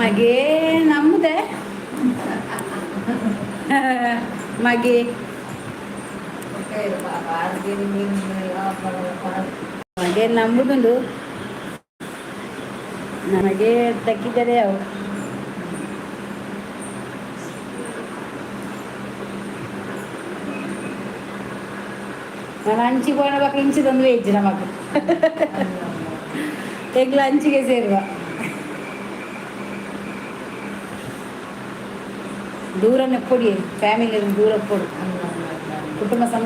ಮಗೆ ನಮ್ಮದೆ ಮಗೆ. ಮಗೆ ನಂಬುದುಂಡು ನಮಗೆ ತಕ್ಕಿದರೆ ಅವು. ನಾನು ಅಂಚಿಗೆ ಹೋಗಬೇಕು, ಇಂಚಿದೊಂದು ವೆಜ್ ನಮಕ್. ಎಂಗ್ಲ ಅಂಚಿಗೆ ಸೇರುವ ದೂರನೆ ಪೊಡಿ, ಫ್ಯಾಮಿಲಿ ದೂರ ಪೊಡು. ಕುಟುಂಬ ಸಂ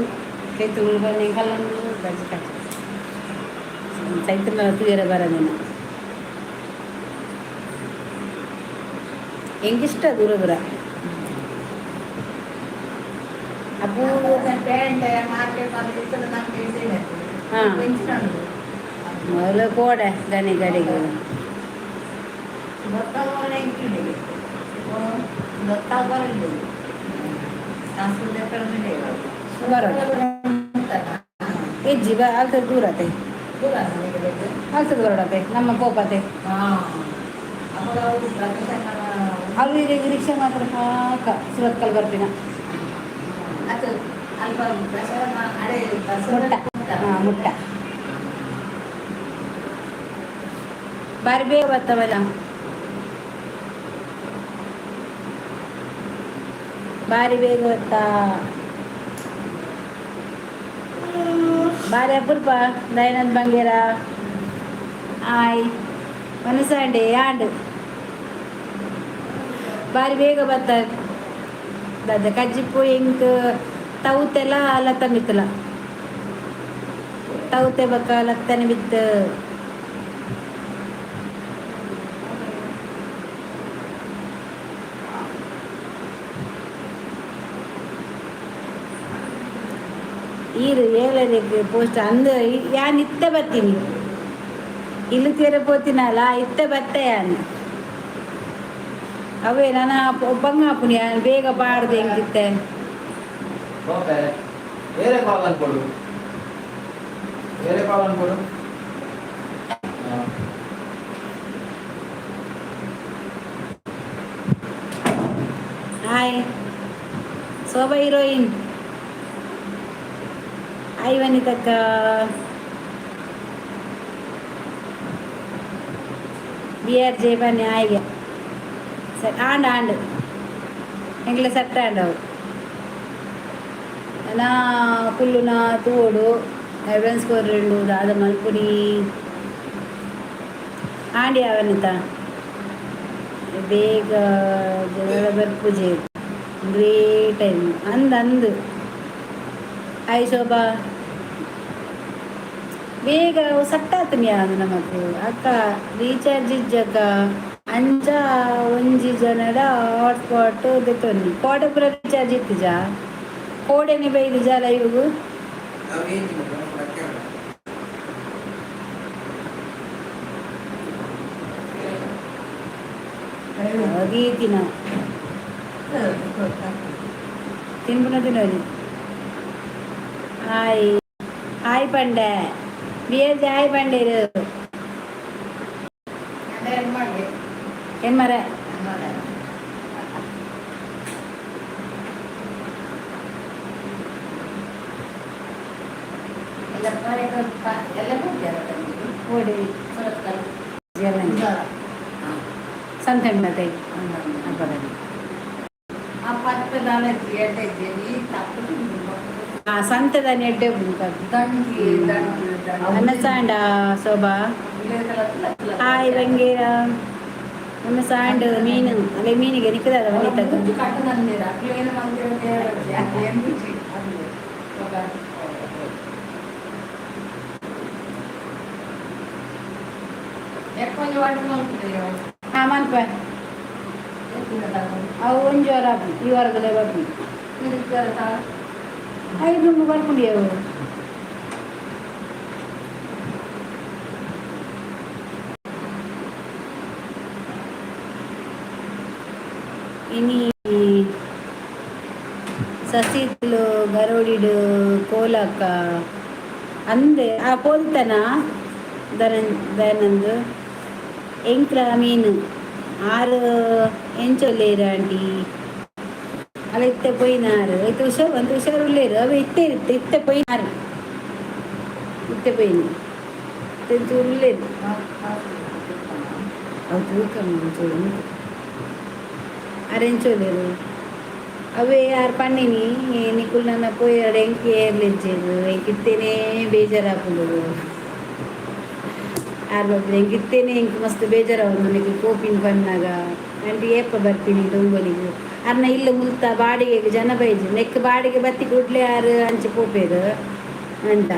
ಕಲ್ಲೊಂದು ಬಜ್ಜಿ ಕಚ್ಚಿ ಚೈತ್ರ ತೂಯರ ಬರದಿನ. ಎಂಗಿಷ್ಟ ದೂರ ದೂರ ಅಪೂರ್ವ. ಹಾ. ಮೊದಲು ಕೋಡೆ ದನಿ ಗಡಿಗೆ. ಬರೋದು ಹೆಜ್ಜಿ ಬ ಆಗ್ತದೆ, ದೂರತೆ ಆಗ್ತದೆ, ಬರೋಡತೆ ನಮ್ಮ ಕೋಪತೆ. ಅಲ್ಲಿ ರಿಕ್ಷಾ ಮಾತ್ರ ಹಾಕ ಸುರತ್ಕಲ್ ಬರ್ಪಿನ. ಮುಟ್ಟ, ಹಾಂ, ಮುಟ್ಟ. ಬಾರಿ ಬೇಗ ಬರ್ತವಲ್ಲ. ಬಾರಿ ಬೇಗ ಬತ್ತಾ. ಬಾರಿ ಅಪರೂಪ. ದಯಾನಂದ್ ಬಂಗೇರ, ಆಯ್ ಮನಸಾಂಡೆ ಆಂಡ್. ಬಾರಿ ಬೇಗ ಬತ್ತ. ದಾದ ಕಜ್ಜಿಪ್ಪು ಎಂಕ್ ತೌತೆಲ ಲತ್ತ ಮಿತ್ತಲ ತೌತೆ ಬಕ್ಕ ಲತ್ತನೆ ಬಿತ್ತು. ಈರು ಏಳರಿಗೆ ಪೋಸ್ಟ್ ಅಂದ. ಯಾನ್ ಇತ್ತೆ ಬರ್ತೀನಿ. ಇಲ್ಲಿ ತೀರ ಪೋತಿನಲ್ಲ, ಇತ್ತೆ ಬತ್ತೆ ಯಾನ್. ಅವೇ ನಾನು ಬಂಗ ಹಾಪುನಿ. ಯಾನ್ ಬೇಗ ಬಾಡ್ದು ಹೆಂಗಿತ್ತೆ. ಬೇರೆ ಕಾಲ್ ಅನ್ಕೊಡು, ಬೇರೆ ಕಾಲ್ ಅನ್ಕೊಡು. ಹಾಯ್ ಶೋಭಾ heroine, hi ವನಿತಕ್ಕ. B R J ಬನ್ನಿ. ಆಯ್ಗೆ ಸರ್. ಆಂಡ್ ಆಂಡ್ ಎಂಗ್ಲ ಸೆಟ್ ಆಂಡ್ ಅವು. ನಾ ಕುಲ್ಲುನ ತೂವೊಡು. ಎವಿಡೆನ್ಸ್ ಕೊರ್ರೆಂಡು. ದಾದ ಮಲ್ಪುನಿ ಆಂಡಿ ಅವನಿತ ಬೇಗ ಜನರ ಬರ್ಪುಜೆ ಉಂದುವೇ ಟೈಮ್ ಅಂದ್ ಅಂದ್. ಹಾಯ್ ಶೋಭಾ. ಬೇಗ ಸಟ್ಟಾತನಿ ಅದು ನಮಕ್. ಅಕ್ಕ, ರೀಚಾರ್ಜ್ ಇಜ್ಜಕ್ಕ. ಅಂಚ ಒಂಜಿ ಜನಡ ಹಾಟ್ಸ್ಪಾಟ್ ದೆತ್ತೊನ್ನಿ. ಕೋಡೆ ಪೂರ ರೀಚಾರ್ಜ್ ಇತ್ತಿಜ. ಕೋಡೆನೆ ಬೈದಿಜ ಲೈವ್ಗು. ಅವೇನಿಲ್ಲ. ಗೀತಿನ ತಿನ್ಪುನ ತಿನ್ನೋನಿ. ಹಾಯ್ ಹಾಯ್ ಪಂಡೆ. ಬಿ ಎಸ್ ಹಾಯ್ ಪಂಡೇರು. ಏನ್ ಮರ? ಓಡಿ ಸಂತೆ ಮತ್ತೆ ಅಪ್ಪದಲ್ಲಿ. ಆ ಸಂತೆದ ನೆಡ್ಡೆ. ಅನ್ನ ಸಾಂಡ ಶೋಭಾ. ಹಾಯ್ ಬಂಗೇರ. ನಮ್ಮ ಸಾಂಡ್ ಮೀನು ಅಲ್ಲೇ ಮೀನಿಗೆ ನಿಕ್ಕದ ವನಿತಕ್ಕ. ಹಾ, ಮನ್ಪ. ಅವು ಒಂಜಿ ವಾರ ಆಪುಂಡು. ಈ ವಾರದಲ್ಲೇ ಬರ್ಪುಂಡು. ಐದು ಬರ್ಪುಂಡು ಅವು. ಇನಿ ಸಸಿತ್ಲು ಗರೋಡಿಡು ಕೋಲಕ್ಕ ಅಂದೆ. ಆ ಪೋಲ್ತನ ದನಂದ್ ದಯಾನಂದ್. ಎಂಕ್ಲ ಮೀನು. ಆರು ಎಂಚೊಲ್ಲೇರು ಆಂಟಿ? ಅಲ್ಲ, ಇತ್ತೆ ಪೋಯಿನಾರು. ಇತ್ತೆ ಹುಷಾರು, ಒಂದು ಹುಷಾರು ಉಳ್ಳೇರು. ಅವೆ ಇತ್ತೆ ಇತ್ತೆ ಇತ್ತೆ ಪೋಯಿನಾರು, ಇತ್ತೆ ಪೋಯಿನಿ, ಇತ್ತೆ ಒಂಚೂರು ಉಳ್ಳೇರು. ಅವು ತೂಕ ಒಂಚೂರು ಉಂಟು. ಆರು ಎಂಚೊಲ್ಲೇರು? ಅವೇ ಆರು ಪನ್ನಿನಿ, ನಿಕುಲು ನನ್ನ ಪೋಯಡ ಎಂಕ್ ಏರ್ಲಿಜ್ಜೆರ್, ಎಂಕ್ ಇತ್ತೇನೆ ಬೇಜಾರಾಪುಂಡು. ಆರ್ ಬಾಬು, ಎಂಕ್ ಇತ್ತೇನೆ, ಎಂಕ್ ಮಸ್ತ್ ಬೇಜಾರಾವೊಂದು ನಿಕುಲು ಪೋಪಿನ ಪನ್ನಾಗ. ಆಂಟಿ, ಏಪ ಬರ್ಪಿನಿ ದೊಂಬೊಲಿಗ್? ಅರ್ನ ಇಲ್ಲ ಮುಲ್ತ ಬಾಡಿಗೆಗೆ ಜನ ಬೈಜಿ, ನೆಕ್ ಬಾಡಿಗೆ ಬತ್ತಿ ಕೂಡ್ಲೆ ಆರು ಅಂಚೆ ಪೋಪೇರು ಅಂತ.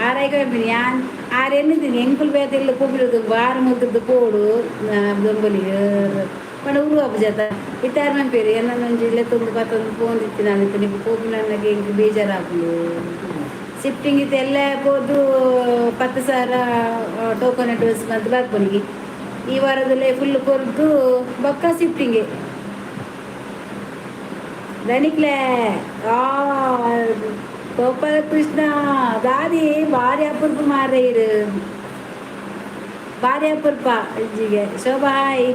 ಆರೈಕ ಯಾನ್ ಆರ್ ಎನ್ನಿದ್ದೀನಿ, ಎಂಕುಲು ಬೇತೆ ಇಲ್ಲ ಪೋಪಿರೋದು ಬಾರ್ ಮುಲ್ತದ್ದು ಪೋಡು ದೊಂಬೊಲಿಗ್ ಪಂಡ ಉರು ಅಪಜಾತ. ಇತ್ತೆ ಆರ್ ಮನ್ಪೇರು, ಎನ್ನ ಒಂಜಿ ಲೆತ್ತೊಂದು ಪತ್ತೊಂದು ಪೋಂದಿತ್ತಿ ನಾನು. ಇತ್ತೆ ನಿಕ್ಕು ಪೋಪಿನ ಎಂಕ್ ಬೇಜಾರಾಪುಂಡು. ಶಿಫ್ಟಿಂಗ್ ಇತ್ತು ಎಲ್ಲ ಪೋದು 10,000 ಟೋಕನ್ ಅಡ್ವಾನ್ಸ್ ಮಂತ್ ಬರ್ಪುನಿಗೆ. ಈ ವಾರದಲ್ಲೇ ಫುಲ್ ಕೊರ್ದು ಬೊಕ್ಕ ಶಿಫ್ಟಿಂಗ್. ದನಿಕ್ಲೆ, ಆ ಗೋಪಾಲ ಕೃಷ್ಣ ದಾದಿ ಭಾರಿ ಅಪರೂಪ ಮಾರ್ರೆ ಇರು, ಭಾರಿ ಅಪರೂಪ ಅಜ್ಜಿಗೆ. ಶೋಭಾ ಹಾಯ್.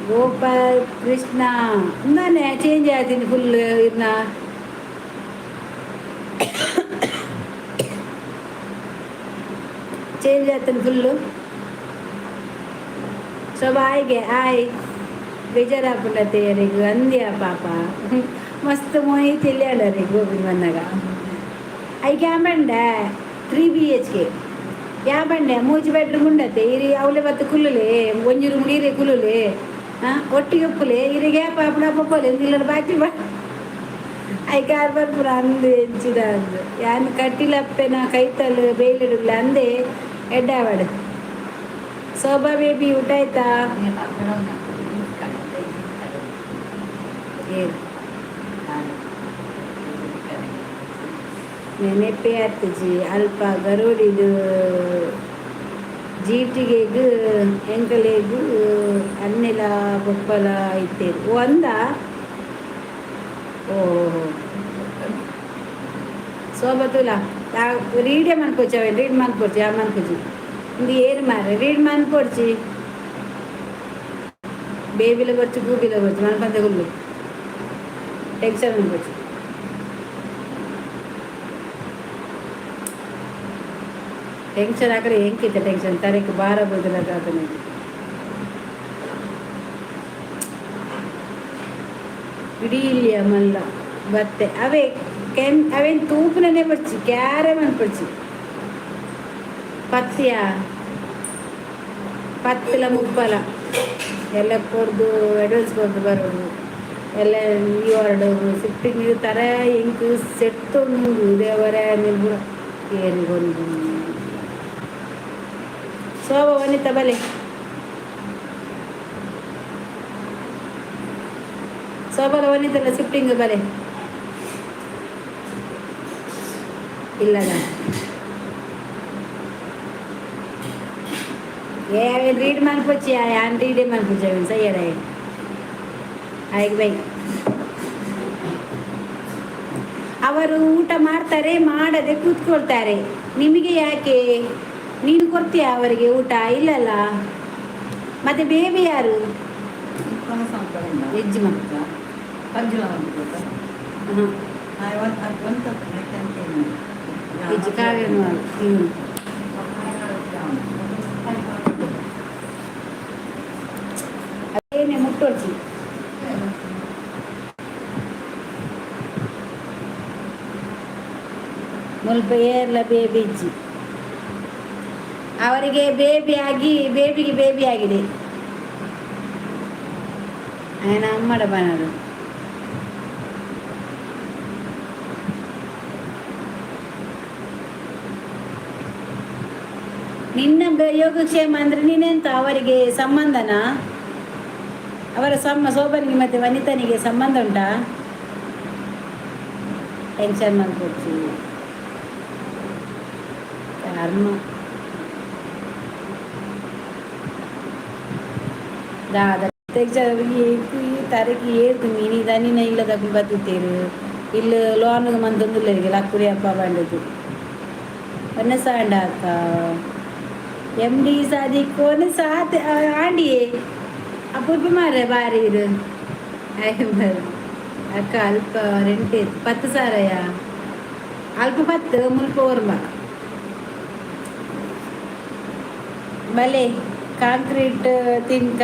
ಗೋಪಾಲ್ ಕೃಷ್ಣ ಇಂದಾನೆ ಚೇಂಜ್ ಆಯ್ತೀನಿ ಫುಲ್ ಇರ್ನ. ಚೇಂಜ್ ಆಯ್ತಾನೆ ಫುಲ್ಲು. ಶೋಭಾ ಹಾಯ್ಗೆ ಹಾಯ್. ಬೇಜಾರಾಪುಂಡತೆ ಯಾರಿಗೂ ಅಂದ್ಯ? ಪಾಪ, ಮಸ್ತ್ ಮೊಯ್ ತಿಳಿಯಾಡರಿ ಗೋವಿಂದ ಬಂದಾಗ. ಐಕ್ ಬಂಡೆ 3 BHK ಯಾ ಬಂಡೆ, ಮೂಜಿ ಬೆಡ್ರೂಮ್ ಉಂಡತೆ. ಇರಿ ಅವಲೆ ಬತ್ತು ಕುಲ್ಲುಲೆ, ಒಂಜಿ ರೂಮ್ ನೀರೇ ಕುಲ್ಲುಲೆ. ಹಾಂ, ಒಟ್ಟಿಗೆ ಉಪ್ಪುಲೆ. ಇರಿಗೆ ಪಾಪಡ ಪಪ್ಪಲೆ ಇಲ್ಲ ಬಾಕಿ ಬಾ. ಐಕಾರ್ ಬರ್ಪುರ ಅಂದು ಎಂಚಿದ ಅಂದು ಯಾನ್ ಕಟ್ಟಿಲಪ್ಪೆನ ಕೈತಲ್ ಬೇಲಿಡುಗ್ಲ ಅಂದೆ ಎಡ್ಡಾವಡ್. ಶೋಭಾ ಬೇಬಿ, ಊಟ ಆಯ್ತಾ? ಏನು ನೆನಪೇ ಆತಜಿ. ಅಲ್ಪ ಗರೋಡಿಡು ಜೀಟಿಗೆಗ್ ಎಂಕಲೆಗ್ ಅನ್ನೆಲ ಬೊಪ್ಪಲ ಇತ್ತೇರು. ಓ ಅಂದ, ಓ ಶೋಭಾ ತುಲ ರೀಡೇ ಮನ್ಪೊಚ್ಚಿ, ಅವೇನು ರೀಡ್ ಮನ್ಪೊಡ್ಚಿ. ಆ ಮನ್ಪುಜಿ ಇಂದು ಏರು ಮಾರ್ರೆ, ರೀಡ್ ಮನ್ಪೊಡ್ಚಿ. ಬೇಬಿಲ ಬೊರ್ಚಿ, ಗೂಬಿಲ ಬೊರ್ಚಿ, ಮನ್ಪಂದೆ ಗುಲ್ಲು, ಟೆನ್ಷನ್ ಮನ್ಪೊಡ್ಚಿ. ಟೆನ್ಷನ್ ಹಾಕರೆ ಎಂಕಿತ್ತೆ ಟೆನ್ಷನ್ ತರಕ್ಕೆ ಬಾರ ಬದಲಾಗನೆ. ಇಡೀ ಇಲ್ಲಿ ಮಲ್ಲ ಬತ್ತೆ. ಅವೇ ಕೆನ್ ಅವೇನು ತೂಪುನನೆ ಬರ್ಚಿ, ಕ್ಯಾರೆ ಮನ್ಪೊಡ್ಚಿ. ಪತ್ಯ ಪತ್ತಲ ಮುಪ್ಪಲ ಎಲ್ಲ ಕೊಡ್ದು ಅಡ್ವಾನ್ಸ್ ಕೊಡ್ದು ಬರೋದು ಎಲ್ಲ. ಈ ವಾರ್ಡ್ ಶಿಫ್ಟಿಂಗ್ ತರ ಎಂಕ್ ಸೆಟ್ ದೇವರೇ ನಿರ್ಗುಣ ಏನಿಗೊಂದು. ಶೋಭಾ, ವನಿತಾ ಬಲೆ. ಶೋಭಾಲ ವನಿತಲ್ಲ ಶಿಫ್ಟಿಂಗ್ ಬಲೆ ಇಲ್ಲದ. ಏ ರೀಡ್ ಮನ್ಪೊಚ್ಚಿ, ಯಾನ್ ರೀಡೇ ಮನ್ಪುಜಿ ಅವೇನು ಸಯ್ಯಡ. ಆಯ್ತು, ಬೈ. ಅವರು ಊಟ ಮಾಡ್ತಾರೆ, ಮಾಡದೆ ಕೂತ್ಕೊಳ್ತಾರೆ, ನಿಮಗೆ ಯಾಕೆ? ನೀನು ಕೊಡ್ತೀಯ ಅವರಿಗೆ ಊಟ? ಇಲ್ಲಲ್ಲ. ಮತ್ತೆ ಬೇಬಿ ಯಾರು? ವೆಜ್. ಹಾಂ, ವೆಜ್ ಕಾವೇರಿ ಹ್ಞೂ. ಅದೇನೆ ಮುಟ್ಟೊಡ್ಚಿ. ಮುಲ್ಪ ಏರ್ಲ ಬೇಬಿ ಇಜ್ಜಿ ಅವರಿಗೆ. ಬೇಬಿ ಆಗಿ ಬೇಬಿಗೆ ಬೇಬಿ ಆಗಿದೆ. ఆయన ಅಮ್ಮಡ ಬನಡು. ನಿನ್ನ ಯೋಗಕ್ಷೇಮ ಅಂದ್ರೆ ನೀನೆಂತ ಅವರಿಗೆ ಸಂಬಂಧನಾ? ಅವರ ಸಮ್ಮ ಶೋಭನಿಗೆ ಮತ್ತೆ ವನಿತನಿಗೆ ಸಂಬಂಧ ಉಂಟಾ? ಟೆನ್ಷನ್ ಮನ್ಪೊಡ್ಚಿ ಕರ್ಮ ದಾದ. ಈ ತಾರೀಕು ಏರ್ದು ಮೀನಿ ದನಿನ ಇಲ್ಲದಕ್ಕೂ ಬತ್ತಿತ್ತೇರು. ಇಲ್ಲಿ ಲೋನ್ಗೆ ಮಂತೊಂದುಲ್ಲೆರಿಗೆ ಲಕ್ಕುರಿ ಅಪ್ಪ ಬಂಡದು. ಒನ್ನೆ ಸಾಂಡ ಅಕ್ಕ. ಎಮ್ ಡಿ ಸಾದಿಕ್ ಸಾತ್ ಆಂಡಿಯೇ ಅಪೂರ್ಪ ಮಾರ್ರೆ ಬಾರಿ ಇದು. ಅಕ್ಕ ಅಲ್ಪ ರೆಂಟ್ 10,000. ಅಲ್ಪ 10 ಮುಲ್ಪ ಓರ್ಮ. ಬಲೆ ಕಾಂಕ್ರೀಟ್ ತಿನ್ಕ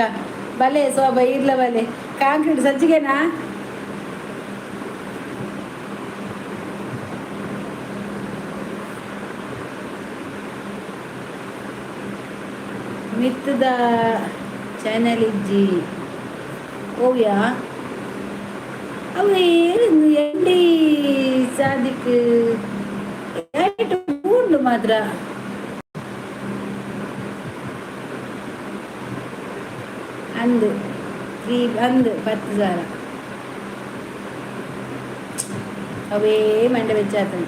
ಬಲೆ ಸೋಬ ಇರ್ಲ ಬಲೆ ಕಾಂಕ್ರೀಟ್ ಸಜ್ಜಿಗೆನಾ? ಮಿತ್ತದ ಚಾನೆಲ್ ಇಜ್ಜಿ ಓವ್ಯಾ? ಅವು ಏನು ಎಂಡಿ ಸಾದಿಕ್ ಉಂಡು ಮಾತ್ರ. ಅಂದು ಫ್ರೀ ಅಂದು 10,000. ಅವೇ ಮಂಡೆ ಬೆಚ್ಚಾತನ.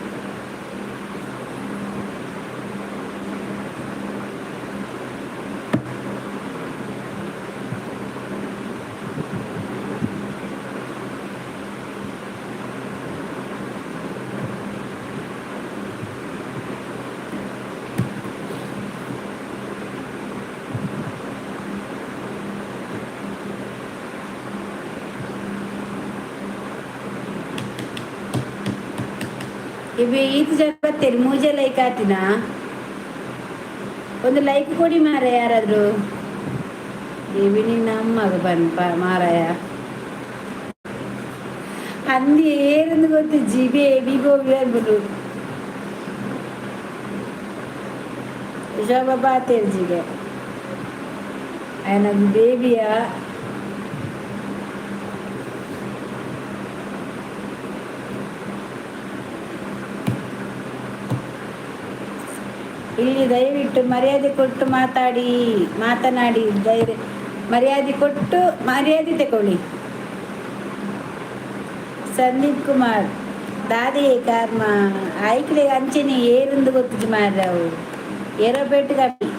ಇವೆ ಈತ ಜನ ಬತ್ತೇರಿ ಮೂಜೆ ಲೈಕ್ ಆತಿನ. ಒಂದು ಲೈಕ್ ಕೊಡಿ ಮಾರ ಯಾರಾದ್ರು. ಇವಿ ನಿನ್ನ ಅಮ್ಮಗ ಬನ್ ಮಾರಾಯ. ಅಂದಿ ಏನಂದು ಗೊತ್ತಿಜ್ಜಿ ಬೇಬಿ ಗೋಬಿ ಅನ್ಬಿಡು. ಶೋಭಾ ಪಾತೇರ್ಜಿಗೆ ಆಯ್ನ ಬೇಬಿಯ. ಇಲ್ಲಿ ದಯವಿಟ್ಟು ಮರ್ಯಾದೆ ಕೊಟ್ಟು ಮಾತಾಡಿ, ಮಾತನಾಡಿ. ಧೈರ್ಯ ಮರ್ಯಾದೆ ಕೊಟ್ಟು ಮರ್ಯಾದೆ ತಗೊಳ್ಳಿ. ಸಂದೀಪ್ ಕುಮಾರ್ ದಾದಿ ಕರ್ಮ ಆಯ್ಕಲೆ ಅಂಚೆನೆ ಏರಿಂದು ಗೊತ್ತಿಜ್ಜಿ ಮಾರ್ರೆ. ಅವು ಏರೋ ಕಮ್ಮಿ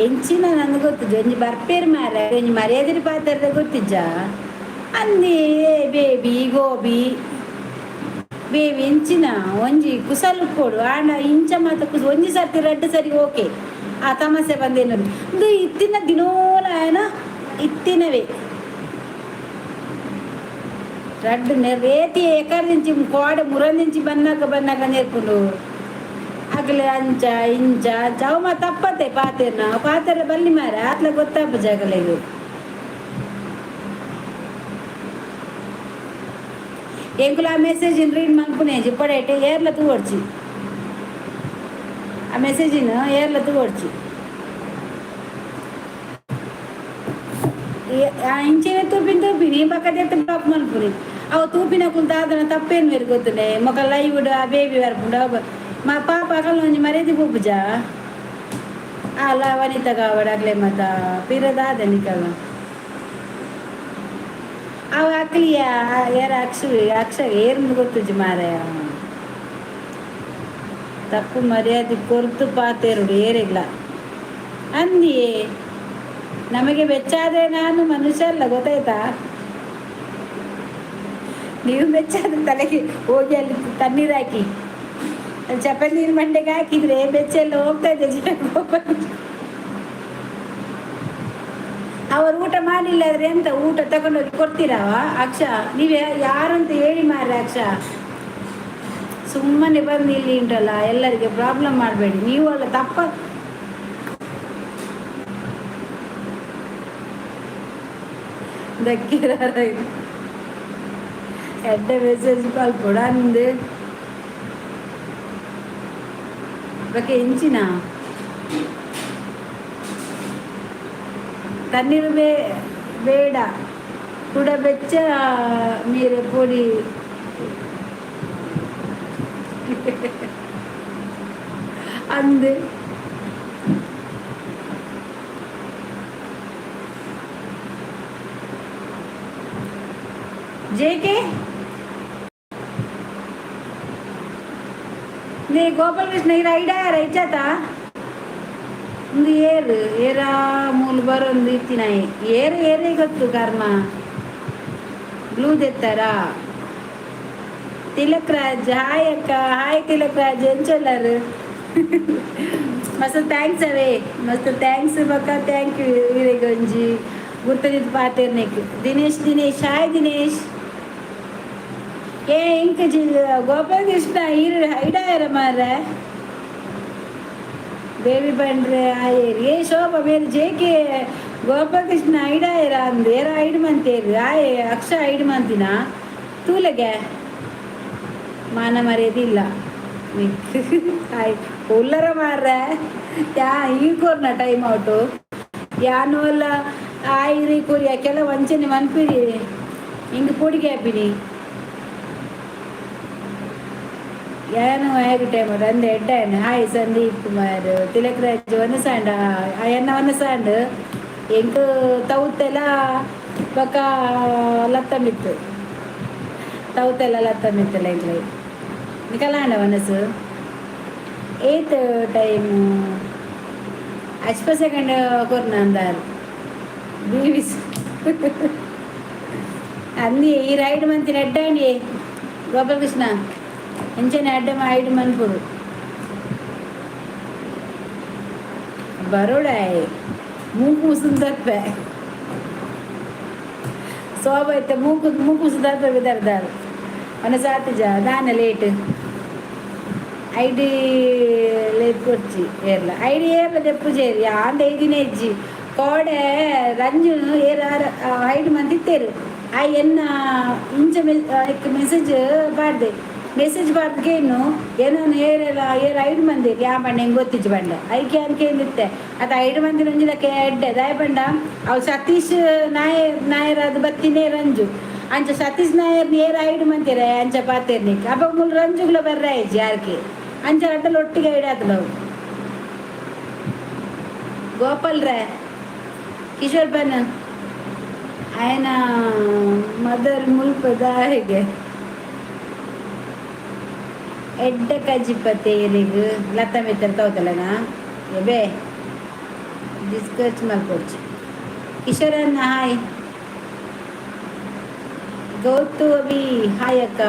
ಎಂಚಿನ ನಂದು ಗೊತ್ತಿಜ್ಜಿ. ಒಂಜಿ ಬರ್ಪೇರು ಮಾರ್ರೆ, ಒಂಜಿ ಮರ್ಯಾದೆ ಪಾತ್ರದ ಗೊತ್ತಿಜ್ಜ. ಅಂದಿ ಬೇಬಿ ಗೋಬಿ ಬೇಬಿ ಇಂಚಿನ ಒಂಜಿ ಕುಸಲ್ ಕೊಡು ಆಂಡ ಇಂಚ ಮಾತ ಕುಸ ಒಂಜಿ ಸರ್ತಿ ರಡ್ಡು ಸರಿ ಓಕೆ. ಆ ತಮಾಸೆ ಬಂದೇನು ಇದು ಇತ್ತಿನ ದಿನೋಲ ಆಯನ ಇತ್ತಿನವೇ ರಡ್ಡು ರೇತಿ ಎಕರ್ నుంచి ಕೋಡೆ ಮುರಂದಿಂಚಿ ಬನ್ನಾಕ ಬನ್ನಾಕ ನೇರ್ಪುಂಡು. ಅಗಲೆ ಅಂಚ ಇಂಚ ಚೌಮ ತಪ್ಪತೆ ಪಾತೆರ್ನ ಪಾತೆರ ಬಲ್ಲಿ ಮಾರ ಆತ್ಲ ಗೊತ್ತಾಪ ಜಾಗಲೆಗು. ಎಂಕುಲು ಆ ಮೆಸೇಜಿನ ರೀಡ್ ಮನ್ಪುನೆ ಇಪ್ಪಡೈಟೆ ಏರ್ಲ ತೂವೊಡ್ಚಿ. ಆ ಮೆಸೇಜಿನ ಏರ್ಲ ತೂವೊಡ್ಚಿ. ಇಂಚಿನ ತೂಪಿನ ತೂಪಿನಿ ಪಕ್ಕದ ಬ್ಲಾಕ್ ಮನ್ಪುನಿ. ಅವು ತೂಪಿನ ಕುಂತ ಅದನ್ನ ತಪ್ಪೇನು ಮೇರೆ ಗೊತ್ತುಂಡೆ. ಮೊಕ ಲೈವ್ ಆ ಬೇಬಿ ಬರ್ಪುಂಡು. ಮಾ ಪಾಪ ಅಕಲ್ ಒಂಜಿ ಮರ್ಯಾದೆ ಪೋಪುಜ. ಅಲ್ಲ ವನಿತ ಕಾವಡ್ ಅಗ್ಲೆ ಮತ ಪಿರ ದಾದ ನಿಕಲ ಅವ ಅಕ್ಲಿಯ ಯಾರ ಅಕ್ಷ ಅಕ್ಷ ಏರ್ಂದು ಗೊತ್ತುಜಿ ಮಾರಾಯ. ತಪ್ಪು ಮರ್ಯಾದೆ ಕೊರ್ತು ಪಾತೇರುಡು ಏರೆಗ್ಲ ಅಂದಿಯೇ ನಮಗೆ ಬೆಚ್ಚಾದ್ರೆ ನಾನು ಮನುಷ್ಯ ಅಲ್ಲ, ಗೊತ್ತಾಯ್ತಾ? ನೀವು ಬೆಚ್ಚಾದ್ರೆ ತಲೆಗೆ ಹೋಗಿ ಅಲ್ಲಿ ತಣ್ಣೀರು ಹಾಕಿ, ಅಲ್ಲಿ ಚಪ್ಪಲ್ ನೀರು ಮಂಡೆಗೆ ಹಾಕಿದ್ರೆ ಬೆಚ್ಚೆಲ್ಲ ಹೋಗ್ತಾ ಇದೆ. ಅವರು ಊಟ ಮಾಡಲಿಲ್ಲ ಆದ್ರೆ ಎಂತ ಊಟ ತಗೊಂಡೋಗಿ ಕೊಡ್ತೀರಾವ? ಅಕ್ಷ ನೀವೇ ಯಾರಂತ ಹೇಳಿ ಮಾರ್ರೆ. ಅಕ್ಷ ಸುಮ್ಮನೆ ಬಂದು ಇಲ್ಲಿ ಉಂಟಲ್ಲ ಎಲ್ಲರಿಗೆ ಪ್ರಾಬ್ಲಮ್ ಮಾಡಬೇಡಿ ನೀವು. ಅಲ್ಲ ತಪ್ಪ ದಕ್ಕಿರ ಎಡ್ಡೆ ಮೆಸೇಜ್ ಪಲ್ಪೊಡು ಅಂದು ಬೊಕ ಎಂಚಿನ ತಣ್ಣೀರು ಬೇಡ ಕುಡ ಬೆಚ್ಚ ಮೀರೆ ಪೊಡಿ ಅಂದು. ಜೆ ಕೆ ನೇ ಗೋಪಾಲಕೃಷ್ಣ ಇರ ಐಡಾ ಇಚ್ಚಾತ ಒಂದು ಏರು ಏರ ಮೂಲು ಬರೊಂದು ಇತ್ತಿನಾಯಿ ಏರು ಏರೇ ಗೊತ್ತು ಕರ್ಮ. ಬ್ಲೂ ದೆತ್ತಾರ. ತಿಲಕ್ ರಾಜ್ ಹಾಯ್ ಅಕ್ಕ. ಹಾಯ್ ತಿಲಕ್ ರಾಜ್, ಎಂಚೊಲ್ಲರು? ಮಸ್ತ್ thanks ಅವೇ, ಮಸ್ತ್ thanks ಬಕ್ಕ. Thank you. ಈರೆಗೊಂಜಿ ಗುರ್ತದಿದ್ದು ಪಾತೆರ್ನೆಕ್. ದಿನೇಶ್, ದಿನೇಶ್, ಹಾಯ್ ದಿನೇಶ್. ಏ ಇಂಕ ಜಿ ಗೋಪಾಲಕೃಷ್ಣ, ಈರು ಐಡಾಯರ ಮಾರ್ರೆ. ಬೇಬಿ ಬಂಡ್ರೆ ಆಯೇರಿ. ಏ ಶೋಭಾ ಬೇರೆ ಜೇಕೆ ಗೋಪಾಲಕೃಷ್ಣ ಐಡಾಯರ ಅಂದ್ ಏರ ಐಡ್ ಮಂತೇರು. ಆಯೆ ಅಕ್ಷ ಐಡ್ ಮಂತಿನ ತೂಲೆಗೆ ಮಾನ ಮರ್ಯಾದೆ ಇಲ್ಲ. ಹಾಯ್ ಉಲ್ಲರ ಮಾರ್ರೆ. ಯಾ ಈ ಕೋರ್ನ ಟೈಮ್ ಔಟು ಯಾನು ಅಲ್ಲ. ಆಯ್ರಿ ಕೊರಿಯ ಕೆಲವು ವಂಚನೆ ಮನ್ಪಿರಿ, ಹಿಂಗೆ ಪೊಡಿಗೆ ಹಾಪಿನಿ. ಏನು ಹೇಗೆ ಟೈಮ್ ಅಂದೆ ಎಡ್ಡ. ಹಾಯ್ ಸಂದೀಪ್ ಕುಮಾರ್, ತಿಲಕ್ ರಾಜ್ ವನಸಾಂಡ ಅಯ್ಯನ್ನ ವನಸಾಂಡ್. ಎಂಕ್ ತೌತೆಲ್ಲ ಬೊಕ ಲತ್ತಂಬಿತ್ತು, ತೌತೆಲ್ಲ ಲತ್ತಂಬಿತ್ತಲ್ಲ ಎಂಕ್ಲೆ. ನಿಕಲಾಂಡ ವನಸು ಏತ್ ಟೈಮು? ಅಶ್ಪ ಸೆಕೆಂಡ್ ಕೊರ್ನ ಅಂದಾರು ಬೀವಿಸ್ ಅಂದಿ. ಈ ರೈಡ್ ಮಂತಿನ ಎಡ್ಡಾಂಡಿ ಗೋಪಾಲಕೃಷ್ಣ, ಎಂಚನೆ ಅಡ್ಡ ಐಡ್ ಮನ್ಪುಡು ಬರೋಡಾಯ್ ಮೂಕು ಸುಂದರ್ಪೆ ಸೋಬ ಇತ್ತೆ. ಮೂಕು ಮೂಕು ಸುಂದರ್ಪೆ ಬಿದರ್ದಾರು ಮನ ಸಾತಿಜ ದಾನ ಲೇಟ್. ಐಡಿ ಲೇಟ್ ಕೊರ್ಚಿ ಏರ್ಲ ಐಡಿ ಏರ್ಲ ದೆಪ್ಪುಜೇರಿ ಆಂಡ ಐದಿನ ಇಜ್ಜಿ. ಕೋಡೆ ರಂಜು ಏರ್ ಐಡ್ ಮಂತಿತ್ತೇರು. ಆ ಎನ್ನ ಇಂಚ ಮೆಸೇಜ್ ಪಾಡ್ದೆ. ಮೆಸೇಜ್ ಪಾಡ್ದು ಏನೋ ಏರೆಲ್ಲ ಏರ್ ಐಡ್ ಮಂದಿ ಯಾ ಬಂಡ ಹೆಂಗೆ ಗೊತ್ತಿಜ್ಜಿ ಬಂಡ. ಐಕೆ ಅನ್ಕೆ ಏನಿತ್ತೆ ಅದು ಐಡು ಮಂದಿ ಒಂಜಿಲಕ್ಕೆ ಎಡ್ಡೆ ದಾಯ ಬಂಡ. ಅವು ಸತೀಶ್ ನಾಯರ್, ನಾಯರ್ ಅದು ಬತ್ತಿನೇ ರಂಜು. ಅಂಚ ಸತೀಶ್ ನಾಯರ್ ಏರ್ ಐಡು ಮಂತಿರ ಅಂಚ ಪಾತೇರ್ನಿಕ್. ಅಪ್ಪ ಮುಲ್ ರಂಜುಗ್ಲ ಬರ್ರ ಇಜ್ಜಿ ಯಾರ್ಕೆ. ಅಂಚ ರಡ್ಡಲ್ ಒಟ್ಟಿಗೆ ಐಡಾತಲವು. ಗೋಪಾಲ್ ರೇ, ಕಿಶೋರ್ ಬನ್ ఆయన ಮದರ್ ಮುಲ್ಪದ ಹೇಗೆ ಎಡ್ಡ ಕಜಿಪತೆ ಏರಿಗ್ ಲತ್ತ Mitter ತೌತಲನ ಎಬೆ discuss ಮಲ್ಪೊಡ್ಚಿ. ಕಿಶೋರನ್ನ hi. Gautu Abhi, hi ಅಕ್ಕ.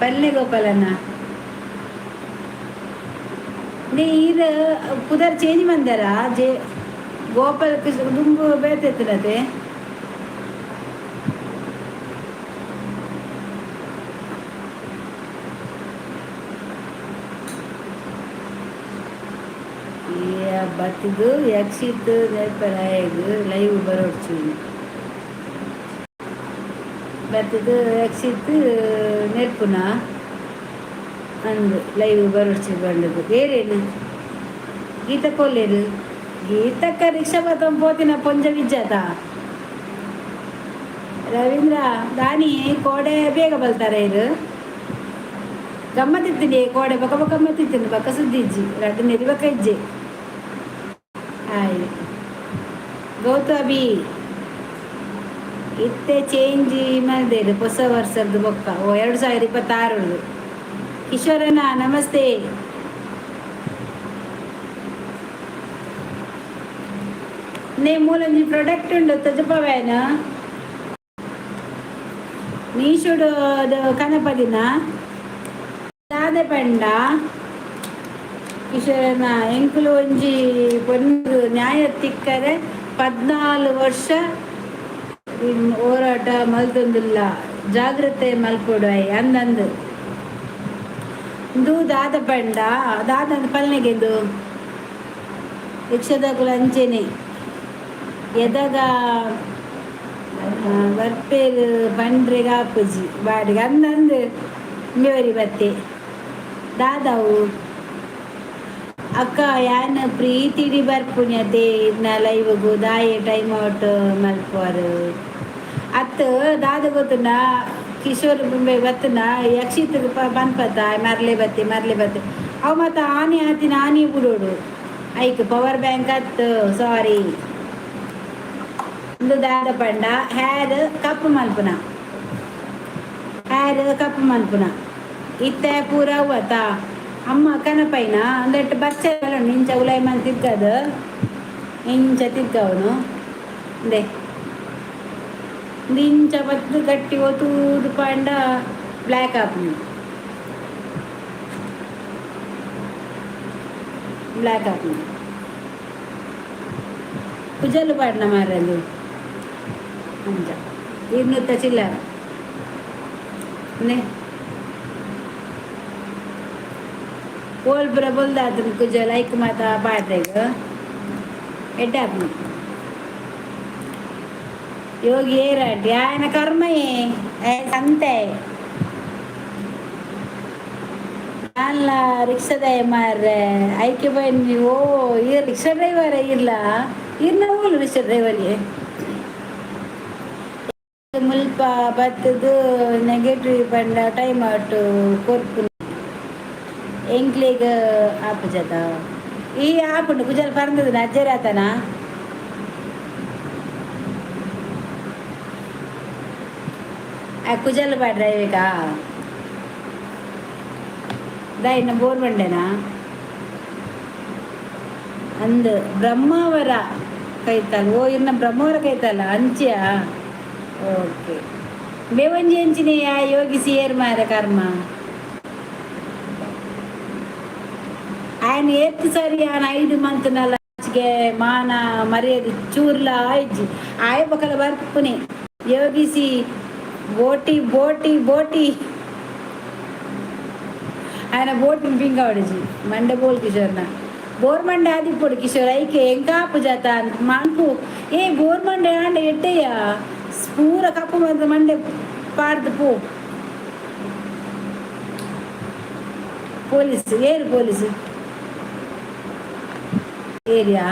ಪಲ್ಲೆ ಗೋಪಾಲಣ್ಣ, ನೇ ಈರ್ ಪುದರ್ ಚೇಂಜ್ ಮಂದರ ಜೆ ಗೋಪಾಲ ಕೃಷ್ಣ ದುಂಬು ಬೇತೆತ್ತನತೆ. ಬತ್ತಿದ್ದು ಯಕ್ಷಿತ್ ನೆರ್ಪರಾಯಗ್ ಲೈವ್ ಬರೋಡ್ಚಿ. ಬತ್ತಿದ್ದು ಯಕ್ಷಿತ್ ನೆರ್ಪುನ ಅಂದು ಲೈವ್ ಬರೋಡ್ಚಿ ಬಂಡದು. ಬೇರೇನು ಗೀತ ಕೊಲ್ಲೇರು? ಗೀತಕ್ಕ ರಿಕ್ಷಾ ಬತ್ತೊಂದು ಪೋತಿನ ಪೊಂಜ ವಿಜ್ಜಾತ. ರವೀಂದ್ರ ದಾನಿ ಕೋಡೆ ಬೇಗ ಬಲ್ತಾರೆ ಇರು. ಗಮ್ಮತ್ತಿತ್ತೀನಿ ಕೋಡೆ ಬಕ ಬಕ ಗಮ್ಮತ್ತಿತ್ತೀನಿ. ಬಕ ಸುದ್ದಿ ಇಜ್ಜಿ, ರಡ್ಡು ನೆರಿ ಬಕ ಇಜ್ಜಿ. ಹಾಯ್ ಗೌತಮಿ. ಇತ್ತೆ ಚೇಂಜ್ ಮಲ್ದೇರು ಹೊಸ ವರ್ಷದ್ದು ಬೊಕ್ಕ. ಓ 2026. ಕಿಶೋರಣ್ಣ ನಮಸ್ತೆ. ನೇ ಮೂಲೊಂಜಿ ಪ್ರಾಡಕ್ಟ್ ಉಂಡು ತಜಪವೇನ ಮೀಶೋಡು ಕನಪದಿನ ದಾದೆ ಪಂಡ ಕಿಶೋರಣ್ಣ, ಎಂಕುಲು ಒಂಜಿ ಪೊಣ್ಣು ನ್ಯಾಯ ತಿಕ್ಕರೆ 14 ವರ್ಷ ಹೋರಾಟ ಮಲ್ತೊಂದುಲ್ಲ, ಜಾಗ್ರತೆ ಮಲ್ಪೊಡು I ಅಂದಂದು. ಇಂದು ದಾದ ಪಂಡ ದಾದ ಪಲ್ನೆಗೆಂದು ರಿಕ್ಷಾದಕುಲು ಅಂಚೆನೆ ಎದಗ ಬರ್ಪೇರು ಬಂಡ್ರೆಗ್ ಆಪುಜಿ ಬಾಡಿಗೆ ಅಂದಂದು. ಇಂಬೆವರಿ ಬತ್ತೆ ದಾದಾವು. ಅಕ್ಕ ಯಾನ್ ಪ್ರೀತಿಡಿ ಬರ್ಪುನಿ ಇರ್ನ ಲೈವ್ಗು, ದಾಯೆ ಟೈಮ್ ಔಟ್ ಮಲ್ಪುವರು ಅತ್ ದಾದ ಗೊತ್ತುಂಡ ಕಿಶೋರ್ ಬೊಂಬೆ ಬತ್ತುಂಡ ಯಕ್ಷಿತ್ ಪನ್ಪತ್ತ ಮರ್ಲೆ ಬತ್ತಿ ಮರ್ಲೆ ಬತ್ತಿ. ಅವು ಮಾತ ಆನೆ ಆತಿನ ಆನೆ ಬುಡೋಡು. ಐಕ್ ಪವರ್ ಬ್ಯಾಂಕ್ ಅತ್ತು, ಸಾರಿ. ಇಂದು ದಾದ ಪಂಡ ಹೇರ್ ಕಪ್ಪು ಮಲ್ಪುನ, ಹೇರ್ ಕಪ್ಪು ಮಲ್ಪುನ ಇತ್ತೆ ಪೂರ ಅವತ್ತ ಅಮ್ಮ ಕನಪೈನ ಅಂದೆಟ್ ಬಚ್ಚ ಇಂಚ ಉಲಾಯಿ ಮನ್ ತಿರ್ಗದು, ಇಂಚ ತಿರ್ಗವನು ಇಂದೆ ಇಂಚ ಬತ್ತು ಗಟ್ಟಿ ಒತ್ತೂದು ಪಂಡ ಬ್ಲ್ಯಾಕ್ ಆಪುಂಡು. ಬ್ಲ್ಯಾಕ್ ಹಾಕು. ಕುಜಲು ಪಾಡ್ನ ಮಾರದು ಅಂಚ ಇನ್ನೂತ್ತ ಚಿಲ್ಲರ ನೆ ಓಲ್ ಪೂರ ಬೊಲ್ದಾತುಂಡು ಕುಜಲ್ ಐಕ್ ಮಾತ ಪಾಡ್ರೆಗ್ ಎಡ್ಡೆ ಆಪುಂಡು. ಯೋಗಿ ಏರಾಟಿ ಆಯನ ಕರ್ಮಯೇ ಸಂತೆ. ಅಲ್ಲ, ರಿಕ್ಷಾದಾಯ ಮಾರ್ರೆ ಐಕೆ ಬನ್ನಿ. ಓ, ಈ ರಿಕ್ಷಾ ಡ್ರೈವರ್ ಇಲ್ಲ ಇರ್ನ ಓಲು ರಿಕ್ಷಾ ಡ್ರೈವರ್ಗೆ ಮುಲ್ಪ ಬತ್ತದು. ನೆಗೆಟಿವ್ ಪಂಡ ಟೈಮ್ ಔಟ್ ಕೊರ್ಪು ಎಂಕ್ಲೆಗ್ ಆಪುಜತ. ಈ ಆಪುಂಡು ಕುಜಲ್ ಪರಂದದ ಅಜ್ಜರಾತನ. ಆ ಕುಜಲ್ ಬಾ ಡ್ರೈವಿಗಾ ದಾ ಇನ್ನ ಬೋರ್ ಬಂಡೆನಾ ಅಂದ್ ಬ್ರಹ್ಮಾವರ ಕೈತಲ್. ಓ, ಇನ್ನ ಬ್ರಹ್ಮಾವರ ಕೈತಲ್ಲ ಅಂಚಿಯಾ? ಓಕೆ, ಬೇವಂಜಿ ಅಂಚಿನೆಯ ಯೋಗಿಸಿ ಏರ್ ಮಾರ ಕರ್ಮ. ఆయన ಏತ್ ಸರಿ ಆನ 5 ಮಂತ್ ನಲ ಮಾನ ಮರ್ಯಾದೆ ಚೂರ್ಲ ಆಯ್ಜಿ. ಆಯ ಬಕಲ ಬರ್ಪುನೆ ಯೋಗಿಸಿ ಬೋಟಿ ಬೋಟಿ ಬೋಟಿ. ఆయన బోటిని పింగవడిజి మండే బోల్ కిషోర్న ಬೋರ್ ಮಂಡೆ ಆದಿಪ್ಪೊಡು ಕಿಶೋರ್. ಐಕೆ ಎಂಕಾಪು ಜಾತ ಮಾನ್ಪು. ಏ, ಬೋರ್ ಮಂಡೆ ಆಂಡ ಎಡ್ಡೆಯ, ಪೂರ ಕಪ್ಪು ಮಂತ ಮಂಡೆ ಪಾಡ್ದು ಪೋ. ಪೊಲೀಸ್ ಏರು? ಪೊಲೀಸ್ ಏರಿಯಾ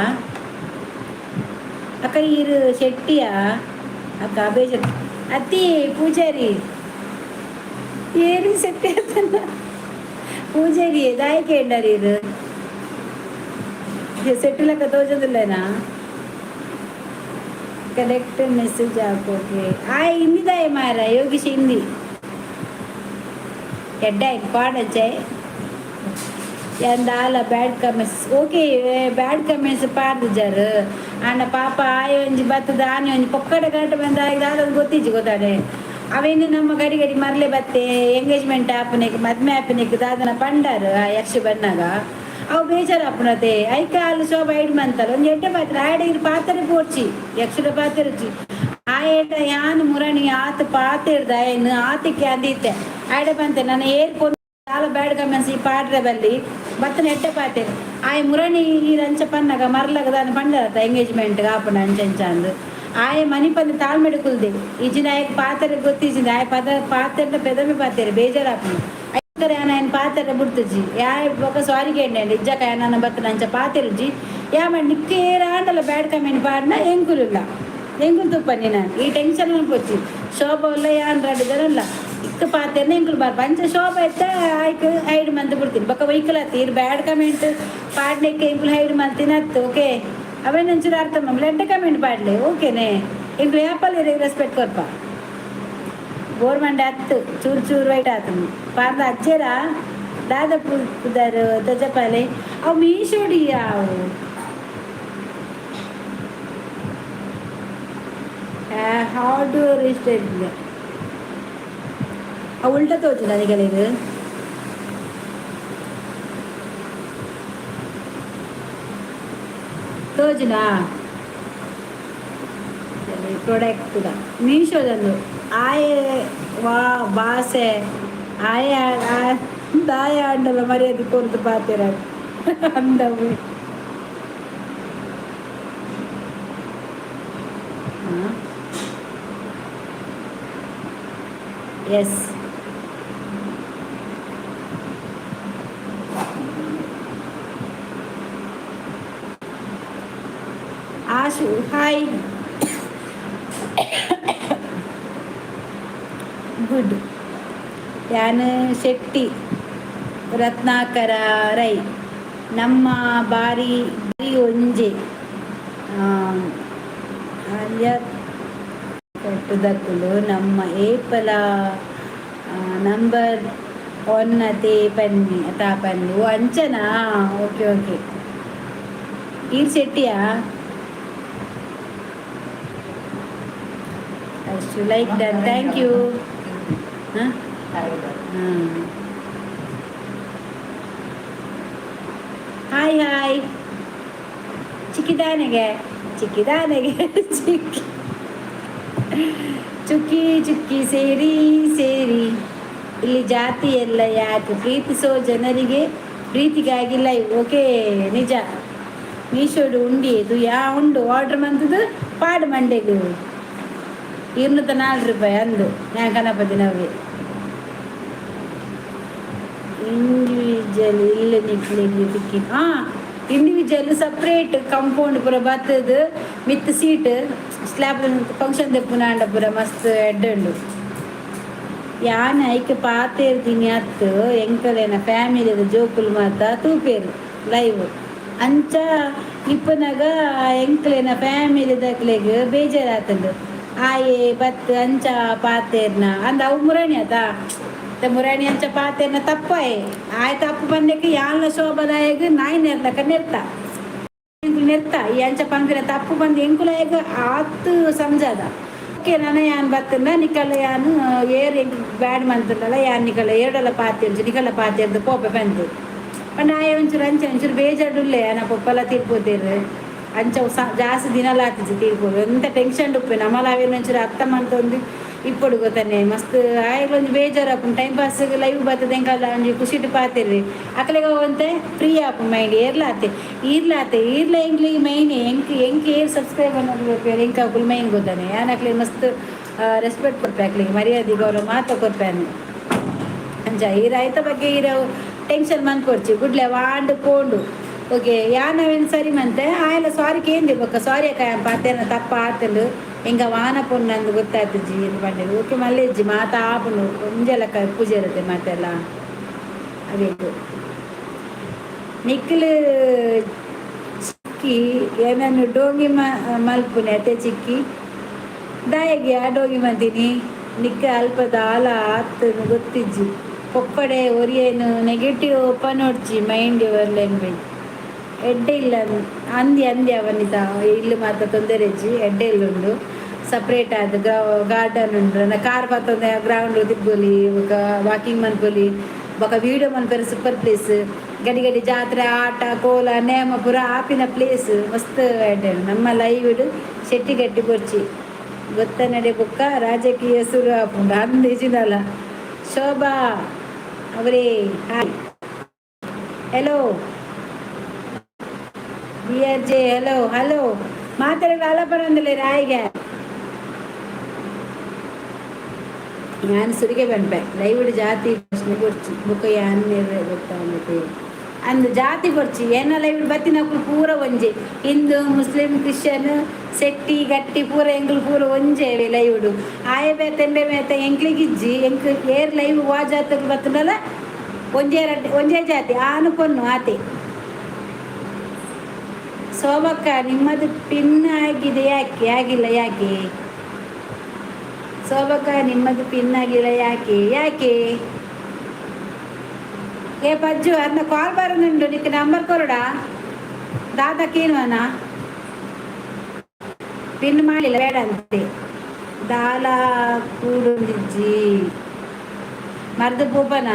ಅಕ್ಕ? ಇರು ಶೆಟ್ಟಿಯಾ ಅಕ್ಕ? ಬೇಜಾರು ಅತ್ತಿ ಪೂಜಾರಿ ಏರು ಶೆಟ್ಟಿ ಅತ್ತನ ಪೂಜಾರಿ ದಾಯಕೆ ಎಂಡಾರು ಇರು ಸೆಟ್ಟು ಲೆಕ್ಕ ತೋಜದಿಲ್ಲೇನಾ? ಕರೆಕ್ಟ್ ಮೆಸೇಜ್ ಹಾಕೋಕೆ. ಆ ಹಿಂದಿದಾಯ ಮಾರ ಯೋಗೀಶ್ ಹಿಂದಿ ಎಡ್ಡೆ ಪಾಡಚ್ಚೆ ಎಂದಾಲ. Bad comments, okay. Bad comments ಪಾಡ್ದಿಜಾರು ಆಂಡ ಪಾಪ ಆಯ ಒಂಜಿ ಬತ್ತದ ಆನೆ ಒಂಜಿ ಪೊಕ್ಕಡೆ ಗಂಟೆ ಬಂದ ದಾದ ಗೊತ್ತಿಜ್ಜಿ ಗೊತ್ತಾಡೆ. ಅವೇನು ನಮ್ಮ ಗಡಿ ಗಡಿ ಮರಲೆ ಬತ್ತೆ ಎಂಗೇಜ್ಮೆಂಟ್ ಆಪನೆಕ್ ಮದ್ಮೆ ಆಪನೆಕ್ ದಾದನ ಪಂಡಾರು. ಆ ಯಕ್ಷ ಬನ್ನಾಗ ಅವು ಬೇಜಾರು ಆಪುನತೆ. ಐಕ ಅಲ್ಲಿ ಶೋಭ ಐಡ್ ಮಂತಲ್ಲ ಒಂಜಿ ಎಡ್ಡೆ ಪಾತ್ರ ಆಯಡ ಇರು ಪಾತ್ರೆ ಪೋರ್ಚಿ ಯಕ್ಷದ ಪಾತ್ರೆರ್ಚಿ ಆಯಡ ಯಾನ್ ಮುರಣಿ ಆತ ಪಾತೆರ್ದ ಆಯನ್ ಆತಿಕ್ಕೆ ಅಂದಿತ್ತೆ ಆಯಡ ಬಂತೆ ನನ್ನ ಏರ್ ಪೊನ್ ದಾಲ ಬ್ಯಾಡ್ ಕಮೆಂಟ್ಸ್ ಈ ಪಾಡ್ರೆ ಬಲ್ಲಿ ಬತ್ತನ ಎಡ್ಡೆ ಪಾತೆ ಆಯ್ ಮುರಣಿ ಈ ರಂಚ ಪನ್ನಗ ಮರ್ಲಗ ದಾನ ಪಂಡರತ್ತ ಎಂಗೇಜ್ಮೆಂಟ್ ಆಪುನ ಅಂಚ ಅಂಚ ಅಂದು ಆಯೆ ಮನಿಪಂದೆ ತಾಳ್ಮೆಡ್ ಕುಲ್ದೆ ಇಜ್ಜಿನ ಆಯ್ ಪಾತೆರೆ ಗೊತ್ತಿಜ್ಜಿಂದ ಆಯ್ ಪದ ಪಾತೆರ್ದ ಪೆದಮೆ ಪಾತೆರೆ ಬೇಜಾರಾಪುಂಡು. ಐತರೆ ಆಯನ ಪಾತೆರ ಬುಡ್ತುಜಿ ಯಾಯ್ ಬೊಕ ಸಾರಿ ಕೇಂಡೆ ಇಜ್ಜಕ ನನ್ನ ಬತ್ತನ ಅಂಚ ಪಾತೆರುಜಿ ಯಾಮ ನಿಕ್ಕೆ ಏರಾಂಡಲ ಬ್ಯಾಡ್ ಕಮೆಂಟ್ ಪಾಡ್ನ ಎಂಕುಲುಲ್ಲ ಎಂಕುಲು ತುಪ್ಪ ನೀನ ಈ ಟೆನ್ಷನ್ ಅನ್ಪೊಚ್ಚಿ. ಶೋಭ ಉಲ್ಲ ಯಾನ್ ರಡ್ಡ್ ಜನ ಉಲ್ಲ ಇಕ್ಕ ಪಾತೆರ್ನ ಎಂಕುಲು ಬಾರ್ ಪಂಚ ಶೋಭ ಇತ್ತ ಆಯ್ಕ್ ಹೈಡ್ ಮಂತ್ ಬಿಡ್ತೀನಿ. ಬೊಕ ವೈಕಲ್ ಆತ್ ಇರ್ ಬ್ಯಾಡ್ ಕಮೆಂಟ್ ಪಾಡ್ನೆಕ್ಕೆ ಎಂಕುಲು ಹೈಡ್ ಮಲ್ತಿನ ಅತ್ತು. ಓಕೆ, ಅವೇನು ಒಂಚೂರು ಅರ್ಥ ಮಲ್ಪುಲೆ. ಎಡ್ಡೆ ಕಮೆಂಟ್ ಪಾಡ್ಲೆ, ಓಕೆನೆ? ಎಂಕುಲು ಯಾಪಲ್ ರೆಸ್ಪೆಕ್ಟ್ ಕೊರ್ಪ. ಬೋರ್ ಮಂಡೆ ಅತ್ತು ಚೂರು ಚೂರು ವೈಟ್ ಆತುಂಡು ಪಾರ್ದ ಅಚ್ಚೇರಾ ದಾದ ಪುದರ್ ತಜಪಾಲೆ ಅವು ಮೀಶೋಡಿ ಅವು how to register ಅವು ಉಲ್ಟ ತೋಜುಂಡು ನಿಗಲೆಗ್. ತೋಜುನಾ? ಪ್ರಾಡಕ್ಟ್ ಮೀಶೋದಂದು ಆಯೆ ವಾ ಬಾಸೆ ಆಯೆ ದಾಯ ಆಂಡಲ ಮರ್ಯಾದೆ ಕೊರ್ದು ಪಾತೆರ ಅಂದವು. Yes Ashu, hi, good. ಯಾನ್ ಶೆಟ್ಟಿ ರತ್ನಾಕರ ರೈ. ನಮ್ಮ ಬಾರಿ ಬಾರಿ ಒಂಜೆ ಆಲ್ಯ ಕಟ್ಟುದಕುಲು ನಮ್ಮ ಏಪಲ ನಂಬರ್ ಒನ್ನತೆ ಪನ್ನಿ ಅತಾ ಪನ್ನಿ. ಓ, ಅಂಚನಾ? Okay okay. ಈರ್ ಶೆಟ್ಟಿಯಾ? ಅಷ್ಟು ಲೈಕ್ ಡನ್, thank you. ಹಾಂ ಹಾಂ, ಹಾಯ್ ಹಾಯ್. ಹಾಯ್. ಚಿಕ್ಕಿದಾನೆಗೆ ಚಿಕ್ಕಿದಾನೆಗೆ ಚಿಕ್ಕಿ ಚುಕ್ಕಿ ಚುಕ್ಕಿ ಸೇರಿ ಸೇರಿ. ಇಲ್ಲಿ ಜಾತಿ ಎಲ್ಲ ಯಾಕೆ? ಪ್ರೀತಿಸೋ ಜನರಿಗೆ ಪ್ರೀತಿಗಾಗಿ ಲೈವ್. ಓಕೆ, ನಿಜ. ಮೀಶೋಡು ಉಂಡಿ ಇದು ಯಾ ಉಂಡು ಆರ್ಡರ್ ಮಂತದ್ದು ಪಾಡು ಮಂಡೆಗು 204 ರೂಪಾಯಿ ಅಂದು ನಾ ಗಣಪತಿ ನವ್ವೆ. ಇಂಡಿವಿಜುವಲ್ ಇಲ್ಲ ನಿಕ್ಲೆಗ್ ತಿಕ್ಕಿ. ಹಾಂ, ಇಂಡಿವಿಜುವಲ್ ಸಪ್ರೇಟ್ ಕಂಪೌಂಡ್ ಪೂರ ಬತ್ತದು ಮಿತ್ ಸೀಟ್ ಸ್ಲ್ಯಾಬ್. ಫಂಕ್ಷನ್ ದೆಪ್ಪುನಾಂಡ ಪೂರ ಮಸ್ತ್ ಎಡ್ಡೆ ಉಂಡು. ಯಾನ್ ಐಕ್ ಪಾತೆರ್ದಿನಿ ಅತ್ತು, ಎಂಕಲೆನ ಫ್ಯಾಮಿಲಿದ ಜೋಕುಲು ಮಾತ ತೂಪೇರು ಲೈವ್. ಅಂಚ ಇಪ್ಪನಗ ಎಂಕ್ಲೆನ ಫ್ಯಾಮಿಲಿದಕ್ಲೆಗ್ ಬೇಜಾರಾತುಂಡು. ಆಯೆ ಬತ್ ಅಂಚ ಪಾತೆರ್ನ ಅಂದ. ಅವು ಮುರಾಣಿ ಆತ ಮುರಾಣಿ ಅಂಚ ಪಾತೆರ್ನ ತಪ್ಪಾಯೆ ಆಯ್ ತಪ್ಪು ಬಂದಕ್ಕೆ ಯಾನ್ಲ ಶೋಭದಾಯಗ್ ನಾಯಿ ನೆರ್ಲಕ ನೆರ್ತ ಎಂಕುಲು ನೆರ್ತ. ಈ ಅಂಚ ಪನ್ಪಿನ ತಪ್ಪು ಬಂದು ಎಂಕುಲಾಯಗ್ ಆತ್ ಸಂಜಾದ. ಓಕೆ, ನನ ಯಾನ್ ಬತ್ತಂಡ ನಿಕಲ ಯಾನ್ ಏರ್ ಎಂಕ್ ಬ್ಯಾಡ್ ಮಂತುಂಡಲ ಯಾನ್ ನಿಕಲ ಏರ್ಡಲ ಪಾತೆರ್ಜಿ, ನಿಕಲ ಪಾತೆರ್ದು ಪೋಪೆ ಪಂದು ಪಂಡ. ಆಯೆ ಒಂಚೂರು ಅಂಚ ಒಂಚೂರು ಬೇಜಾರುಳ್ಳೆ. ಆನ ಪೊಪ್ಪಲ ತೀರ್ಪೋತೇರು. ಅಂಚ ಜಾಸ್ತಿ ದಿನಲ ಆತಿಜಿ ತೀರ್ಪೋದು. ಎಂತ ಟೆನ್ಷನ್ ಉಪ್ಪೆ ನಮ್ಮಲ ಅವೇನು ಒಂಚೂರು ಅರ್ಥ ಮಂತೊಂದು ಇಪ್ಪೊಡು ಗೊತ್ತಾನೆ. ಮಸ್ತ್ ಆಯಗ್ ಒಂಜಿ ಬೇಜಾರು ಆಪುಂಡು. ಟೈಮ್ ಪಾಸ್ ಲೈವ್ ಬರ್ತದೆ, ಎಂಕಲ್ಲ ಒಂಜಿ ಖುಷಿಟ್ ಪಾತೆರ್ರಿ. ಅಕಲೆಗ ಒಂತೆ ಫ್ರೀ ಆಪುಂಡು ಮೈಂಡ್. ಏರ್ಲಾತೆ ಈರ್ಲಾತೆ ಈರ್ಲ ಎಂಕ್ಲಿಗೆ ಮೈನ್. ಎಂಕ್ ಎಂಕ್ ಏರ್ ಸಬ್ಸ್ಕ್ರೈಬ್ ಅನ್ನೋದು ಎಂಕ್ ಅಕುಲು ಮೈನ್ ಗೊತ್ತಾನೆ. ಯಾನ್ ಅಕ್ಲೆಗ್ ಮಸ್ತ್ ರೆಸ್ಪೆಕ್ಟ್ ಕೊರ್ಪೆ, ಅಕ್ಲೆಗೆ ಮರ್ಯಾದೆ ಗೌರವ ಮಾತ ಕೊರ್ಪೇನು. ಅಂಚ ಈ ರೈತ ಬಗ್ಗೆ ಈರ ಟೆನ್ಷನ್ ಮನ್ಕೊಡ್ಚಿ ಗುಡ್ಲೆ ವಾಂಡ್ ಪೋಂಡು. ಓಕೆ, ಯಾನ್ ಅವೇನು ಸರಿ ಮಂತೆ ಆಯಲ ಸಾರಿ ಕೇಂದಿ ಬೊಕ್ಕ. ಸಾರಿ ಅಕ್ಕ, ಯಾನ್ ಪಾತೇನ ತಪ್ಪ ಆತಂಡು, ಎಂಕ ವಾನ ಪೊಣ್ಣಂದು ಗೊತ್ತಾಯ್ತು ಏನು ಪಂಡೇರು. ಓಕೆ, ಮಲ್ಲೆಜ್ಜಿ ಮಾತ ಆಪುಂಡು. ಒಂಜೆಲಕ್ಕ ಪೂಜೆ ಇರುತ್ತೆ ಮಾತೆಲ್ಲ ಅವೇಕು. ನಿಕ್ಲು ಚಿಕ್ಕಿ ಏನನ್ನು ಡೋಂಗಿ ಮಲ್ಪುನೆ ಅತ್ತೆ. ಚಿಕ್ಕಿ ದಾಯಗೆ ಆ ಡೋಂಗಿ ಮಂತೀನಿ? ನಿಕ್ಕ ಅಲ್ಪ ದಾಲ ಆತನು ಗೊತ್ತಿಜ್ಜಿ. ಪೊಕ್ಕಡೆ ಒರಿಯನು ನೆಗೆಟಿವ್ ಪನೊಡ್ಚಿ. Mind your language. ಎಡ್ಡೆ ಇಲ್ಲ ಅಂದಿ ಅಂದಿ ಅವನಿತ. ಇಲ್ಲಿ ಮಾತ್ರ ತೊಂದರೆ ಇಜ್ಜಿ, ಎಡ್ಡೆ ಇಲ್ಲ ಉಂಡು. ಸಪ್ರೇಟ್ ಆದ ಗಾರ್ಡನ್ ಉಂಡು. ನನ್ನ ಕಾರ್ ಬತ್ತೊಂದು ಗ್ರೌಂಡ್ ತಿರ್ಗೊಲಿ, ಬೊಕ ವಾಕಿಂಗ್ ಮನ್ಪೊಲಿ, ಬೊಕ ವೀಡಿಯೋ ಮನ್ಪೆರೆ ಸೂಪರ್ ಪ್ಲೇಸ್. ಗಡಿ ಗಡಿ ಜಾತ್ರೆ, ಆಟ, ಕೋಲ, ನೇಮ ಪೂರ ಆಪಿನ ಪ್ಲೇಸ್. ಮಸ್ತ್ ಎಡ್ಡೆ. ನಮ್ಮ ಲೈವ್ ಶೆಟ್ಟಿ ಗಟ್ಟಿ ಬೊರ್ಚಿ ಗೊತ್ತ ನಡೆ. ಬೊಕ್ಕ ರಾಜಕೀಯ ಸುರು ಆಪುಂಡು ಅಂದಿಜಿನಲ್ಲ. ಶೋಭಾ ಅವರೇ hi, hello. B R J hello hello. ಮಾತಾಡ ಅಲಪರಂದಿಲ್ಲ ರಾಯಿಗೆ. ಯಾನ್ ಸುರಿಗೆ ಪನ್ಪೆ, ಲೈವ್ಡ್ ಜಾತಿ ಪ್ರಶ್ನೆ ಕೊರ್ಚಿ ಬೊಕ ಯಾನ್ ಗೊತ್ತಾಗುತ್ತೆ ಅಂದ್. ಜಾತಿ ಕೊರ್ಚಿ ಏನ ಲೈವ್ ಬತ್ತಿನಕುಲು ಪೂರ ಒಂಜೆ. ಹಿಂದೂ, ಮುಸ್ಲಿಂ, ಕ್ರಿಶ್ಚಿಯನ್, ಸೆಟ್ಟಿ ಗಟ್ಟಿ ಪೂರ ಎಂಕುಲು ಪೂರ ಒಂಜೆ ಲೈವ್ಡು. ಆಯೆ ಬೇತೆ ಎಂಬೆ ಬೇತೆ ಎಂಕ್ಲಿಗಿಜ್ಜಿ. ಎಂಕ್ ಏರ್ ಲೈವ್ ವಾ ಜಾತಕ್ ಬತ್ತುಂಡಲ ಒಂಜೇ ರಡ್ಡೆ ಒಂಜೇ ಜಾತಿ ಆನು ಪೊನ್ನು ಆತೆ. ಸೋಮಕ್ಕ, ನಿಮ್ಮದು ಪಿನ್ ಆಗಿದೆ ಯಾಕೆ? ಆಗಿಲ್ಲ ಯಾಕೆ? ಸೋಮಕ್ಕ, ನಿಮ್ಮದು ಪಿನ್ ಆಗಿಲ್ಲ ಯಾಕೆ ಯಾಕೆ? ಏ ಪಜ್ಜು, ಅದನ್ನ ಕಾಲ್ ಬರೋದುಂಟು. ನಿಕ್ಕ ನಂಬರ್ ಕೊರಡಾ ದಾದಕ್ಕೇನು? ಪಿನ್ ಮಾಡಿಲ್ಲ, ಬೇಡ ಅಂತೆ. ದಾಲ ಕೂಡೊಂದಿಜ್ಜಿ ಮರ್ದು ಪೂಪನ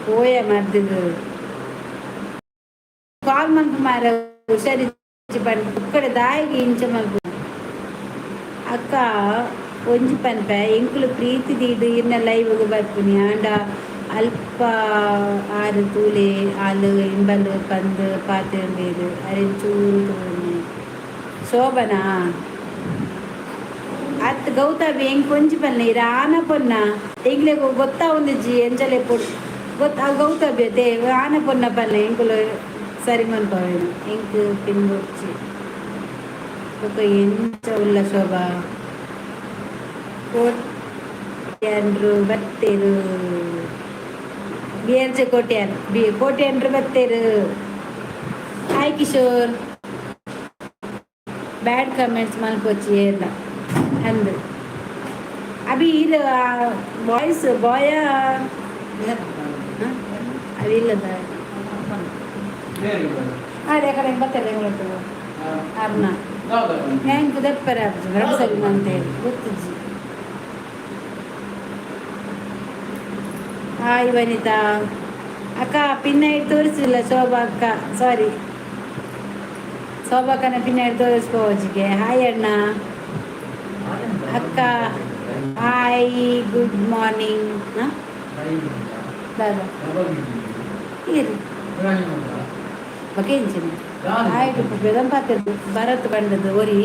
ಪೋಯ ಮರ್ದಿದು ಕಾಲ್ ಮನ್ಪು ಮಾರ. ಹುಷಾರಿಜ್ಜಿ ಪಂಡ ಕುಕ್ಕಡೆ ದಾಯಿಗೆ ಇಂಚ ಮಲ್ಪು? ಅಕ್ಕ, ಒಂಜಿ ಪನ್ಪೆ, ಎಂಕುಲು ಪ್ರೀತಿ ದೀದು ಇರ್ನ ಲೈವ್ಗ್ ಬರ್ಪುನಿ. ಆಂಡ ಅಲ್ಪ ಆರು ತೂಲೆ ಆಲು ಇಂಬಲು ಪಂದ್ ಪಾತೆರ್ಬೇರು ಅರೆನ್ ಚೂರು ತೂನೆ. ಶೋಭನಾ ಅತ್ ಗೌತಮಿ, ಎಂಕ್ ಒಂಜಿ ಪನ್ನೆ, ಇರ ಆನ ಪೊನ್ನ ಎಂಕ್ಲೆಗ್ ಗೊತ್ತಾವೊಂದಿಜ್ಜಿ ಎಂಚಲೆ ಪೊಡ್ ಗೊತ್ತ. ಗೌತಮಿ ಅದೇ ಆನ ಪೊನ್ನ ಪನ್ನೆ, ಎಂಕುಲು ಸರಿ ಮನ್ಪವೇನು. ಎಂಕ್ ಪಿನ್ ಬೊಡ್ಚಿ. ಬೊಕ ಎಂಚ ಉಲ್ಲ ಶೋಭಾ? ಕೋಟ್ಯಾನ್ರು ಬತ್ತೇರು. B R J Kotian B ಕೋಟ್ಯಾನ್ರು ಬತ್ತೇರು. ಹಾಯ್ ಕಿಶೋರ್. ಬ್ಯಾಡ್ ಕಮೆಂಟ್ಸ್ ಮಲ್ಪೊಚ್ಚಿ ಏರ್ಲ ಅಂದು. ಅಭಿ, ಇದು ಬಾಯ್ಸ್ ಬಾಯ ಅವಿಲ್ಲದ. ಅದೇ ಕಡೆ ಬತ್ತಾರೆ ಅರ್ನ ಹೆಂಗ್ ದೆಪ್ಪರೆ ಆಪುಜಿ ಸರಿ ಅಂತೇಳಿ ಗೊತ್ತಿಜ್ಜಿ. ಹಾಯ್ ವನಿತಾ. ಅಕ್ಕ, ಪಿನ್ ಐಡಿ ತೋರಿಸಿಲ್ಲ ಶೋಭಾ ಅಕ್ಕ. ಸಾರಿ ಶೋಭಾಕ್ಕನ, ಪಿನ್ ಐಡಿ ತೋರಿಸ್ಕೋಜಿಗೆ. ಹಾಯ್ ಅಣ್ಣ. ಅಕ್ಕ, ಹಾಯ್, ಗುಡ್ ಮಾರ್ನಿಂಗ್. ಹಾಂ ದಾದಾ ಇರು ಬಕೆಂಚಿನ ಆಯ್ತು. ಬೆದಂ ಪಾತ್ರೆ ಭರತ್ ಬಂಡದು ಒರಿ.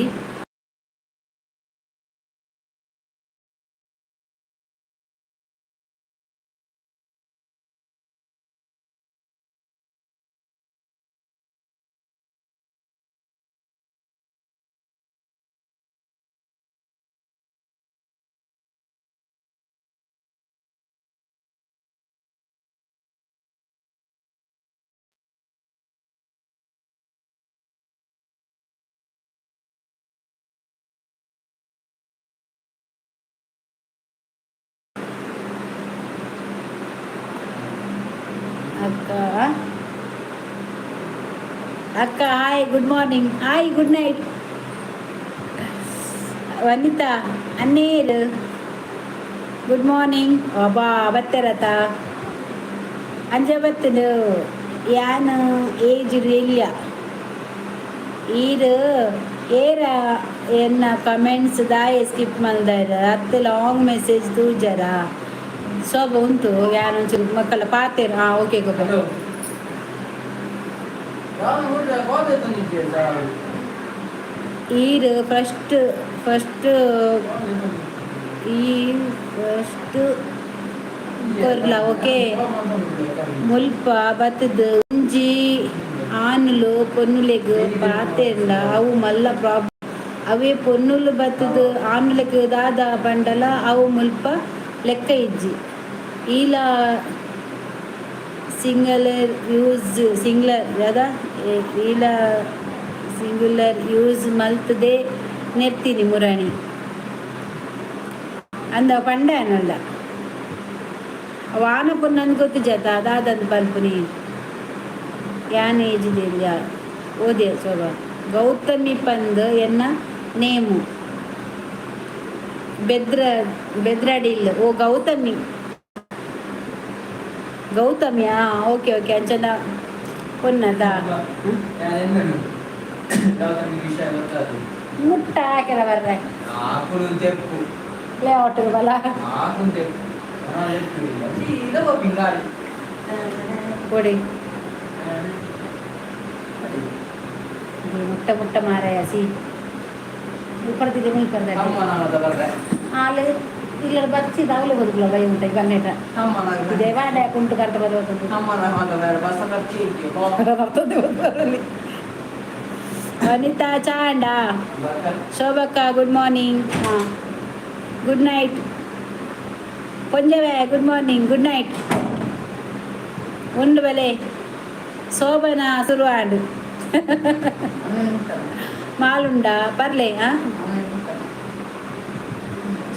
ಅಕ್ಕ, ಅಕ್ಕ, hi, good morning. Hi, good night Vanitha ಅನ್ನೇರು. Good morning. ಅಬ್ಬಾ, ಬತ್ತೆರತ ಅಂಜ ಬತ್ತದು. ಯಾನ್ ಏಜ್ ಇಲ್ಲ. ಈರ್ ಏರ ಎನ್ನ ಕಮೆಂಟ್ಸ್ ದಾಯೆ ಸ್ಕಿಪ್ ಮಲ್ದಾರ? ಅತ್ತೆ ಲಾಂಗ್ ಮೆಸೇಜ್ ತೂಜರ? ಶೋಭ ಉಂಟು. ಯಾನ್ ಒಂಚೂರು ಮಕ್ಕಳ ಪಾತೆರ್. ಹಾಂ, ಓಕೆ ಗೊಬ್ಬ. ಈರ್ ಫಸ್ಟ್ ಫಸ್ಟ್ ಈ ಫಸ್ಟ್ ಕೊರ್ಲ. ಓಕೆ. ಮುಲ್ಪ ಬತ್ತದು ಒಂಜಿ ಆನುಲು ಪೊನ್ನುಲೆಗ್ ಪಾತೆರ್ಂಡ ಅವು ಮಲ್ಲ ಪ್ರಾಬ್ಲಮ್. ಅವೇ ಪೊನ್ನುಲು ಬತ್ತದು ಆನುಲೆಗ್ ದಾದ ಪಂಡಲ ಅವು ಮುಲ್ಪ ಲೆಕ್ಕ ಇಜ್ಜಿ. ಈಲ ಸಿಂಗಲರ್ ಯೂಸ್ ಸಿಂಗ್ಲರ್ ದಾದ ಈಲ ಸಿಂಗುಲರ್ ಯೂಸ್ ಮಲ್ತದೆ ನೆರ್ತೀನಿ ಮುರಾಣಿ ಅಂದ ಪಂಡ ಅನ್ನಲ್ಲ. ವಾನ ಪೊನ್ನಂದು ಗೊತ್ತಿಜಾತ ದಾದಂದು ಪನ್ಪುನಿ. ಯಾನ್ ಏಜಿದಿಲ್ಲ ಓದೆ. ಶೋಭಾ ಗೌತಮಿ ಪಂದ್ ಎನ್ನ ನೇಮು. ಬೆದ್ರ ಬೆದ್ರಡಿಲ್. ಓ ಗೌತಮಿ, ಗೌತಮಿ. ಹಾಂ, ಓಕೆ ಓಕೆ. ಅಂಚನ ಪೊನ್ನದ ಮುಟ್ಟ ಹಾಕಿರ ಬರ್ರೆ. ಲೇಔಟ್ ಬಲ. ಕೊಡಿ ಮುಟ್ಟ ಮುಟ್ಟ ಮಾರಾಯ. ಸಿ ಮುಲ್ಪರ್ದಿದೆ ಮುಲ್ಪರ್ದ. ಆಲು ಇಲ್ಲ ಬಚ್ಚಿದ ಅವಲೆ ಬದುಕಲ ಬೈ ಉಂಟ ಬನ್ನೇಟ ಇದೆ ವಾಡೆ ಕುಂಟು ಕಂಟ ಬದುಕು ಬರ್ತದೆ ಬದುಕಲ್ಲಿ. ವನಿತಾ ಚಾಂಡ. ಶೋಭಕ್ಕ, ಗುಡ್ ಮಾರ್ನಿಂಗ್. ಹಾಂ, ಗುಡ್ ನೈಟ್ ಪೊಂಜವೆ. Good morning, good night. ಉಂಡು ಬಲೆ. ಶೋಭನ ಸುರುವಾಂಡು ಮಾಲುಂಡ ಪರ್ಲೆ. ಹಾಂ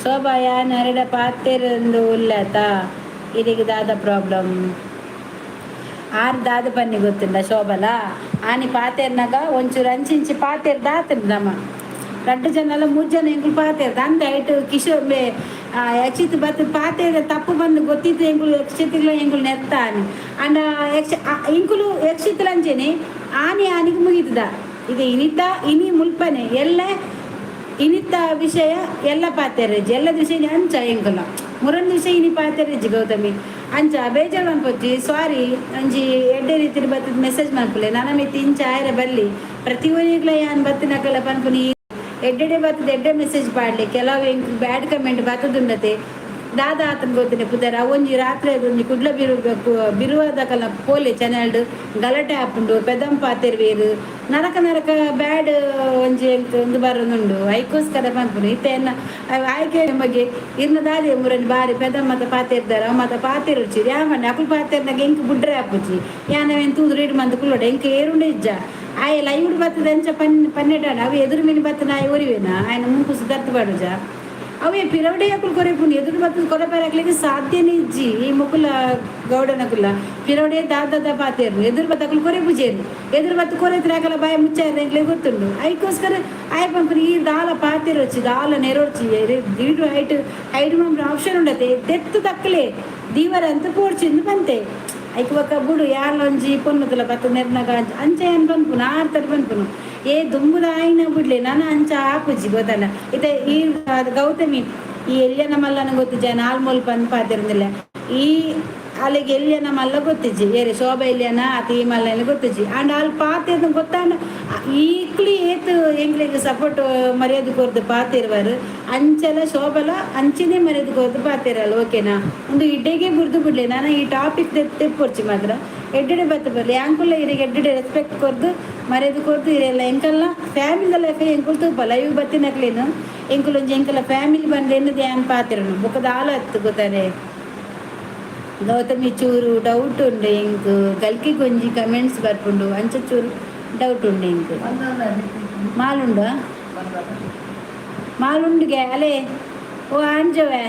ಶೋಭಾ, ಯಾನ್ ಅರೆಡ ಪಾತೆರೊಂದು ಉಲ್ಲತ. ಇರೆಗ್ ದಾದ ಪ್ರಾಬ್ಲಮ್? ಆರ್ ದಾದ ಪನ್ನಿ ಗೊತ್ತುಂಡ ಶೋಭಲ? ಆನಿ ಪಾತೆರ್ನಾಗ ಒಂಚೂರು ಅಂಚಿಂಚಿ ಪಾತೆರ್ ದಾತಂಡು. ನಮ ರಡ್ಡು ಜನ ಅಲ್ಲ, ಮೂರು ಜನ ಎಂಕುಲು ಪಾತೆರ್ದ ಅಂದ ಐಟ್ ಕಿಶೋರ್ ಬೇ ಯಕ್ಷಿತ್ ಬತ್ ಪಾತೆರ ತಪ್ಪು ಬಂದು ಗೊತ್ತಿತ್ತು. ಎಂಕುಲು ಯಕ್ಷಿತಿಗ್ಲ ಎಂಕುಲು ನೆತ್ತ ಆನಿ ಅಂಡ ಯಕ್ಷ ಇಂಕುಲು ಯಕ್ಷಿತ್ಲಂಚೆನೆ ಆನಿ ಆನಿಗೆ ಮುಗಿತದ. ಇದು ಇನಿತ ಇನಿ ಮುಲ್ಪನೆ ಎಲ್ಲ ಇನಿತ ವಿಷಯ ಎಲ್ಲ ಪಾತೆರೆಜ್ಜಿ. ಎಲ್ಲ ವಿಷಯ ಅಂಚ ಎಂಕುಲ ಮುರನ್ ವಿಷಯ ಇನಿ ಪಾತೆರೆಜ್ಜಿ ಗೌತಮಿ. ಅಂಚ ಬೇಜಾರು ಮನ್ಪೊಚ್ಚಿ, ಸಾರಿ. ಒಂಜಿ ಎಡ್ಡೆ ರೀತಿಲಿ ಬತ್ತದ ಮೆಸೇಜ್ ಮನ್ಪುಲೆ. ನನ ಮಿತ್ತ್ ಇಂಚ ಆಯೆರೆ ಬಲ್ಲಿ. ಪ್ರತಿ ಒರಿಗ್ಲ ಯಾನ್ ಬತ್ತಿನಕಲ ಪನ್ಪುನಿ, ಎಡ್ಡೆಡೆ ಬತ್ತದ ಎಡ್ಡೆ ಮೆಸೇಜ್ ಪಾಡ್ಲೆ. ಕೆಲವು ಎಂಕ್ ಬ್ಯಾಡ್ ಕಮೆಂಟ್ ಬತ್ತದುಂಡತೆ. ದಾದ ಆತನ ಗೊತ್ತಿನ ಪುದರ್. ಒಂಜಿ ರಾತ್ರಿ ಒಂಜಿ ಕುಡ್ಲ ಬಿರು ಬಿರುವಾದಕಲ ಪೋಲೆ ಚಾನೆಲ್ಡ್ ಗಲಾಟೆ ಆಪುಂಡು. ಪೆದಂ ಪಾತೆರ್ವೇರು ನರಕ ನರಕ ಬ್ಯಾಡ್ ಒಂಜಿ ಎಂಕ್ ಉಂದು ಬರೋದುಂಡು. ಐಕೋಸ್ಕರ ಪನ್ಪುನು. ಇತ್ತೆ ಎನ್ನ ಆಯ್ಕೆ ಬಗ್ಗೆ ಇರ್ನ ದಾದಿ ಮುರನಿ ಬಾರಿ ಪೆದಂ ಮತ ಪಾತೆರ್ದಾರ ಮತ ಪಾತೆರುಚಿ ಯಾಮಣ್ಣ. ಅಕುಲು ಪಾತೆರ್ನಾಗ ಎಂಕ್ ಬುಡ್ರೆ ಆಪುಜಿ. ಯಾನವೇನ್ ತೂದು ರೇಡ್ ಮಂತ್ ಕುಲ್ಲೋಡ. ಎಂಕ್ ಏರುಂಡೆ ಇಜ್ಜ. ಆಯೆ ಲೈವ್ಡ್ ಬತ್ತದ ಅಂಚ ಪನ್ ಪನ್ನೆಡಾಂಡ ಅವು ಎದುರು ಮೀನು ಬತ್ತನ ಆಯೆ ಒರಿವೇನ? ಆಯನ ಮುಂಕುಸು ದರ್ತ್ ಪಾಡುಜ. ಅವೇ ಪಿರವಡೆ ಅಕುಲು ಕೊರೆಪುನಿ. ಎದುರು ಬತ್ತದ ಕೊರಪೆರಾಕ್ಲಿಗೆ ಸಾಧ್ಯನೇ ಇಜ್ಜಿ. ಈ ಮುಕುಲ ಗೌಡನಕುಲ ಪಿರವಡೆ ದಾದ ಪಾತೇರು. ಎದುರು ಬತ್ತ ಅಕುಲು ಕೊರೆ ಪೂಜೇರು. ಎದುರು ಬತ್ತು ಕೊರೆತ್ರ ಅಕಲ ಬಾಯ ಮುಚ್ಚಾರ ಎಂಕ್ಲೆ ಗೊತ್ತುಂಡು. ಐಕೋಸ್ಕರ ಆಯ್ ಪಂಪುನಿ, ಈ ದಾಲ ಪಾತೆರೊಚ್ಚಿ, ದಾಲ ನೆರೊಡ್ಚಿ. ದೀಡು ಹೈಟ್ ಹೈಡ್ ಮಂಪ್ರ ಆಪ್ಷನ್ ಉಂಡತೆ. ದೆತ್ತು ತಕ್ಕಲೆ ದೀವರ ಅಂತ ಪೋಡ್ಚಿಂದು ಪಂತೆ. ಐಕ್ ಬೊಕ್ಕ ಬುಡು ಯಾನ್ಲೊಂಜಿ ಪೊನ್ನುದಲ ಬತ್ತ ನೆರ್ನಗ ಅಂಚ ಏನ್ ಪನ್ಪುನು ಆರ್ತರ್ ಪನ್ಪುನು. ಏ ದುಂಬುದ ಆಯಿನ ಬುಡ್ಲೆ, ನನ ಅಂಚ ಆಪುಜಿ ಗೊತ್ತಲ್ಲ. ಇತ್ತೆ ಈ ಗೌತಮಿ ಈ ಎಲ್ಯನ ಮಲ್ಲನ ಗೊತ್ತಿಜ್ಜ ನಾಲ್ ಪನ್ ಪಾತಿರಂದಿಲ್ಲ. ಈ ಅಲ್ಲಿಗೆ ಎಲ್ಯನ ಮಲ್ಲ ಗೊತ್ತಿಜ್ಜಿ, ಏರೆ ಶೋಭಾ ಎಲ್ಯನ ಅತಿ ಈ ಮಲ್ಲ ಗೊತ್ತಿಜ್ಜಿ. ಅಂಡ್ ಅಲ್ಲಿ ಪಾತಿರ್ನ ಗೊತ್ತಾಂಡ ಈಕ್ಲಿ ಏತ್ ಎಂಕ್ಲೆಗ್ ಸಪೋರ್ಟ್ ಮರ್ಯಾದೆ ಕೊರ್ದು ಪಾತಿರುವರು. ಅಂಚಲ ಶೋಭಲ ಅಂಚನೆ ಮರ್ಯಾದೆ ಕೊರ್ದು ಪಾತಿರಲ್ಲ, ಓಕೆನಾ? ಒಂದು ಇಡ್ಡೆಗೆ ಬುರ್ದು ಬಿಡ್ಲಿ. ನಾನು ಈ ಟಾಪಿಕ್ ತೆಪ್ಪೊರ್ಚಿ ಮಾತ್ರ ಎಡ್ಡೆ ಬತ್ತ ಬರ್ಲಿ. ಯಾಂಕುಲ್ಲ ಇರಿಗೆ ಎಡ್ಡೆ ರೆಸ್ಪೆಕ್ಟ್ ಕೊರ್ದು ಮರ್ಯಾದೆ ಕೊರ್ದು ಇರೆಲ್ಲ ಎಂಕಲ್ಲ ಫ್ಯಾಮಿಲಿ ಲೈಫ್ ಎಂಕುಲ್ ತೂಪ ಲೈವ್ ಬತ್ತಿನಕ್ಲೇನು ಎಂಕುಲ್ ಒಂಜಿ ಎಂಕಲ ಫ್ಯಾಮಿಲಿ ಬಂದ್ರೆ ಧ್ಯಾನ್ ಪಾತಿರನು ಬೊಕ್ಕ ದಾಲ ಹತ್ತು ಗೊತ್ತಾರೆ. ಗೌತಮಿ ಚೂರು ಡೌಟ್ ಉಂಡು ಎಂಕ್, ಗಲ್ಕಿ ಗೊಂಜಿ ಕಮೆಂಟ್ಸ್ ಬರ್ಪುಂಡು, ಅಂಚ ಚೂರು ಡೌಟ್ ಉಂಡು ಎಂಕ್. ಮಾಲುಂಡು ಮಾಲುಂಡುಗೆ ಅಲೆ ಓ ಆಂಜವೆ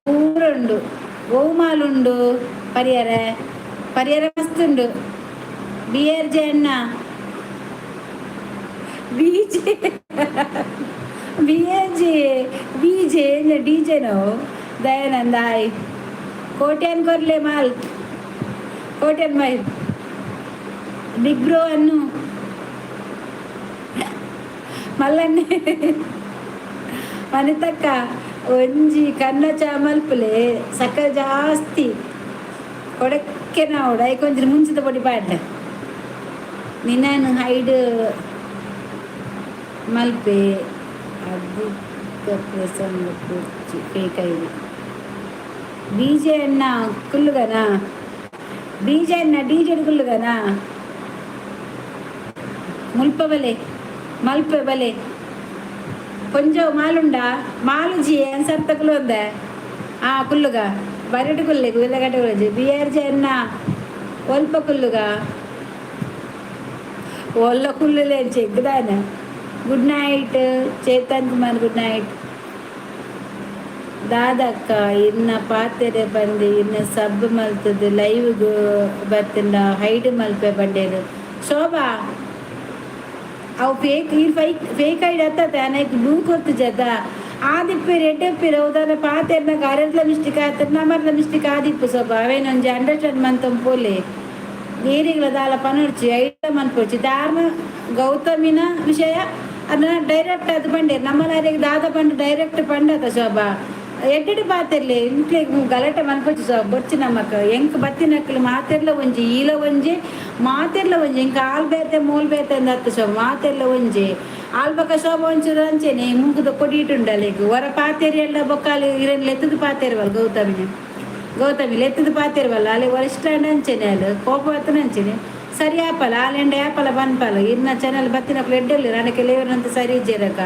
ಪೂರ ಉಂಡು. ಓ ಮಾಲುಂಡು ಪರಿಹಾರ ಪರಿಹಾರ ಮಸ್ತ್ ಉಂಡು. ಬಿ ಆರ್ ಜೆ ಅಣ್ಣ, B J B R J B J D J no. Dayananda hi. Kotian ಕೊರ್ಲೆ mall Kotian my big bro ಅನ್ನು ಮಲ್ಲನ್ನೆ. ವನಿತಕ್ಕ ಒಂಜಿ ಕನ್ನ ಚಾ ಮಲ್ಪುಲೆ, ಸಕ್ಕರೆ ಜಾಸ್ತಿ ಕೊಡಕ್ಕೆ ನಾವು ಐಕೊಂಜಿ ಮುಂಚಿತ ಪೊಡಿ ಪಾಡ್ಲೆ. ನಿನ್ನನ್ನು ಹೈಡ್ ಮಲ್ಪೆ ಅಧಿಕ ಪ್ರಸಂಗ ಕುರ್ಚಿ ಫೇಕ್ ಐಡಿ. ಬೀಜೆ ಅಣ್ಣ ಕುಲ್ಲುಗನ, ಬೀಜ ಅಣ್ಣ ಡಿಜೆ ಕುಲ್ಲುಗನ. ಮುಲ್ಪ ಬಲೆ, ಮಲ್ಪೆ ಬಲೆ. ಕೊಂಜವು ಮಾಲುಂಡ ಮಾಲುಜಿ ಅನ್ಸರ್ತಕಲು ಒಂದೆ. ಆ ಕುಲ್ಲುಗ ಬರಡು ಕುಲ್ಲೆ ಗುಲ್ಲಗಡ್ಡೆ ಕುಲ್ಲಜಿ. ಬಿ ಆರ್ ಜೆ ಅಣ್ಣ ಒಲ್ಪ ಕುಲ್ಲುಗ ಒಲ್ಲ ಕುಲ್ಲುಲೆ ಚೆಗ್ದಾನ. Good night Chetan Kumar, good night. ದಾದಕ್ಕ ಇನ್ನ ಪಾತೆರೆ ಬಂದು ಇನ್ನ ಸಬ್ ಮಲ್ತದ್ದು ಲೈವ್ಗ್ ಬತ್ತಿಂಡ ಹೈಡ್ ಮಲ್ಪೆ ಬಂಡೇರು. ಶೋಭಾ ಅವು ಫೇಕ್ ಈ ಫೈಕ್ ಫೇಕ್ ಐಡಿ ಅತ್ತತೆ ಅನೇಕ ಡೂ ಕೊರ್ತು ಜದ ಆದಿಪ್ಪೇರು ಎಡ್ಡೆಪ್ಪೇರು ಹೌದಾನ ಪಾತೆರ್ನ ಅರೆರ್ಲ ಮಿಸ್ಟೇಕ್ ಆತರ್ ನಮರ್ಲ ಮಿಸ್ಟೇಕ್ ಆದಿಪ್ಪು. ಶೋಭಾ ಅವೇನೊಂಜಿ ಅಂಡರ್ಸ್ಟ್ಯಾಂಡ್ ಮಂತಂ ಪೋಲೆ. ನೀರಿಗ್ಲ ದಾಲ ಪನೊಡ್ಚಿ ಐಟ ಮನ್ಪೊಡ್ಚಿ. ದಾರ್ನ ಗೌತಮಿನ ವಿಷಯ ಅದನ್ನ ಡೈರೆಕ್ಟ್ ಅದು ಬಂಡೇರು ನಮ್ಮಲಾರಿಗೆ ದಾದ ಪಂಡ ಡೈರೆಕ್ಟ್ ಪಂಡತ. ಶೋಭಾ ಎಡ್ಡೆಡ್ ಪಾತೆರ್ಲೆ ಇಂಕ್ಲೆ ಗಲಾಟೆ ಮನ್ಪೊಚ್ಚಿ ಶೋಭಾ ಬೊರ್ಚಿ. ನಮಕ್ ಎಂಕ್ ಬತ್ತಿನಕ್ಲು ಮಾತೆರ್ಲ ಒಂಜಿ, ಈಲ ಒಂಜಿ, ಮಾತೆರ್ಲ ಒಂಜಿ. ಎಂಕ್ ಆಲ್ ಬೇತೆ ಮೂಲ್ ಬೇತೆ ಅಂದತ್ತು ಶೋಭಾ, ಮಾತೆರ್ಲ ಒಂಜಿ. ಆಲ್ ಬೊಕ ಶೋಭಾ ಒಂಚೂರು ಅಂಚೆನೆ ಮೂಕುದ ಕೊಡಿಟುಂಡಲೆಗ್ ಹೊರ ಪಾತೆರಿ ಎಲ್ಲ ಬೊಕ್ಕಾಲಿ ಇರನ್ ಲೆತ್ತದ ಪಾತೆರ್ವಲ್. ಗೌತಮಿನ ಗೌತಮಿ ಲೆತ್ತದ ಪಾತೆರ್ವಲ್ಲ ಅಲ್ಲಿ ವರಿಷ್ಠ ಅಂಚೆನೆ ಅಲ್ಲಿ ಕೋಪ ಬತ್ತನ ಅಂಚೆನೆ ಸರಿ ಆಪಲ ಆಲೆಂಡ ಆಪಲ ಬನ್ಪಲ. ಇನ್ನ ಚಾನಲ್ ಬತ್ತಿನಕ್ಲು ಎಡ್ಡೆಲ್ಲ ನನಗೆ ಲೇವರಂತ ಸರಿ ಇಜ್ಜೆರಕ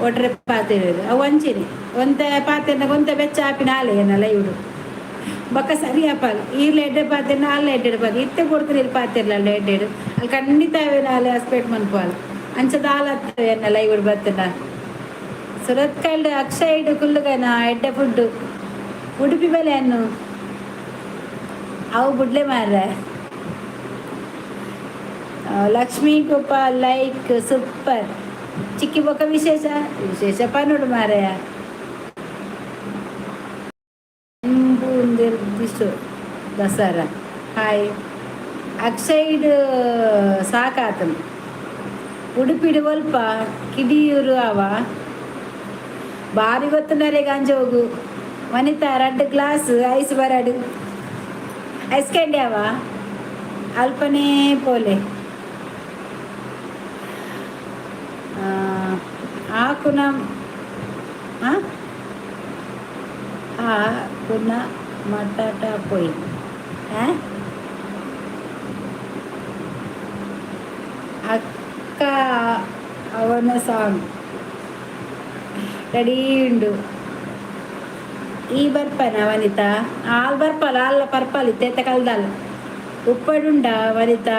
ಒಟ್ರೆ ಪಾತೆರು ಅವು ಅಂಚೆನೆ ಒಂತೆ ಪಾತೆರ್ನಾಗ ಒಂತೆ ಬೆಚ್ಚ ಆಪಿನ ಆಲೆ ಏನಲ್ಲ ಇವರು ಬೊಕ್ಕ ಸರಿ ಆಪಲ್. ಈರ್ಲ ಎಡ್ಡೆ ಪಾತೆರ್ನ ಅಲ್ಲ ಎಡ್ಡೆ ಪಾತೆ ಇತ್ತೆ ಕೊಡ್ತಾರೆ ಇಲ್ಲಿ ಪಾತೆರ್ಲ ಅಲ್ಲ ಎಡ್ಡೆಡು ಅಲ್ಲಿ ಖಂಡಿತ ಅವೇನ ಅಲ್ಲಿ ಹಾಸ್ಪೇಟ್ ಮನ್ಪಾಲ್ ಅಂಚ ದಾಲ ಎನ್ನಲ್ಲ ಇವರು ಬತ್ತನ. ಸುರತ್ಕಲ್ಡ್ ಅಕ್ಷಯ್ ಕುಲ್ಲುಗನ ಎಡ್ಡೆ ಫುಡ್ಡು ಉಡುಪಿ ಬಲೆ ಅನ್ನು ಅವು ಬುಡ್ಲೆ ಮಾರ್ರೆ. Lakshmi Gopal like super. ಚಿಕ್ಕಿ ಬೊಕ್ಕ ವಿಶೇಷ ವಿಶೇಷ ಪನ್ನೋಡು ಮಾರಯ. ನಿರ್ದಿಶು ದಸರಾ ಹಾಯ್. ಅಕ್ಷಯ್ಡ್ ಸಾಕಾತನು. ಉಡುಪಿಡು ಒಲ್ಪ ಕಿಡಿಯೂರು ಅವ ಬಾರಿ ಗೊತ್ತುಂಡರೆ ಗಂಜೋಗು. ವನಿತಾ ರಡ್ಡು ಗ್ಲಾಸ್ ಐಸ್ ಬರಡು ಐಸ್ ಕ್ಯಾಂಡಿ ಅವ ಅಲ್ಪನೇ ಪೋಲೆ. ಆಕುನ ಆ ಕುನ ಮಟಾಟ ಪೊಯ್ ಅಕ್ಕ ಅವನ ಸಾಂಗ್ ರೆಡಿ ಉಂಡು. ಈ ಬರ್ಪನ ವನಿತಾ ಆಲ್ ಬರ್ಪಲ ಅಲ್ಲ ಪರ್ಪಲ್ ಇತ್ತೇತ ಕಲ್ದಲ್ಲ ಉಪ್ಪಡುಂಡ ವನಿತಾ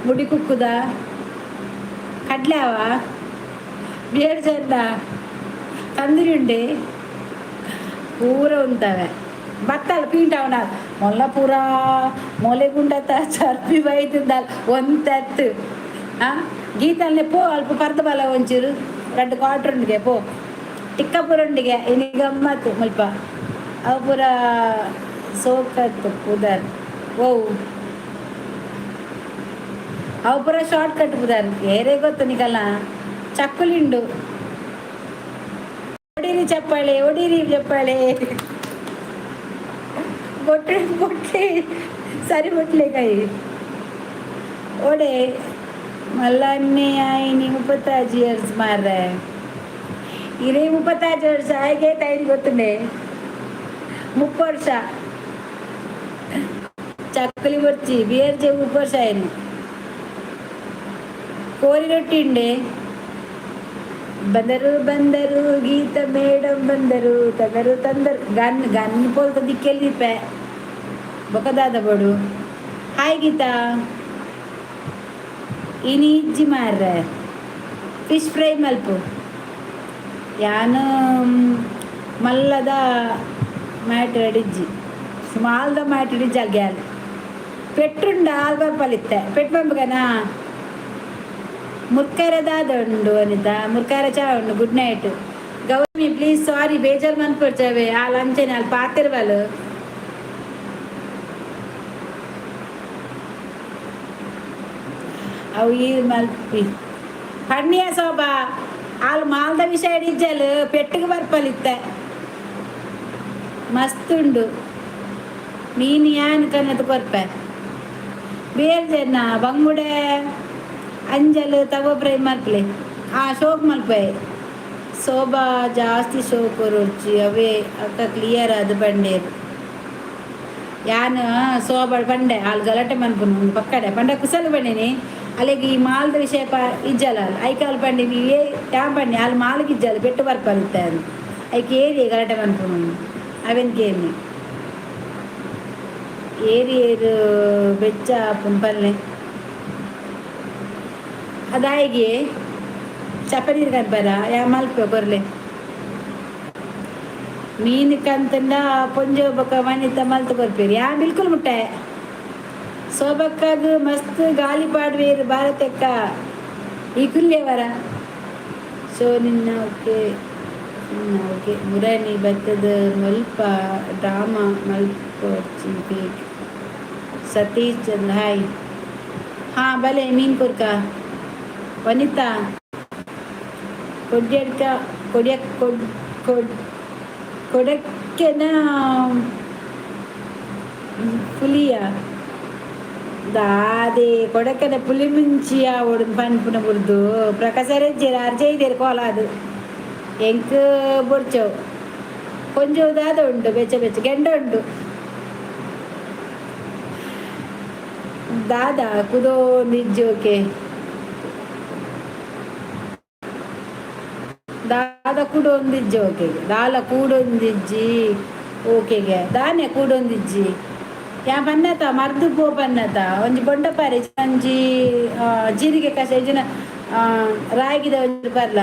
ಮುಡಿ ಕುಕ್ಕುದ ಕಡ್ಲಾವ ಬೇರ್ ಚಂದ ತಂದಿರಿ ಉಂಡೆ ಪೂರ ಉಂತವೆ ಬತ್ತಲ್ಲ ಪೀಂಟವನ ಮೊಲ್ಲ ಪೂರ ಮೊಲೆ ಗುಂಡತ ಚರ್ಪಿ ಬೈತಿದ್ದಾಲ್ ಒಂತತ್ತು. ಆ ಗೀತಲ್ಲೆ ಪೋ ಅಲ್ಪ ಪರ್ದ ಬಲ ಒಂಚೂರು ರಡ್ಡು ಕ್ವಾರ್ಟರ್ ಉಂಡಿಗೆ ಪೋ ಟಿಕ್ಕಪುರ ಉಂಡಿಗೆ ಇನಿ ಗಮ್ಮತ್ತು ಮುಲ್ಪ. ಅವು ಪೂರ ಸೋಕತ್ ಪುದರ್. ಓ, ಅವು ಪೂರ ಶಾರ್ಟ್ ಕಟ್ ಪುದರ್. ಏರೇ ಗೊತ್ತು ನಿಕಲ್ಲ? ಚಕ್ಕುಲಿಂಡು. ಹೊಡೀರಿ ಚಪ್ಪಾಳೆ, ಹೊಡೀರಿ ಚಪ್ಪಾಳೆ. ಬೊಟ್ಟೆ ಬೊಟ್ಟೆ ಸರಿ ಬೊಟ್ಲೆ ಕೈ ಒಡೆ ಮಲ್ಲನ್ನೇ ಆಯ್ನಿ. 35 ಇಯರ್ಸ್ ಮಾರ್ರೆ. ಇರೇ 35 ವರ್ಷ ಆಯ್ಕೆ ತೈರಿ ಗೊತ್ತುಂಡೆ. 30 ವರ್ಷ ಚಕ್ಕಲಿ ಬೊರ್ಚಿ ಬಿಯರ್ ಜೆ 30 ವರ್ಷ ಆಯ್ನು. ಕೋರಿ ರೊಟ್ಟಿ ಉಂಡೆ. ಬಂದರು ಬಂದರು, ಗೀತ ಮೇಡಮ್ ಬಂದರು. ತಂದರು ತಂದರು ಗನ್ ಗನ್ ಪೋಲ್ತ ದಿಕ್ಕೆಲ್ಲಿಪೆ ಬೊಕದಾದ ಬೋಡು. ಹಾಯ್ ಗೀತಾ. ಇನಿ ಇಜ್ಜಿ ಮಾರ್ರೆ. ಫಿಶ್ ಫ್ರೈ ಮಲ್ಪು. ಯಾನು ಮಲ್ಲದ ಮ್ಯಾಟ್ರ್ ಇಜ್ಜಿ, ಸ್ಮಾಲ್ದ ಮ್ಯಾಟ್ರ್ ಇಜ್ಜಿ. ಅಲ್ಗೆ ಅಲ್ಲಿ ಪೆಟ್ಟುಂಡ ಆಲ್ ಬರ್ಪಲಿತ್ತೆ ಪೆಟ್ಟು ಬಂಬಗನಾ. ಮುರ್ಕರೆ ದಾದ ಉಂಡು ಅನಿತಾ? ಮುರ್ಕರೆ ಚಾ ಉಂಡು. Good night Gowrami. Please sorry, ಬೇಜಾರ್ ಮನ್ಪೊಡ್ಚವೆ. ಆ ಲಂಚನೆ ಅಲ್ಲಿ ಪಾತಿರ್ವಲು. ಅವು ಈ ಮಲ್ಪಿ ಪಣ್ಣಿಯ ಶೋಭಾ. ಆಲ್ ಮಾಲ್ದ ವಿಷಯ ಇಜ್ಜಲ್, ಪೆಟ್ಟಿಗೆ ಬರ್ಪಲಿತ್ತೆ. ಮಸ್ತ್ ಉಂಡು ಮೀನು. ಯಾನ್ ಕನ್ನದ ಕೊರ್ಪೆ. ಬೇರೆ ಜನ ಬಂಗುಡೆ ಅಂಜಲ್ ತಗೋ ಫ್ರೈ ಮಲ್ಪಲೆ. ಆ ಶೋಕ್ ಮಲ್ಪೆ. ಶೋಭಾ ಜಾಸ್ತಿ ಶೋಕ್ ರುಚಿ ಅವೇ. ಅಕ್ಕ ಕ್ಲಿಯರ್ ಅದು ಬಂಡೇರು. ಯಾನ್ ಸೋಬ ಪಂಡೆ, ಆಲ್ ಗಲಾಟೆ ಮನ್ಪುನು ಪಕ್ಕಡೆ ಪಂಡ ಕುಸಲ್ ಬಂಡೇನಿ. ಅಲ್ಲಿಗೆ ಈ ಮಾಲ್ದ ವಿಷಯ ಪ ಇಜ್ಜಲ ಅಲ್ ಐಕಾಲ್ ಆಲ್ ಪಂಡೆ. ನೀ ಏ ಯಾನ್ ಪಂಡೆ, ಅಲ್ಲಿ ಮಾಲ್ಗೆ ಇಜ್ಜಲ್ಲ, ಪೆಟ್ಟು ಬರ್ಪಲ್ತೆ ಅಂದ್. ಐಕ್ ಏರಿ ಗಲಾಟೆ ಮನ್ಪುನು ಅವೆನ್ ಕೇನಿ. ಏರಿ ಏರು ಬೆಚ್ಚ ಪುಂಪಲ್ನೆ ಅದಾಯಿಗೆ ಚಪ್ಪ ನೀರು ಕನ್ಪರ ಯಾ ಮಲ್ಪೆ ಕೊರ್ಲೆ. ಮೀನು ಕಂತಂಡ ಪೊಂಜೋ ಬೊಕ ವನಿತ ಮಲ್ತ್ ಕೊರ್ಪೇರು. ಯಾ ಬಿಲ್ಕುಲ್ ಮುಟ್ಟೆ. ಸೋಬಕ್ಕಾಗ ಮಸ್ತ್ ಗಾಲಿ ಪಾಡ್ವೇರು. ಭಾರತಕ್ಕ ಈ ಕುಲ್ಯವರ ಸೊ ನಿನ್ನ. ಓಕೆ ಓಕೆ ಮುರಣಿ ಬತ್ತದ ಮಲ್ಪ drama ಮಲ್ಪೊರ್ಚಿ fake. Satish Chandra hi. ಹಾಂ, ಬಲೆ ಮೀನು ಕೊರ್ಕ. ವನಿತಾ ಕೊಡ್ಯಡ್ಕ ಕೊಡಿಯ ಕೊಡ್ ಕೊಡ್ ಕೊಡಕ್ಕೆನ ಪುಲಿಯ ದಾದೆ? ಕೊಡಕನ ಪುಲಿ ಮುಂಚಿ ಆವೊಡು ಪನ್ಪುನ ಬುಡ್ದು ಪ್ರಕಾಶರೆಜ್ಜೆರ್ ಅರ್ಜೆ ಕೋಲಾದು. ಎಂಕ್ ಬೊಡ್ಚವು ಕೊಂಜವು ದಾದ ಉಂಡು? ಬೆಚ್ಚ ಬೆಚ್ಚ ಗೆಂಡ ಉಂಡು. ದಾದ ಕುದೋ ನಿಜ್ಜೋಕೆ? ದಾದ ಕೂಡೊಂದಿಜ್ಜಿ ಓಕೆಗೆ? ದಾಲ ಕೂಡೊಂದಿಜ್ಜಿ ಓಕೆಗೆ. ದಾನೆ ಕೂಡೊಂದಿಜ್ಜಿ? ಯಾ ಪನ್ನತ ಮರ್ದು ಪೋ ಪನ್ನತ. ಒಂಜಿ ಬೊಂಡಪಾರೆ, ಒಂಜಿ ಜೀರಿಗೆ ಕಷಾಯ ಇಜ್ಜಿನ ರಾಗಿದ ಒಂಜಿ ಪರ್ಲ.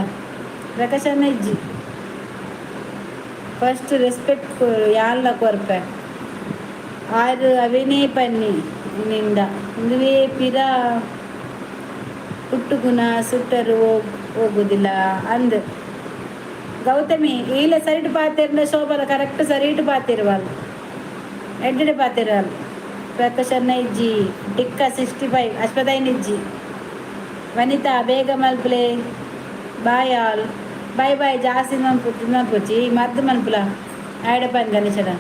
ಪ್ರಕಾಶನ ಇಜ್ಜಿ. ಫಸ್ಟ್ ರೆಸ್ಪೆಕ್ಟ್ ಯಾಲ್ಲ ಕೊರ್ಪೆ ಆರು ಅವೇನೇ ಪನ್ನಿ ನಿಂದ. ಇಂದುವೇ ಪಿರ ಪುಟ್ಟುಗುಣ ಸುಟ್ಟರು ಹೋಗುದಿಲ್ಲ ಅಂದ್. ಗೌತಮಿ ಈಲ ಸರಿಟು ಪಾತಿರ್ನ. ಶೋಭಲ ಕರೆಕ್ಟ್ ಸರಿಟು ಪಾತಿರುವಲ್, ಎಡ್ಡೆ ಪಾತಿರಲ್. ಪ್ರಕಾಶನ್ನ ಇಜ್ಜಿ. ಟಿಕ್ಕ 65 ಅಶ್ವದೈನ್ ಇಜ್ಜಿ. ವನಿತಾ ಬೇಗ ಮಲ್ಪಲೆ. Bye all, bye bye. ಜಾಸ್ತಿ ಮನ್ಪು ಮನ್ಪುಚಿ. ಮದ್ದು ಮನ್ಪುಲ ಆಯಡಪ್ಪನ್ ಗಣೇಶನ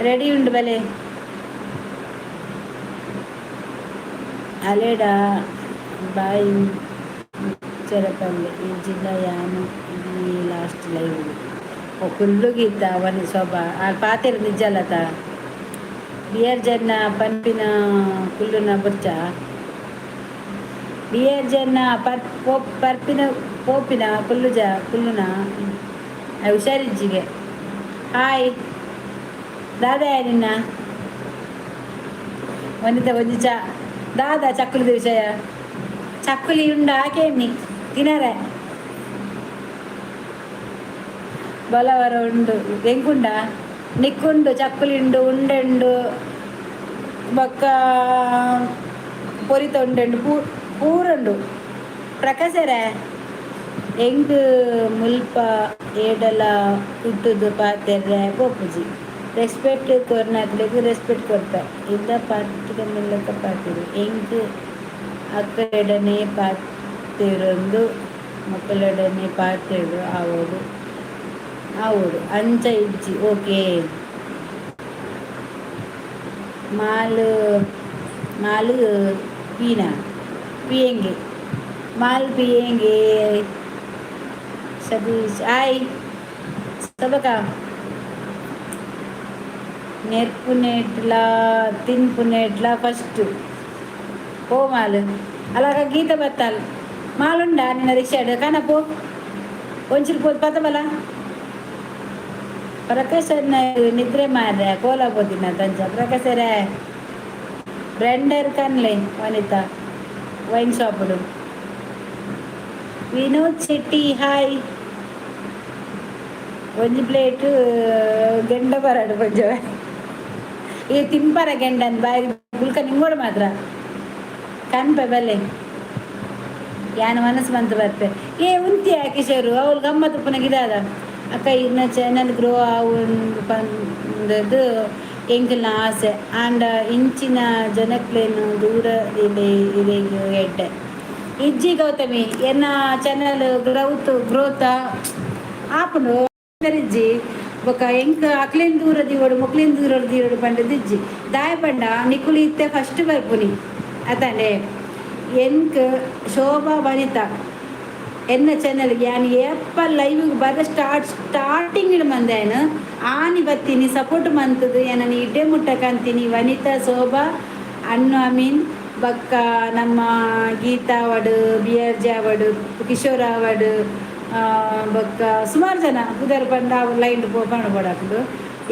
ರೆಡಿ ಉಂಡು. ಬಲೆ ಅಲೆಡ ಬಾಯ್ ಚರಪಲ್ಲೆ ಈ ಜಿಲ್ಲ. ಯಾನು ಈ ಲಾಸ್ಟ್ ಲೈವ್. ಓ ಕುಲ್ಲು ಗೀತ ವನಿ ಶೋಭಾ ಆ ಪಾತೆರ್ ನಿಜಲತ. ಬಿಯರ್ ಜನ ಪನ್ಪಿನ ಕುಲ್ಲುನ ಬುರ್ಚ. ಬಿಯರ್ ಜನ ಪರ್ ಪರ್ಪಿನ ಪೋಪಿನ ಕುಲ್ಲುಜ ಕುಲ್ಲುನ ಹುಷಾರಿಜ್ಜಿಗೆ. ಹಾಯ್ ದಾದಾ. ನಿನ್ನ ವನಿತ ಒಂಜಿ ಚಾ ದಾದಾ ಚಕ್ಕುಲಿದ ವಿಷಯ? ಚಕ್ಕುಲಿ ಉಂಡ ಆಕೆಣ್ಣಿ ತಿನರೆ ಬಲವರ ಉಂಡು. ಎಂಕುಂಡ ನಿಕ್ಕುಂಡು ಚಕ್ಕುಲಿ ಉಂಡು, ಉಂಡೆ ಉಂಡು, ಬೊಕ್ಕ ಪೊರಿತ ಉಂಡೆ ಪೂ ಪೂರುಂಡು. ಪ್ರಕಾಶರೇ, ಎಂಕ್ ಮುಲ್ಪ ಏಡಲ ಕುಟ್ಟುದು ಪಾತೆರ್ರೆ ಪೋಪುಜಿ. Respect ಕೊರ್ನಕ್ಲೆಗ್ respect ಕೊರ್ಪೆ. ಇಲ್ಲ ಪಾತೆರ ಮೆಲ್ಲಕ ಪಾತೆರು. ಎಂಕ್ ಅಕ್ಲೆಡನೆ ಪಾತೆರೊಂದು ಮೊಕಲೆಡನೆ ಪಾತೆರೊಡು ಆವೊಡು ಆವೊಡು, ಅಂಚ ಇಜ್ಜಿ ಓಕೆ. माल माल पीना पियेंगे, माल पियेंगे. सतीश ಆಯ್. ಸಬಕ ನೆರ್ಪುನೆಟ್ಲ ತಿನ್ಪುನೆಟ್ಲ ಫಸ್ಟ್ ಪೋ ಮಾಲ್. ಅಲಾಗ ಗೀತ ಬತ್ತಾಲ್. ಮಾಲುಂಡ ನಿನ್ನ ರಿಕ್ಷಾಡ್ ಕಾನ ಪೋ. ಒಂಚೂರು ಪೋದು ಪತ ಬಲ. ಪ್ರಕಾಶ್ ನಿದ್ರೆ ಮಾರ್ರೆ. ಕೋಲ ಪೋತಿನ ತಂಚ ಪ್ರಕಾಶರೇ. ಬ್ರೆಂಡರ್ ಕನ್ಲೆ ವನಿತಾ ವೈನ್ ಶಾಪ್ಡು. ವಿನೋದ್ ಶೆಟ್ಟಿ ಹಾಯ್. ಒಂಜಿ ಪ್ಲೇಟ್ ಗೆಂಡ ಬರಡು ಕೊಂಚ. ಈ ತಿಂಪರ ಗೆಂಡನ್ ಬಾಯಿ ಗುಲ್ಕ ನಿಂಗೋಡು ಮಾತ್ರ ಕನ್ಪೆ ಬಲ್ಲೆ. ಯಾನ್ ಮನಸ್ಸು ಬಂತು ಬರ್ಪೆ. ಏ ಉಂತಿಯ ಕಿಶೋರು, ಅವಳು ಗಮ್ಮತ್ ಉಪ್ಪುನ ಗಿದಾದ. ಅಕ್ಕ, ಇರ್ನ ಚಾನಲ್ ಗ್ರೋ ಆವೊಂದು ಪಂದದು ಎಂಕಲ್ನ ಆಸೆ. ಆಂಡ ಇಂಚಿನ ಜನಕ್ಲೆನ್ ದೂರ ಇಲೆ ಇರೆಗ್ ಎಡ್ಡೆ ಇಜ್ಜಿ. ಗೌತಮಿ, ಎನ್ನ ಚಾನಲ್ ಗ್ರೌತ್ ಗ್ರೋತ್ ಆಪುಂಡು ಇಜ್ಜಿ. ಬೊಕ ಎಂಕ್ ಅಕ್ಲೆನ್ ದೂರ ದೀವೊಡು, ಮೊಕ್ಲೆನ್ ದೂರ ದೀವೊಡು ಪಂಡದು ಇಜ್ಜಿ. ದಾಯ ಪಂಡ ನಿಕುಲು ಇತ್ತೆ ಫಸ್ಟ್ ಬರ್ಪುನಿ ಅತಂಡೆ. ಎಂಕ್ ಶೋಭಾ ವನಿತಾ ಎನ್ನ ಚಾನಲ್ ಯಾನ್ ಏಪ ಲೈವ್ ಬರ ಸ್ಟಾರ್ಟಿಂಗ್ ಮಂದಾಯನ ಆನಿ ಬತ್ತೀನಿ. ಸಪೋರ್ಟ್ ಮಂತದು ಏನನ ಇಡ್ಡೆ ಮುಟ್ಟ ಕಂತೀನಿ. ವನಿತಾ, ಶೋಭಾ, ಅಣ್ಣು ಅಮೀನ್, ಬಕ್ಕ ನಮ್ಮ Gita ಅವಡು, B R J ಅವಡು, Kishore ಅವಡು, ಬೊಕ್ಕ ಸುಮಾರು ಜನ ಪುದರ್ ಪಂಡ ಲೈನ್ ಪೋಪಣ ಬೋಡಾಪುಂಡು.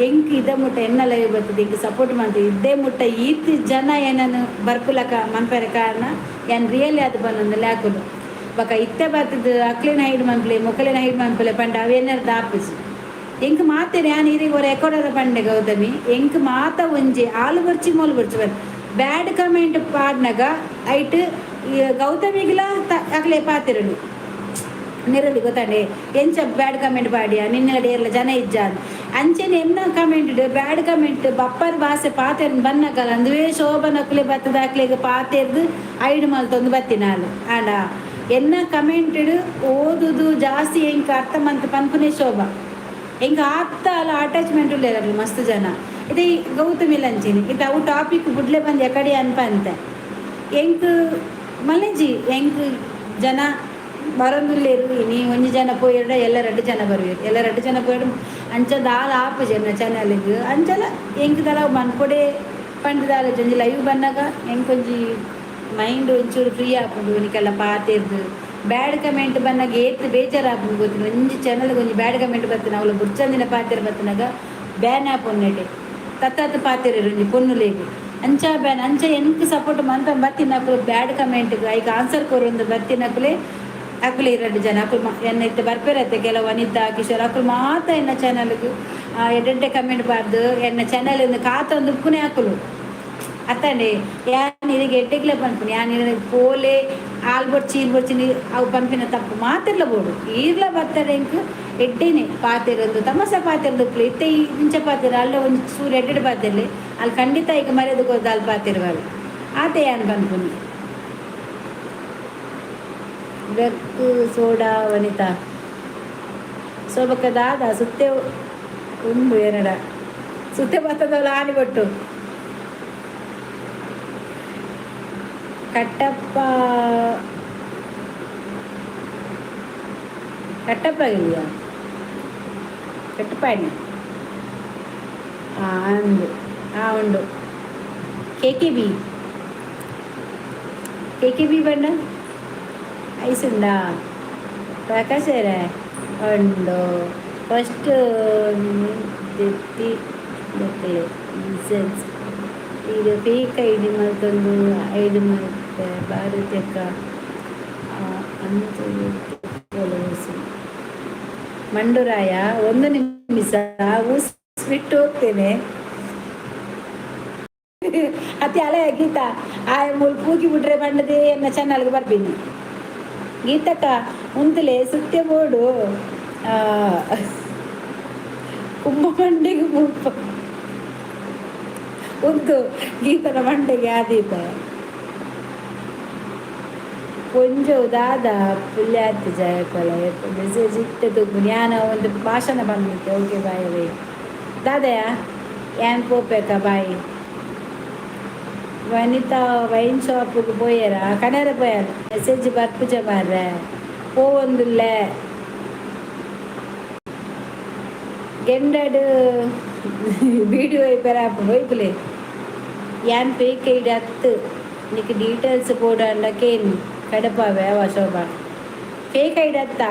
ಎಂಕ್ ಇದ ಮುಟ್ಟ ಎನ್ನ ಲೈವ್ ಬರ್ತದೆ, ಎಂಕ್ ಸಪೋರ್ಟ್ ಮಾಡ್ತೀವಿ. ಇದ್ದೇ ಮುಟ್ಟ ಈತ್ ಜನ ಏನನ್ನು ಬರ್ಪುಲಕ ಮನ್ಪೆರೆ ಕಾರಣ ಯಾನ್ ರಿಯಲಿ ಅದು ಬಂದೊಂದು ಲ್ಯಾಕುಲು. ಬೊಕ ಇತ್ತೆ ಬತ್ತದು ಅಕ್ಲೆನ ಹೈಡ್ ಮನ್ಪುಲೆ, ಮೊಕಲೆನ ಹೈಡ್ ಮನ್ಪುಲೆ ಪಂಡ ಅವೇನಾರು ದಾಪುಜಿ. ಎಂಕ್ ಮಾತೆರ್ ಯಾನ್ ಇರೆಗ್ ಒರ ಎಕೊಡರ ಪಂಡೆ ಗೌತಮಿ, ಎಂಕ್ ಮಾತ ಒಂಜಿ. ಆಲು ಬರ್ಚಿ ಮೋಲು ಬರ್ಚಿ ಬರ್ ಬ್ಯಾಡ್ ಕಮೆಂಟ್ ಪಾಡ್ನಗ ಐಟ್ ಗೌತಮಿಗ್ಲ ಅಕ್ಲೆ ಪಾತೆರಡು ನೆರಳಿ ಗೊತ್ತಾಂಡೆ. ಎಂಚ ಬ್ಯಾಡ್ ಕಮೆಂಟ್ ಪಾಡಿಯ, ನಿನ್ನೆಲ್ಲ ಏರ್ಲ ಜನ ಇಜ್ಜ ಅಂಚೆನೆ ಎನ್ನ ಕಮೆಂಟ್ ಬ್ಯಾಡ್ ಕಮೆಂಟ್ ಬಪ್ಪರ್ ಭಾಷೆ ಪಾತೆರ್ ಬನ್ನಗಲ ಅಂದುವೇ ಶೋಭನಕ್ಲೆ ಬತ್ತದ ಅಕ್ಲೆಗ್ ಪಾತೆರ್ದು ಐಡ್ ಮಲ್ತೊಂದು ಬತ್ತಿನಾಲ್. ಆಂಡ ಎನ್ನ ಕಮೆಂಟ್ ಓದುದು ಜಾಸ್ತಿ ಎಂಕ್ ಅರ್ಥ ಮಂತ್ ಪನ್ಪುನೆ ಶೋಭಾ. ಎಂಕ್ ಆತ್ತ ಅಲ್ಲ ಅಟ್ಯಾಚ್ಮೆಂಟ್ ಉಲ್ಲೇರ್ ಮಸ್ತ್ ಜನ. ಇದು ಗೌತಮಿ ಲಂಚಿನಿ ಇದು ಅವು ಟಾಪಿಕ್ ಬುಡ್ಲೆ ಬಂದು ಎಕಡೆ ಅನ್ಪ ಅಂತೆ. ಎಂಕ್ ಮಲೆಜಿ ಎಂಕ್ ಜನ ಬರೊಂದುಲ್ಲೇರು. ಇನಿ ಒಂಜಿ ಜನ ಪೋಯೆರ್ಡ ಎಲ್ಲ ರಡ್ಡ್ ಜನ ಬರುವೆರ್, ಎಲ್ಲ ರಡ್ಡ್ ಜನ ಪೋಯೆರ್ಡ ಅಂಚ ದಾಲ ಆಪುಜಿ ಎನ್ನ ಚಾನಲ್ಗ್. ಅಂಚಲ ಎಂಕ್ ದಾಲ ಮನ್ಪೊಡೆ ಪಂಡ್ ದಾಲ ಒಂಜಿ ಲೈವ್ ಬನ್ನಗ ಎಂಕೊಂಜಿ ಮೈಂಡ್ ಒಂಚೂರು ಫ್ರೀ ಆಪುಂಡು. ನಿಕ್ಕೆಲ್ಲ ಪಾತೆರ್ದು ಬ್ಯಾಡ್ ಕಮೆಂಟ್ ಬನ್ನಗ ಏತ್ ಬೇಜಾರು ಆಪುಂಡು ಗೊತ್ತಿಲ್ಲ. ಒಂಜಿ ಚಾನಲ್ಗೆ ಒಂಜಿ ಬ್ಯಾಡ್ ಕಮೆಂಟ್ ಬತ್ತಿನ ಅವಳು ಬುಡ್ಚಂದಿನ ಪಾತೆರ ಬತ್ತಿನಾಗ ಬ್ಯಾನ್ ಆಪುಂಡು. ತತ್ತ ಪಾತೆರ ಒಂಜಿ ಪೊನ್ನುಲೇಗ್ ಅಂಚ ಬ್ಯಾನ್. ಅಂಚ ಎಂಕ್ ಸಪೋರ್ಟ್ ಮಂತ ಬತ್ತಿನಕುಲು ಬ್ಯಾಡ್ ಕಮೆಂಟ್ ಐಕ್ ಆನ್ಸರ್ ಕೊರೊಂದು ಬತ್ತಿನಕುಲೆ ಅಕುಲು ಎರಡು ಜನ. ಅಕುಲು ಎನ್ನ ಇತ್ತೆ ಬರ್ಪೇರತ್ತೆ ಕೆಲವು ವನಿತಾ, ಕಿಶೋರ್ ಅಕುಲು ಮಾತ ಎನ್ನ ಚಾನಲ್ಗ್ ಎಡ್ಡೆಡ್ಡೆ ಕಮೆಂಟ್ ಬಾರ್ದು ಎನ್ನ ಚಾನಲ್ ಕಾತೊಂದು ಉಪ್ಪುನೆ ಅಕುಲು ಅತ್ತಂಡೆ. ಯಾನ್ ಇರೆಗ್ ಎಡ್ಡೆಗ್ಲೆ ಪನ್ಪುನಿ. ಯಾನ್ ಇರೆಗ್ ಪೋಲೆ ಆಲ್ ಬೊಡ್ಚಿ ಈಲ್ ಬೊಡ್ಚಿ ಅವು ಪನ್ಪಿನ ತಪ್ಪು ಮಾತೆರ್ಲ ಬೋಡು. ಈರ್ಲ ಬತ್ತಾರೆ ಎಂಕ್ ಎಡ್ಡೆನೆ ಪಾತೆರೊಂದು ತಮಸೆ ಪಾತೆರದು ಉಪ್ಪುಲೆ. ಇತ್ತೆ ಇಂಚ ಪಾತೆರ ಅಲ್ಲ ಒಂಜಿ ಚೂರು ಎಡ್ಡೆಡ್ ಪಾತೆರ್ಲೆ ಅಲ್ಲಿ ಖಂಡಿತ ಈಗ ಮರ್ಯಾದೆ ಕೊರ್ದು ಅಲ್ಲಿ ಪಾತೆರುವಲ್. ಆತೆ ಯಾನ್ ಪನ್ಪುನಿ. ಬೆಕ್ಕು ಸೋಡಾ ವನಿತಾ ಸೋಬಕ್ಕ ದಾದ ಸುತ್ತೆ ಉಂಡು ಏನಡ ಸುತ್ತೆ ಬತ್ತದಲ್ಲ ಆನಿ ಬೊಟ್ಟು. ಕಟ್ಟಪ್ಪ ಕಟ್ಟಪ್ಪ ಇದೆಯಾ? ಕಟ್ಟಪಾಣಿ ಅಂದು ಉಂಡು. K K B, K K B ಬಣ್ಣ ಐಸ್ ಉಂಡಾ ಪ್ರಕಾಶರೇ? ಉಂಡು. ಫಸ್ಟ್ ದೆತ್ತಿ ದೆತ್ತಲೆ ಸೆನ್ಸ್. ಇದು ಫೇಕ್ ಐಡಿ ಮಲ್ತೊಂದು ಐಡಿ ಮಲ್ತೆ ಭಾರತಿ ಅಕ್ಕ ಅಂಚ ಫಾಲೋವರ್ಸ್. ಮಂಡುರಾಯ, ಒಂದು ನಿಮಿಷ ಬಿಟ್ಟು ಹೋಗ್ತೇನೆ. ಅತಿ ಅಲೆ ಗೀತಾ ಆ ಮೂಲು ಪೂಕಿ ಬಿಟ್ರೆ ಬಂಡದೆ ಎನ್ನ ಚಾನಲ್ಗೆ ಬರ್ತೀನಿ. ಗೀತಕ್ಕ ಉಂತಲೆ ಸುತ್ತೆ ಬೋಡು. ಕುಂಭಮಂಡಿಗೆ ಮುಲ್ಪ ಉಂದು ಗೀತನ ಮಂಡೆಗೆ ಆದೀತ. ಕೊಂಜೋ ದಾದ ಪುಲ್ಯಾತ್ ಜಯಕೊಲ ಮೆಸೇಜ್ ಇತ್ತೆ ತೂಪು. ಜ್ಞಾನ ಒಂದು ಭಾಷಣ ಬಂದಿತ್ತೆ. ಓಕೆ, ಬಾಯ್ ಬೈ ದಾದಯ ಯಾನ್ ಪೋಪೇಕ, ಬಾಯ್. ವನಿತಾ ವೈನ್ ಶಾಪ್ಗೆ ಪೋಯರ? ಕನರ ಪೋಯರ್. ಮೆಸೇಜ್ ಬರ್ಪುಜ ಮಾರ್ರೆ. ಪೋವೊಂದುಲ್ಲೆ. ಗೆಂಡಡ್ ವೀಡಿಯೋ ಪೆರ ಪೋಯ್ಪುಲೆ. ಯಾನ್ ಫೇಕ್ ಐಡಿ ಅತ್ತು. ನಿಕ್ ಡೀಟೇಲ್ಸ್ ಬೋಡಾಂಡ ಕೇನ್, ಕಡಪಾವೆ. ಅವ ಶೋಭಾ ಫೇಕ್ ಐಡಿ ಅತ್ತ.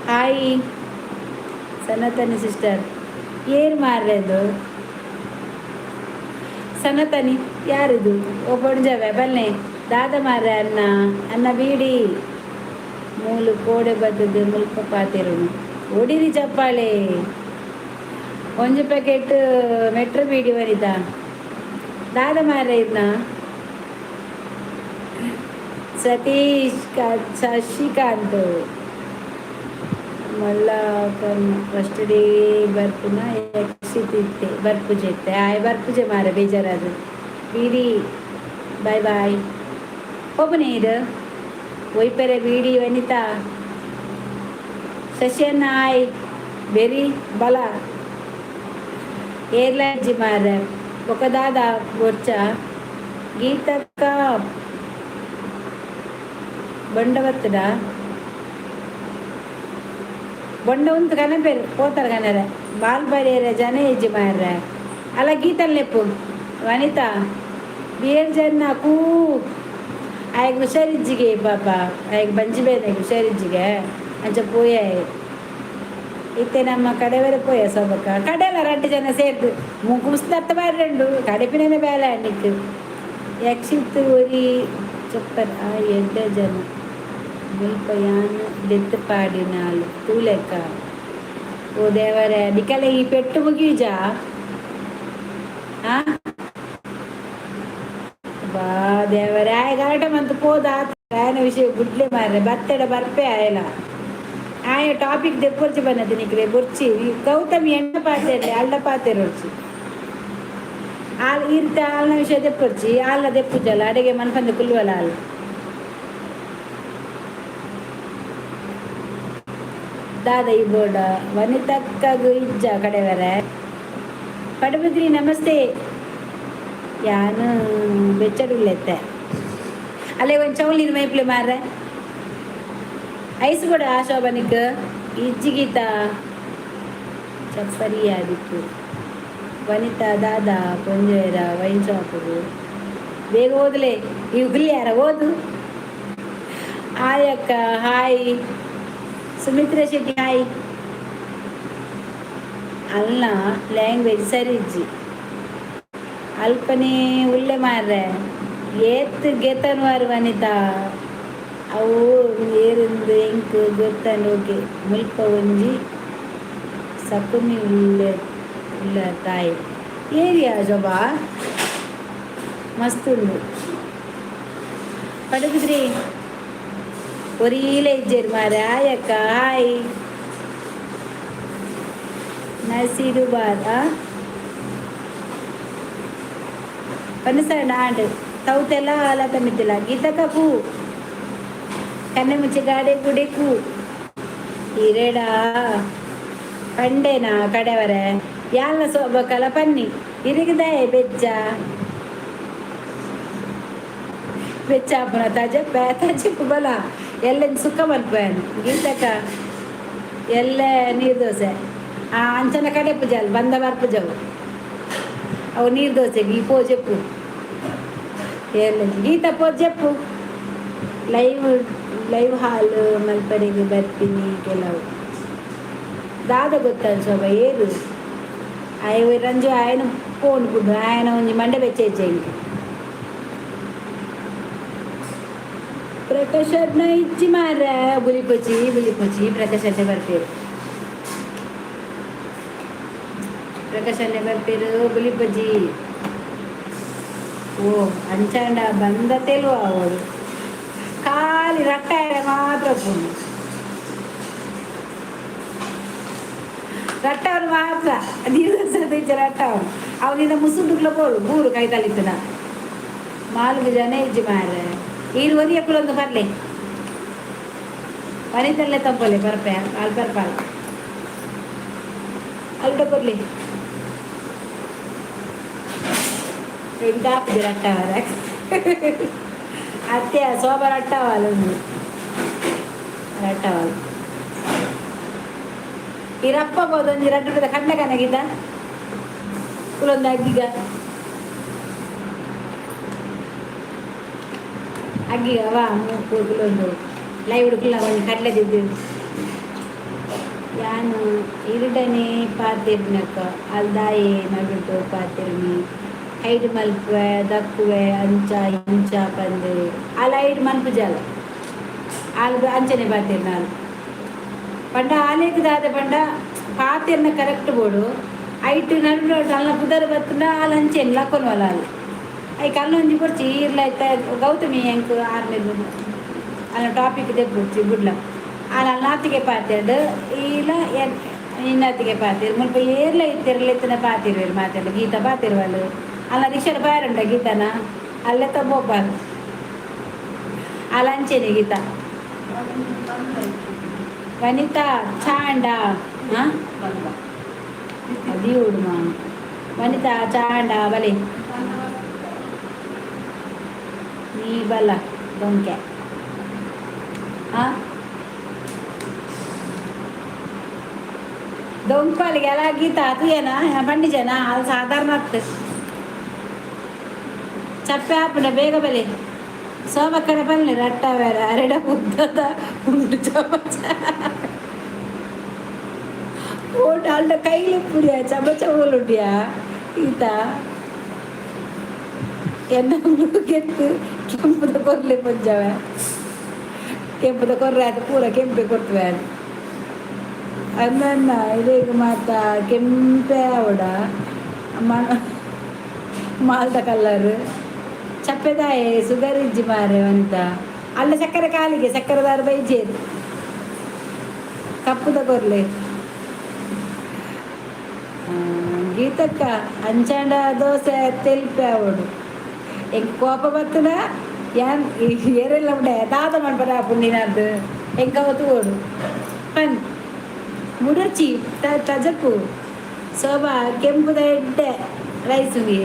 ಹಾಯ್ ಸನಾತನಿ ಸಿಸ್ಟರ್. ಏರ್ ಮಾರ್ರೆದು ಸನಾತನಿ? ಯಾರಿದು? ಓ ಪೊಂಜವೆ ಬಲ್ಲೆ. ದಾದ ಮಾರ್ರೆ ಅನ್ನ ಅನ್ನ ಬೀಡಿ ಮೂಲು ಕೋಡೆ ಬತ್ತದು. ಮುಲ್ಪ ಪಾತೆರುನು. ಒಡಿರಿ ಚಪ್ಪಾಳೆ. ಒಂಜಿ ಪ್ಯಾಕೆಟ್ ಮೆಟ್ರೋ ಬೀಡಿ. ವನಿತಾ, ದಾದ ಮಾರ್ರೆ ಇದ್ನ? ಸತೀಶ್ ಶಶಿಕಾಂತ್ ಮಲ್ಲ. ಫಸ್ಟ್ ಡೇ ಬರ್ಪುನ ಯಕ್ಷಿತಿತ್ತೆ ಬರ್ಪುಜೆತ್ತೆ. ಆಯ್ ಬರ್ಪುಜೆ ಮಾರ, ಬೇಜಾರಾದ. ಬೀಡಿ, ಬಾಯ್ ಬಾಯ್. ಪೋಪುನೆ ಇದು ಒಯ್ಪೆರೆ ಬೀಡಿ. ವನಿತಾ, ಶಶಿಯನ್ನ ಹಾಯ್. ಬೆರಿ ಬಲ ಏರ್ಲಜ್ಜಿ ಮಾರ. ಬೊಕ ದಾದ ಬೊರ್ಚ ಗೀತಕ್ಕ? ಬೊಂಡ ಬತ್ತದ. ಬೊಂಡ ಉಂತು ಕನಪೇರು ಪೋತಾರ ಕನರೆ. ಬಾಲ್ ಬರಿಯರೆ ಜನ ಇಜ್ಜಿ ಮಾರ್ರೆ. ಅಲ್ಲ, ಗೀತಲ್ ನೆಪ್ಪು. ವನಿತಾ, ಬೇರ್ ಜನ ಕೂ. ಆಯ್ಗೆ ಹುಷಾರಿಜ್ಜಿಗೆ ಪಾಪ. ಆಯ್ಗೆ ಬಂಜಿ ಬೇನೆ, ಹುಷಾರಿಜ್ಜಿಗೆ. ಅಂಚ ಪೋಯ ಇತ್ತೆ ನಮ್ಮ ಕಡೆವರೆ ಪೋಯ. ಸೊಬಕ ಕಡೆಲ್ಲ ರಡ್ಡು ಜನ ಸೇರ್ದು ಮುಗುಸ್ದತ್ತ ಬಾರ್ರೆಂಡು ಕಡೆಪಿನ ಬೇಲೆ ನಿಕ್. ಯಕ್ಷಿತ್ ಒರಿ ಚಪ್ಪರ್. ಆ ಎಡ್ಡ ಜನ ಮುಲ್ಪ ಯಾನ್ ದೆತ್ತ್ ಪಾಡಿನಾಲ್ ತೂಲೆಕ್ಕ. ಓ ದೇವರೇ, ನಿಕಲೆ ಈ ಪೆಟ್ಟು ಮುಗಿಯುಜಾ? ಆ ಬಾ ದೇವರೇ. ಆಯ್ ಗಲಾಟೆ ಮಂತ್ ಪೋದ. ಆಯನ ವಿಷಯ ಗುಡ್ಲೆ ಮಾರ್ರೆ. ಬತ್ತೆಡ ಬರ್ಪೆ ಆಯಲ. ಆಯ ಟಾಪಿಕ್ ದೆಪ್ಪೊರ್ಚಿ ಬನ್ನದು ನಿಕ್ಲೆ ಬೊರ್ಚಿ. ಗೌತಮಿ ಎಣ್ಣ ಪಾತೆರ್ಲೆ ಅಳ್ಳ ಪಾತೆರೊರ್ಚಿ. ಆಲ್ ಇರ್ತ ಆಲ್ನ ವಿಷಯ ದೆಪ್ಪೊರ್ಚಿ. ಆಲ್ನ ದೆಪ್ಪುಜಲ್ಲ. ಅಡೆಗೆ ಮನ್ಪಂದೆ ಕುಲ್ಲುವಲ್ಲ ಆಲ್. ದಾದ ಈ ಬೋರ್ಡ? ವನಿತಕ್ಕಗು ಇಜ್ಜ ಕಡೆವರೆ. ಪಡುಬಿದ್ರಿ ನಮಸ್ತೆ. ಯಾನು ಬೆಚ್ಚಡುಲ್ಲೆತ್ತೆ. ಅಲ್ಲೇ ಒಂದು ಚೌಲ್ ನೀರು ಮೈಪ್ಲೆ ಮಾರ್ರೆ. ಐಸ್ ಕೊಡ ಶೋಭನಿಕ್. ಇಜ್ಜಿ ಗೀತ ಚಪ್ಪರಿ ಆದಿತ್ತು. ವನಿತಾ, ದಾದಾ ಪೊಂಜೇರ ವೈನ್ ಶಾಪ್ಗು? ಬೇಗ ಓದ್ಲೆ. ಈ ಯಾರ ಓದು. ಹಾಯ್ ಅಕ್ಕ. Hi Sumitra Shetty, hi. ಅಲ್ಲ, ಲ್ಯಾಂಗ್ವೇಜ್ ಸರಿ ಇಜ್ಜಿ. ಅಲ್ಪನೇ ಉಲ್ಲೆ ಮಾರ್ರೆ. ಏತ್ ಗೆತನ್ವಾರ್ ವನಿತಾ. ಅವು ಏರಿಂದು ಎಂಕ್ ಗೊತ್ತಂಡ್. ಓಕೆ. ಮುಲ್ಪ ಒಂಜಿ ಸಕುನಿ ಉಲ್ಲೆ ಉಲ್ಲ ತಾಯಿ. ಏರಿಯಾ ಶೋಭಾ ಮಸ್ತ್ ಉಂಡು. ಪಡುಬಿದ್ರಿ ಒರೀಲೆ ಇಜ್ಜೆರ್ ಮಾರ್ರೆ. ಹಾಯ್ ಅಕ್ಕ, ಹಾಯ್. ನಸೀರುಬಾದ್ ಆ ಪನಸಂಡ ಆಂಡ್ ತೌತೆಲ್ಲ ಅಲ ಮಿತ್ತಿಲ್ಲ. ಗೀತಕ್ಕ ಪೂ ಕಣ್ಣೆ ಮುಚ್ಚಿ ಗಾಡೆ ಗುಡೆಕು ಇರೆಡ ಪಂಡೇನಾ ಕಡೆವರೆ? ಯಾಲ್ನ ಸೋಬಕಲ ಪನ್ನಿ ಇರಿಗದಾಯೆ. ಬೆಚ್ಚ ಬೆಚ್ಚ ಆಪುನ ತಜಪ್ಪೆ ತಜಿಪ್ಪು ಬಲ ಎಲ್ಲ ಸುಕ್ಕ ಮಲ್ಪುವೆನ್. ಗೀತಕ್ಕ, ಎಲ್ಲೆ ನೀರು ದೋಸೆ. ಆ ಅಂಚನ ಕಡೆ ಪೂಜೆ ಬಂದ ಬರ್ಪುಜವು ಅವು. ನೀರು ದೋಸೆಗೆ ಈ ಪೋಜೆಪ್ಪು ಎಲ್ಲ. ಗೀತ ಪೋಜೆಪ್ಪು. ಲೈವ್ ಲೈವ್ ಹಾಲ್ ಮಲ್ಪರೆಗೆ ಬರ್ತೀನಿ ಕೆಲವು. ದಾದ ಗೊತ್ತಲ್ಲ ಶೋಭ ಏರು ಆಯ್ ರಂಜು. ಆಯನ ಫೋನ್ ಬುಡ್ಡು. ಆಯನ ಒಂಜಿ ಮಂಡೆ ಬೆಚ್ಚ ಇಂಕ್. ಪ್ರಕಾಶನ ಇಜ್ಜಿ ಮಾರ್ರೆ. ಬುಲಿಪೊಚಿ ಬುಲಿಪೊಚಿ. ಪ್ರಕಾಶನ್ನೆ ಬರ್ಪೇರು. ಪ್ರಕಾಶನ್ನೆ ಬರ್ಪೇರು. ಬುಲಿಪೊಚಿ. ಓ ಅಂಚಾಂಡ ಬಂದ ತೆಲುವ ಅವಳು. ಖಾಲಿ ರಟ್ಟ ಮಾತ್ರ ಪುಂಡು. ರಟ್ಟವನು ಮಾತ್ರ. ನೀರು ರಟ್ಟವನು. ಅವು ನಿನ್ನ ಮುಸುಂಡುಕ್ಲ ಬೋಡು ಬೂರು ಕೈ ತಲಿತನ ಮಾಲ್ಗು ಜನ ಇಜ್ಜಿ ಮಾರೆ ಈರು ಒರಿಯ ಕುಲೊಂದು ಬರ್ಲಿ ವನಿತಲ್ಲೇ ತಂಪೊಲೆ ಬರ್ಪೆ ಅಲ್ಲಿ ಬರ್ಪಾಲ ಅಲ್ಟ ಬರ್ಲಿ ಎಂಕಾಪುಜಿ ರಟ್ಟವರ ಅತ್ತೆ ಸೋಬ ರಟ್ಟವಾಲ ರಟ್ಟವಾಲ ಈ ರಪ್ಪ ಬೋದೊಂಜಿ ರಡ್ಡು ರೂಪಾಯಿದ ಕಡ್ಲೆ ಕನಗಿದ್ದ ಕುಲೊಂದು ಅಗ್ಗಿಗ ಅಗ್ಗಿಗ ವಾ ಮೂಕು ಕುಲೊಂದು ಲೈವ್ ಹುಡುಕಲ್ಲ ಒಂಜಿ ಕಡಲೆ ದಿದ್ದು ಯಾನು ಇರುಡನೆ ಪಾತಿರ್ನಕ ಅಲ್ದಾಯೆ ನಡುಟು ಪಾತಿರ್ನಿ ಹೈಡ್ ಮಲ್ಪುವೆ ದಕ್ಕುವೆ ಅಂಚ ಇಂಚ ಪಂದು ಅಲ್ಲ ಹೈಡ್ ಮನ್ಪು ಜಾಲ ಆಲ್ ಅಂಚನೆ ಪಾತಿರ್ನಾಲ್ ಪಂಡ ಆಲೇಕ್ ದಾದ ಪಂಡ ಪಾತಿರ್ನ ಕರೆಕ್ಟ್ ಬೋಡು ಐಟ್ ನಡು ಅಲ್ಲ ಪುದರ್ ಬತ್ತುಂಡ ಆಲ್ ಅಂಚೆನ್ ಲಕ್ಕೊನ್ವಲ ಆಲ್ I ಕಲ್ಲೊಂಜಿ ಕೊರ್ಚಿ ಈರ್ಲ ಐತ ಗೌತಮಿ ಎಂಕ್ ಆರ್ನೆಗ್ ಅಲ್ಲ ಟಾಪಿಕ್ ದೆಪ್ಪುಡ್ಚಿ ಬುಡ್ಲ ಆಲ್ ಅಲ್ನಾತಿಗೆ ಪಾತೆರ್ಡ್ ಈಲ ಇನ್ನತ್ತಿಗೆ ಪಾತಿರ್ ಮುಲ್ಪ ಏರ್ಲ ಇತ್ತಿರ್ಲೆತ್ತಿನ ಪಾತಿರ್ವೆರ್ ಮಾತೆರ್ಲ ಗೀತಾ ಪಾತಿರ್ವಲ್ ಅಲ್ಲ ರಿಕ್ಷಾಡ್ ಬಾರುಂಡ ಗೀತಾನ ಅಲ್ಲೇ ತಗೋಪಾಲ್ ಅಲ್ಲ ಅಂಚೆನೆ ಗೀತಾ. ವನಿತಾ ಚಾಂಡ ಅದು ಉಡುಮಾ ವನಿತಾ ಚಾಂಡ ಬಲೆ ನೀ ಬಲ್ಲ ದೊಂಕೆ ಆ ದೊಂಕಾಲಿಗೆ ಎಲ್ಲ ಗೀತಾ ತೂಯನ ಬಂಡಿ ಜನ ಅಲ್ಲಿ ಸಾಧಾರಣ ಆಗ್ತದೆ. ಚಪ್ಪೆ ಆಪುಂಡ ಬೇಗ ಬಲೆ ಸೋಮಕ್ಕಡ ಬನ್ನಿ ರಟ್ಟ ಬೇರೆ ಅರೆಡ ಉದ್ದದ ಉಂಡು ಚಮಚ ಓಟ್ ಅಲ್ಡ ಕೈಲಿ ಪುಡಿಯ ಚಮಚ ಓಲುಂಡಿಯ ಈತ ಎನ್ನ ಗೆತ್ತು ಕೆಂಪುದ ಕೊರ್ಲೆ ಪಂಜವ ಕೆಂಪುದ ಕೊರ್ರೆ ಅದು ಪೂರ ಕೆಂಪೆ ಕೊರ್ತುವೆ ಅದು ಅನ್ನ ಇದೇಗ ಮಾತ ಕೆಂಪೆ ಆವಡ ಮಾಲ್ದ ಕಲ್ಲರ್ ಚಪ್ಪೆದಾಯೆ ಸುಗರ್ ಇಜ್ಜಿ ಮಾರೆ ಅಂತ ಅಲ್ಲ ಸಕ್ಕರೆ ಕಾಲಿಗೆ ಸಕ್ಕರೆದಾರ ಬೈಜೇರು ಕಪ್ಪುದ ಕೊರ್ಲೆ ಗೀತಕ್ಕ ಅಂಚಾಂಡ ದೋಸೆ ತೆಲ್ಪೆ ಅವಡು ಎಂಕ್ ಕೋಪ ಬತ್ತದ ಯಾನ್ ಏರೆಲ್ಲ ಉಂಡೆ ದಾದ ಮನ್ಪರ ಪುಣ್ಣಿನಾರ್ದು ಎಂಕ ತೂವೊಡು ಪನ್ ಮುಡರ್ಚಿ ತಜಪು ಶೋಭಾ ಕೆಂಪುದ ಎಡ್ಡೆ ರೈಸುಗೆ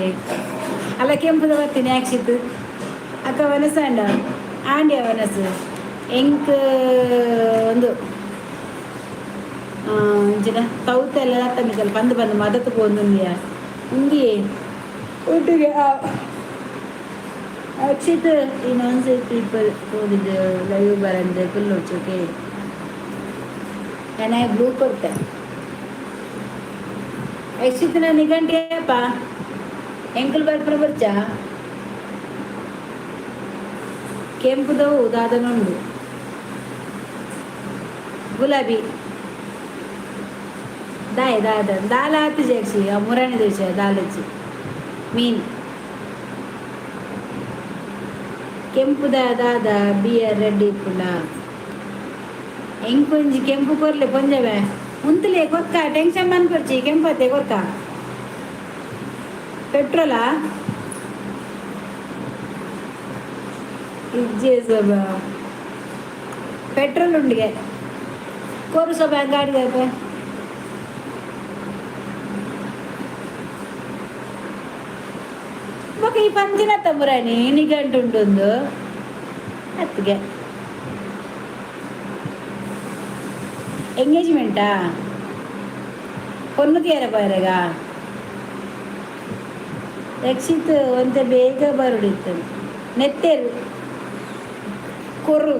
ಅಲ್ಲ ಕೆಂಪುದ ಬತ್ತೀನಿ ಆಕ್ಷಿತ್ ಅಕ್ಕ ವನಸಾಂಡ ಆಂಡ್ಯ ವನಸು ಎಂಕ್ ಒಂದು ಇಂಚಿನ ತೌತೆಲ್ಲ ತಮ್ಮಿಕಲ್ ಪಂದು ಪಂದು ಮದತ್ ಪೋಂದುಂದಿಯ ಉಂದಿಯೇ ಒಟ್ಟಿಗೆ ಅಕ್ಷಿತ್ ಈ ನಾನ್ ಪೀಪಲ್ ಹೋಗಿದ್ದು ಲೈವ್ ಬರಂದೆ ಫುಲ್ ಓಕೆ ನಾನು ಬ್ಲೂ ಕೊಡ್ತೆ ಯಕ್ಷಿತ್ ನಿಗಂಟಿಯಪ್ಪ ಎಂಕುಲ್ ಬರ್ಪುನ ಬರ್ಚ ಕೆಂಪುದವು ದಾದನುಂಡು ಗುಲಾಬಿ ದಾಯ ದಾದ ದಾಲ ಆತು ಜೇಕ್ಷಿ ಆ ಮುರಾಣಿ ದೋಸೆ ದಾಲಚ್ಚಿ ಮೀನ್ ಕೆಂಪುದ ದಾದ ಬಿಯರ್ ರೆಡ್ಡಿ ಇಪ್ಪುಂಡ ಎಂಕೊಂಜಿ ಕೆಂಪು ಕೊರ್ಲೆ ಪೊಂಜವೆ ಉಂತುಲೆ ಕೊರ್ಕ ಟೆನ್ಷನ್ ಮನ್ಪೊರ್ಚಿ ಕೆಂಪತ್ತೆ ಕೊರ್ಕ ಪೆಟ್ರೋಲಾ ಇಜ್ಜೆ ಸಬ ಪೆಟ್ರೋಲ್ ಉಂಡಿಗೆ ಕೋರು ಸೊಬ ಗಾಡಿ ಬೊಕ ಈ ಪಂಜಿನ ತಮ್ಮುರಾಣಿ ನಿಘಂಟು ಉಂಟುಂದು ಅತ್ತಿಗೆ ಎಂಗೇಜ್ಮೆಂಟಾ ಪೊನ್ನು ತೀರ ಪೋಯರೆಗ ರಕ್ಷಿತ್ ಒಂತೆ ಬೇಗ ಬರುಡಿತ್ತು ನೆತ್ತೇರು ಕೊರು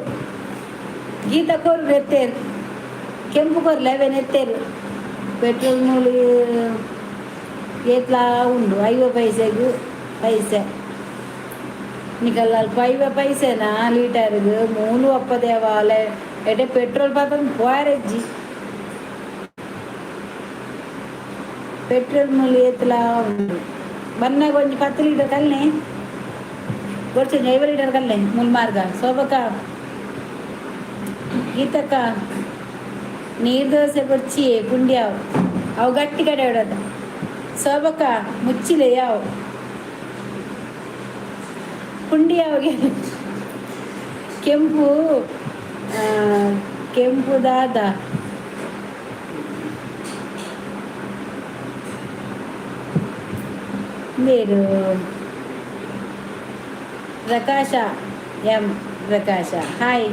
ಗೀತ ಕೊರು ನೆತ್ತೇರು ಕೆಂಪು ಕೊರ್ಲೆ ಅವೇ ನೆತ್ತೇರು ಪೆಟ್ರೋಲ್ ಮೂಲು ಏತ್ಲಾ ಉಂಡು 50 ಪೈಸೆಗು ಪೈಸೆ ನಿಕಲ್ ಅಲ್ಪ 50 ಪೈಸೆನಾ ಲೀಟರ್ಗೆ ಮೂಲು ಅಪ್ಪ ದೇವಾಲೆ ಎಡೆ ಪೆಟ್ರೋಲ್ ಪಾತಂದು ಪೋಯರೆಜ್ಜಿ ಪೆಟ್ರೋಲ್ ಮೂಲು ಏತ್ಲಾ ಉಂಡು ಬನ್ನಾಗ ಒಂಜಿ 10 ಲೀಟರ್ ಕಲ್ನೆ ಗೊಡ್ಚೊಂಜಿ 50 ಲೀಟರ್ ಕಲ್ನೆ ಮುಲ್ಮಾರ್ಗ ಸೋಬಕ್ಕ ಗೀತಕ್ಕ ನೀರು ದೋಸೆ ಬೊರ್ಚಿ ಪುಂಡ್ಯಾವು ಅವು ಗಟ್ಟಿ ಕಡೆ ಇಡೋದು. ಸೋಬಕ ಮುಚ್ಚಿಲೆ ಯಾವ ಪುಂಡಿ ಯಾವಾಗ ಕೆಂಪು ಕೆಂಪು ದಾದ ಬೇರು. ಪ್ರಕಾಶ ಎಂ ಪ್ರಕಾಶ ಹಾಯ್.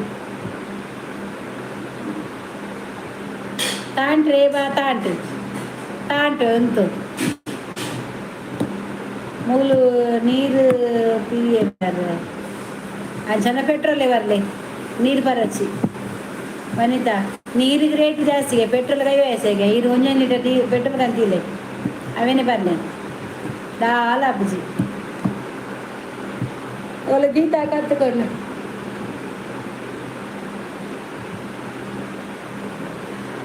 ತಾಂಟ್ರೆ ಬಾ, ತಾಂಟ್ ತಾಂಟ್ ಅಂತು ಮೂಲು ನೀರು ಪಿರಿಯರ್ ಅಂಚನ ಪೆಟ್ರೋಲ್ ಬರಲಿ, ನೀರು ಬರಚ್ಚಿ. ವನಿತಾ, ನೀರಿಗೆ ರೇಟ್ ಜಾಸ್ತಿಗೆ, ಪೆಟ್ರೋಲ್ ಕೈ ವಯಸ್ಸಿಗೆ ಇರು. ಒಂಜೊಂದು ಲೀಟರ್ ನೀರು ಪೆಟ್ರೋಲ್ ಕಂತಿಲ್ಲ, ಅವೇನೆ ಬರಲಿ ದಾಲ ಅಪ್ಪುಜಿ. ಒಳ್ಳೆ ಗೀತಾ ಕತ್ತುಕೊಂಡು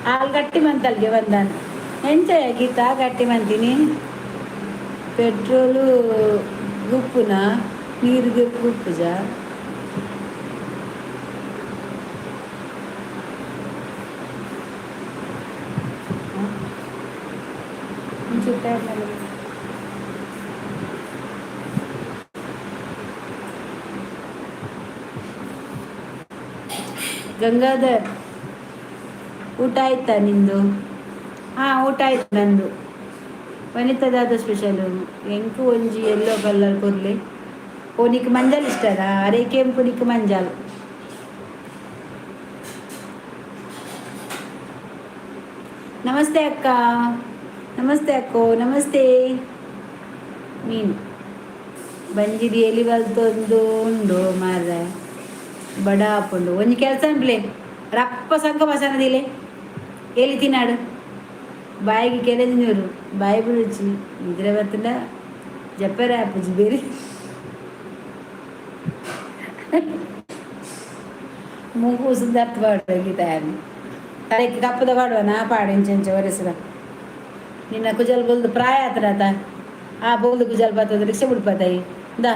ಹಾಲು ಗಟ್ಟಿ ಮಂತಲ್ಗೆ ಬಂದಾನ ಎಂಚ ಗೀತಾ ಗಟ್ಟಿ ಮಂತೀನಿ. ಪೆಟ್ರೋಲು ಗುಪ್ಪುನ ನೀರು ಗುಪ್ಪುಜ. ಗಂಗಾಧರ್, ಊಟ ಆಯ್ತಾ ನಿಂದು? ಹಾಂ, ಊಟ ಆಯ್ತು ನಂದು. ವನಿತದಾದ ಸ್ಪೆಷಲು? ಎಂಕು ಒಂಜಿ ಎಲ್ಲೋ ಕಲರ್ ಕೊರ್ಲಿ. ಓ, ನಿಕ್ ಮಂಜಲ್ ಇಷ್ಟನಾ? ಅರೆ, ಕೆಂಪು ನಿಕ್ ಮಂಜಲ್. ನಮಸ್ತೆ ಅಕ್ಕ. ನಮಸ್ತೆ ಅಕ್ಕೋ, ನಮಸ್ತೆ. ಮೀನು ಬಂಜಿಡಿ ಎಲಿ ಬಲ್ತೊಂದು ಉಂಡು ಮಾರ್ರೆ, ಬಡ ಆಪುಂಡು. ಒಂಜಿ ಕೆಲಸ ಅನ್ಪ್ಲೆ, ರಪ್ಪ ಸಂಕ ಬಸನದಿಲೆ ಎಲಿ ತಿನ್ನಾಡು. ಬಾಯಿಗೆ ಕೆರೆದಿನೂರು ಬಾಯಿ ಬಿಡುಚಿ ನಿದ್ರೆ ಬತ್ತಂಡ ಜಪ್ಪರೆ ಆಪುಜಿ ಬೇರೆ. ಮೂಗು ಉಸುಂದರ್ಥ ಪಾಡು ಗೀತ. ತಲೆಗೆ ಕಪ್ಪದ ಪಾಡುವ ನಾ ಪಾಡು ಇಂಚ ಒರೆಸದ. ನಿನ್ನ ಕುಜಲ್ ಬೊಲ್ದು ಪ್ರಾಯ ಆತನಾತ, ಆ ಬೋಲ್ದು ಕುಜಲ್ ಬರ್ತದ, ರಿಕ್ಷೆ ಬಿಡ್ಪತಾಯಿ ದಾ.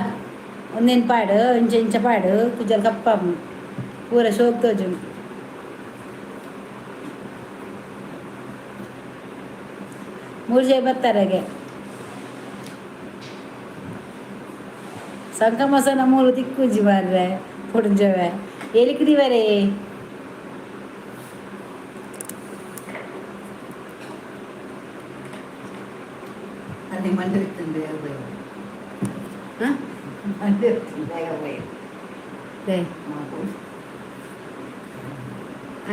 ಒಂದೇನು ಪಾಡು, ಇಂಚ ಇಂಚ ಪಾಡು, ಕುಜಲ್ ಕಪ್ಪ ಪೂರ ಶೋಕ್ ತೋಜು. ಮೂರು ಜಯ ಬರ್ತಾರಾಗೆ ಸಂಕ ಮಸನ ಮೂರು ತಿಕ್ಕುಜಿ ಮಾರ್ರೆ. ಪುಡಿಂಜವೆ ಎಲಿಕ್ದಿವರೇ. ಅಲ್ಲಿ ಮಂಡಿರ್ತದೆ. ಹಾಂ. ಮಂಡಿರ್ತದೆ. ಮಾತು.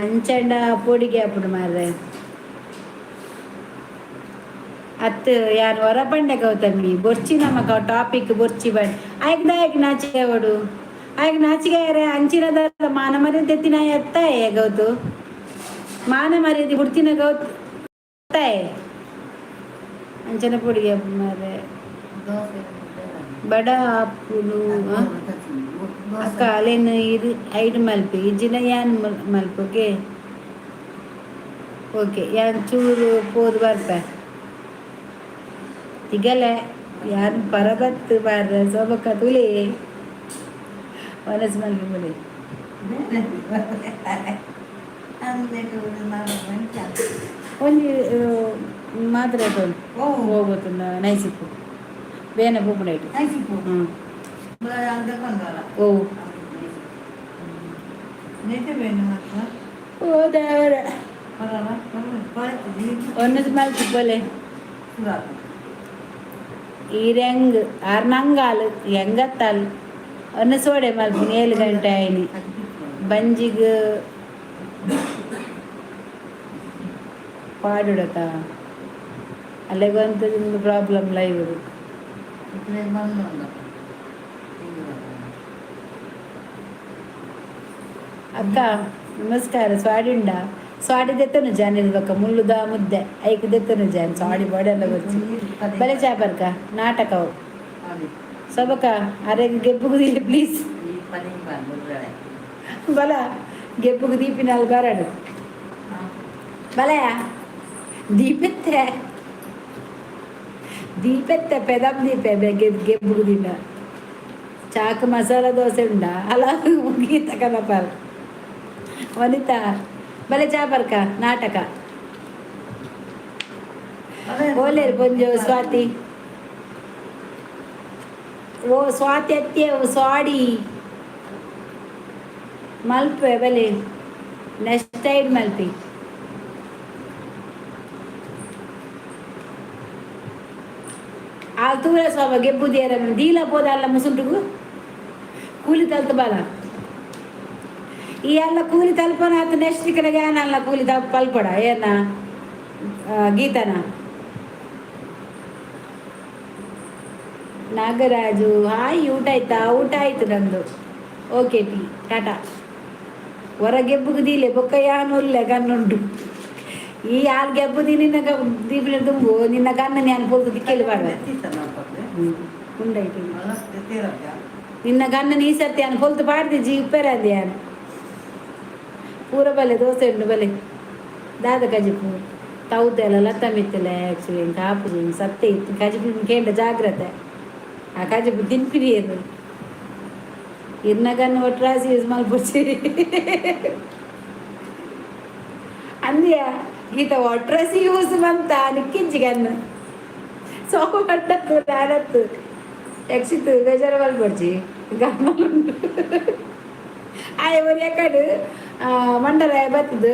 ಅಂಚಂಡ ಪೊಡಿಗೆ ಆಪುಂಡು ಮಾರ್ರೆ. ಅತ್ತು ಯಾರು ಹೊರ ಬಂಡೆ ಗೌತಮಿ ಬೊರ್ಚಿ ನಮಕ ಟಾಪಿಕ್ ಬೊರ್ಚಿ ಬಂಡ್ ಆಯ್ಕೆ ದಾಯಕ್ ನಾಚಿಕೆ ಅವಡು ಆಯ್ಕೆ ನಾಚಿಕೆ. ಅಂಚಿನದ ಮಾನ ಮರ್ಯಾದೆ ತೆತ್ತಿನ ಎತ್ತಾಯೆ ಗೌತು, ಮಾನ ಮರ್ಯಾದೆ ಹುಡ್ತಿನ ಗೌತ್ ಅಂಚನ ಪೊಡಿಗೆ ಮಾರ್ರೆ. ದೋಸೆ. ಬಡ ಆಪುನು. ಅಕ್ಕ, ಅಲೇನು ಇದು ಐಡ್ ಮಲ್ಪಿ ಇಜ್ಜಿನ ಯಾನ್ ಮಲ್ಪುಗೆ. ಓಕೆ, ಯಾನ್ ಚೂರು ಪೋದು ಬರ್ಪ. ತಿಗಲೆ ಯಾನ್ ಪರಬತ್ತು ಬಾರ. ಸೋಬಕ್ಕ ತುಲಿ ಮನಸ್ಸು ಮಲ್ಪಿ ಬುಲೆ. ಒಂಜಿ ಮಾತ್ರೆ ತೋಲು ಹೋಗುತ್ತುಂಡ ನೈಸಿಪ್ಪು ಬೇನೆ ಪೂಪುಂಡೈಟು. ಹ್ಞೂ. ಓ ಓ ದೇವರ, ಒನ್ನದು ಮಲ್ಪಿ ಬೋಲೆ. ಈ ರಂಗ್ ಆರ್ ನಂಗಾಲು ಎಂಗತ್ತಾಲ್ ಒನ್ನ ಸೋಡೆ ಮಲ್ಪುನಿ 7 ಗಂಟೆ ಆಯ್ನಿ ಬಂಜಿಗ್ ಪಾಡುಡತ. ಅಲ್ಲೆಗೊಂತ ಪ್ರಾಬ್ಲಮ್ ಲೈವ್. ಅಕ್ಕ ನಮಸ್ಕಾರ. ಸ್ವಾಡಿ ಉಂಡ? ಸ್ವಾಡಿ ದೆತ್ತನು ಜಾನ್ ಇರ್ಬೇಕ ಮುಳ್ಳುದ ಮುದ್ದೆ ಐಕ್ ದೆತ್ತನು ಜಾನ್ ಸ್ವಾಡಿ ಬಾಡೆಲ್ಲ ಗೊಚ್ಚಿ ಬಲೆ ಚಾಪರ್ಕ ನಾಟಕವು. ಸೊಬಕ ಅರೆ ಗೆಪ್ಪುಗುದಿಲ್ಲ ಪ್ಲೀಸ್. ಬಲ ಗೆಪ್ಪುಗು ದೀಪಿನಾಲ್ ಬರಡು ಬಲಯ ದೀಪೆತ್ತೆ ದೀಪೆತ್ತೆ ಪೆದಂ ದೀಪೆ ಗೆಬ್ಬುಗು ದಿನ. ಚಾಕ್ ಮಸಾಲ ದೋಸೆ ಉಂಡ ಅಲ್ಲ ಗೀತ ಕನಪಾಲ್. ವನಿತಾ ಬಲೆ ಚಾಪರ್ಕ ನಾಟಕ. ಓಲೇರು ಪೊಂಜು ಸ್ವಾತಿ. ಓ ಸ್ವಾತಿ ಅತ್ತೆ, ಸಾಡಿ ಮಲ್ಪೆ ಬಲೆ, ನೆಕ್ಸ್ಟ್ ಟೈಮ್ ಮಲ್ಪಿ. ಆ ತೂರ ಸ್ವಾಮ ಗೆಬ್ಬುದಿಯರ ದೀಲ ಪೋದ ಅಲ್ಲ ಮುಸುಂಟುಗು ಕೂಲಿ ತಲ್ತ ಬಾಲ. ಈ ಅಲ್ಲ ಕೂಲಿ ತಲ್ಪನ ಆತ. ನೆಕ್ಸ್ಟ್ ಕಡೆಗೆ ಅಲ್ಲ ಕೂಲಿ ತಲ್ಪ ಪಲ್ಪಡ ಏನ ಗೀತನ. ನಾಗರಾಜು ಹಾಯ್, ಊಟ ಆಯ್ತಾ? ಊಟ ಆಯ್ತು ನಂದು. Okay T Tata. ಹೊರ ಗೆಬ್ಬುಗೆ ದೀಲೆ ಬೊಕ್ಕ ಯಾನುಲ್ಲೆ ಗನ್ನುಂಟು. ಈ ಆಲ್ ಗೆಬ್ಬುದಿ ನಿನ್ನ ದೀಪಿನ ತುಂಬು ನಿನ್ನ ಗನ್ನ ನಾನು ಪೊಲ್ತು ದಿಕ್ಕೆಲಿ ಬಾಡ. ಉಂಡಾಯ್ತು. ನಿನ್ನ ಗನ್ನ ನೀ ಸರ್ತಿ ಅನ್ ಪೊಲ್ತು ಪಾಡ್ದಿ ಜಿ ಉಪ್ಪೇರಂದಿ ಯಾನು ಪೂರ. ಬಲೆ ದೋಸೆ ಉಂಡು ಬಲೆ. ದಾದ ಕಜಿಪು ತೌತೆಲ್ಲ ಲತ್ತ ಮಿತ್ತಲೆ. ಆ್ಯಕ್ಚುಲಿ ಕಾಪು ಸತ್ತೆ ಇತ್ತು ಕಜಿಪು ಕೇಂದ್ರ. ಜಾಗ್ರತೆ, ಆ ಕಜಿಪು ತಿನ್ಪಿರಿ ಅದು. ಇರ್ನ ಗನ್ನು ಒಟ್ರಾಸಿ ಯೂಸ್ ಮಲ್ಪೊಡ್ಚಿ ಅಂದ್ಯ ಗೀತ. ಒಟ್ರಾಸಿ ಯೂಸ್ ಮಂತ ನಿಕ್ಕಿಂಚಿ ಗನ್ನು ಸೋಮಟ್ಟತ್ತು ನಾನತ್ತು ಯಕ್ಷಿತ್ತು ಬೇಜಾರು ಮಲ್ಪೊಡ್ಚಿ ಗಮ್ಮಲುಂಡು. ಆಯ್ ಒರಿ ಎಕ್ಕಡು ಮಂಡಲ ಬತ್ತದು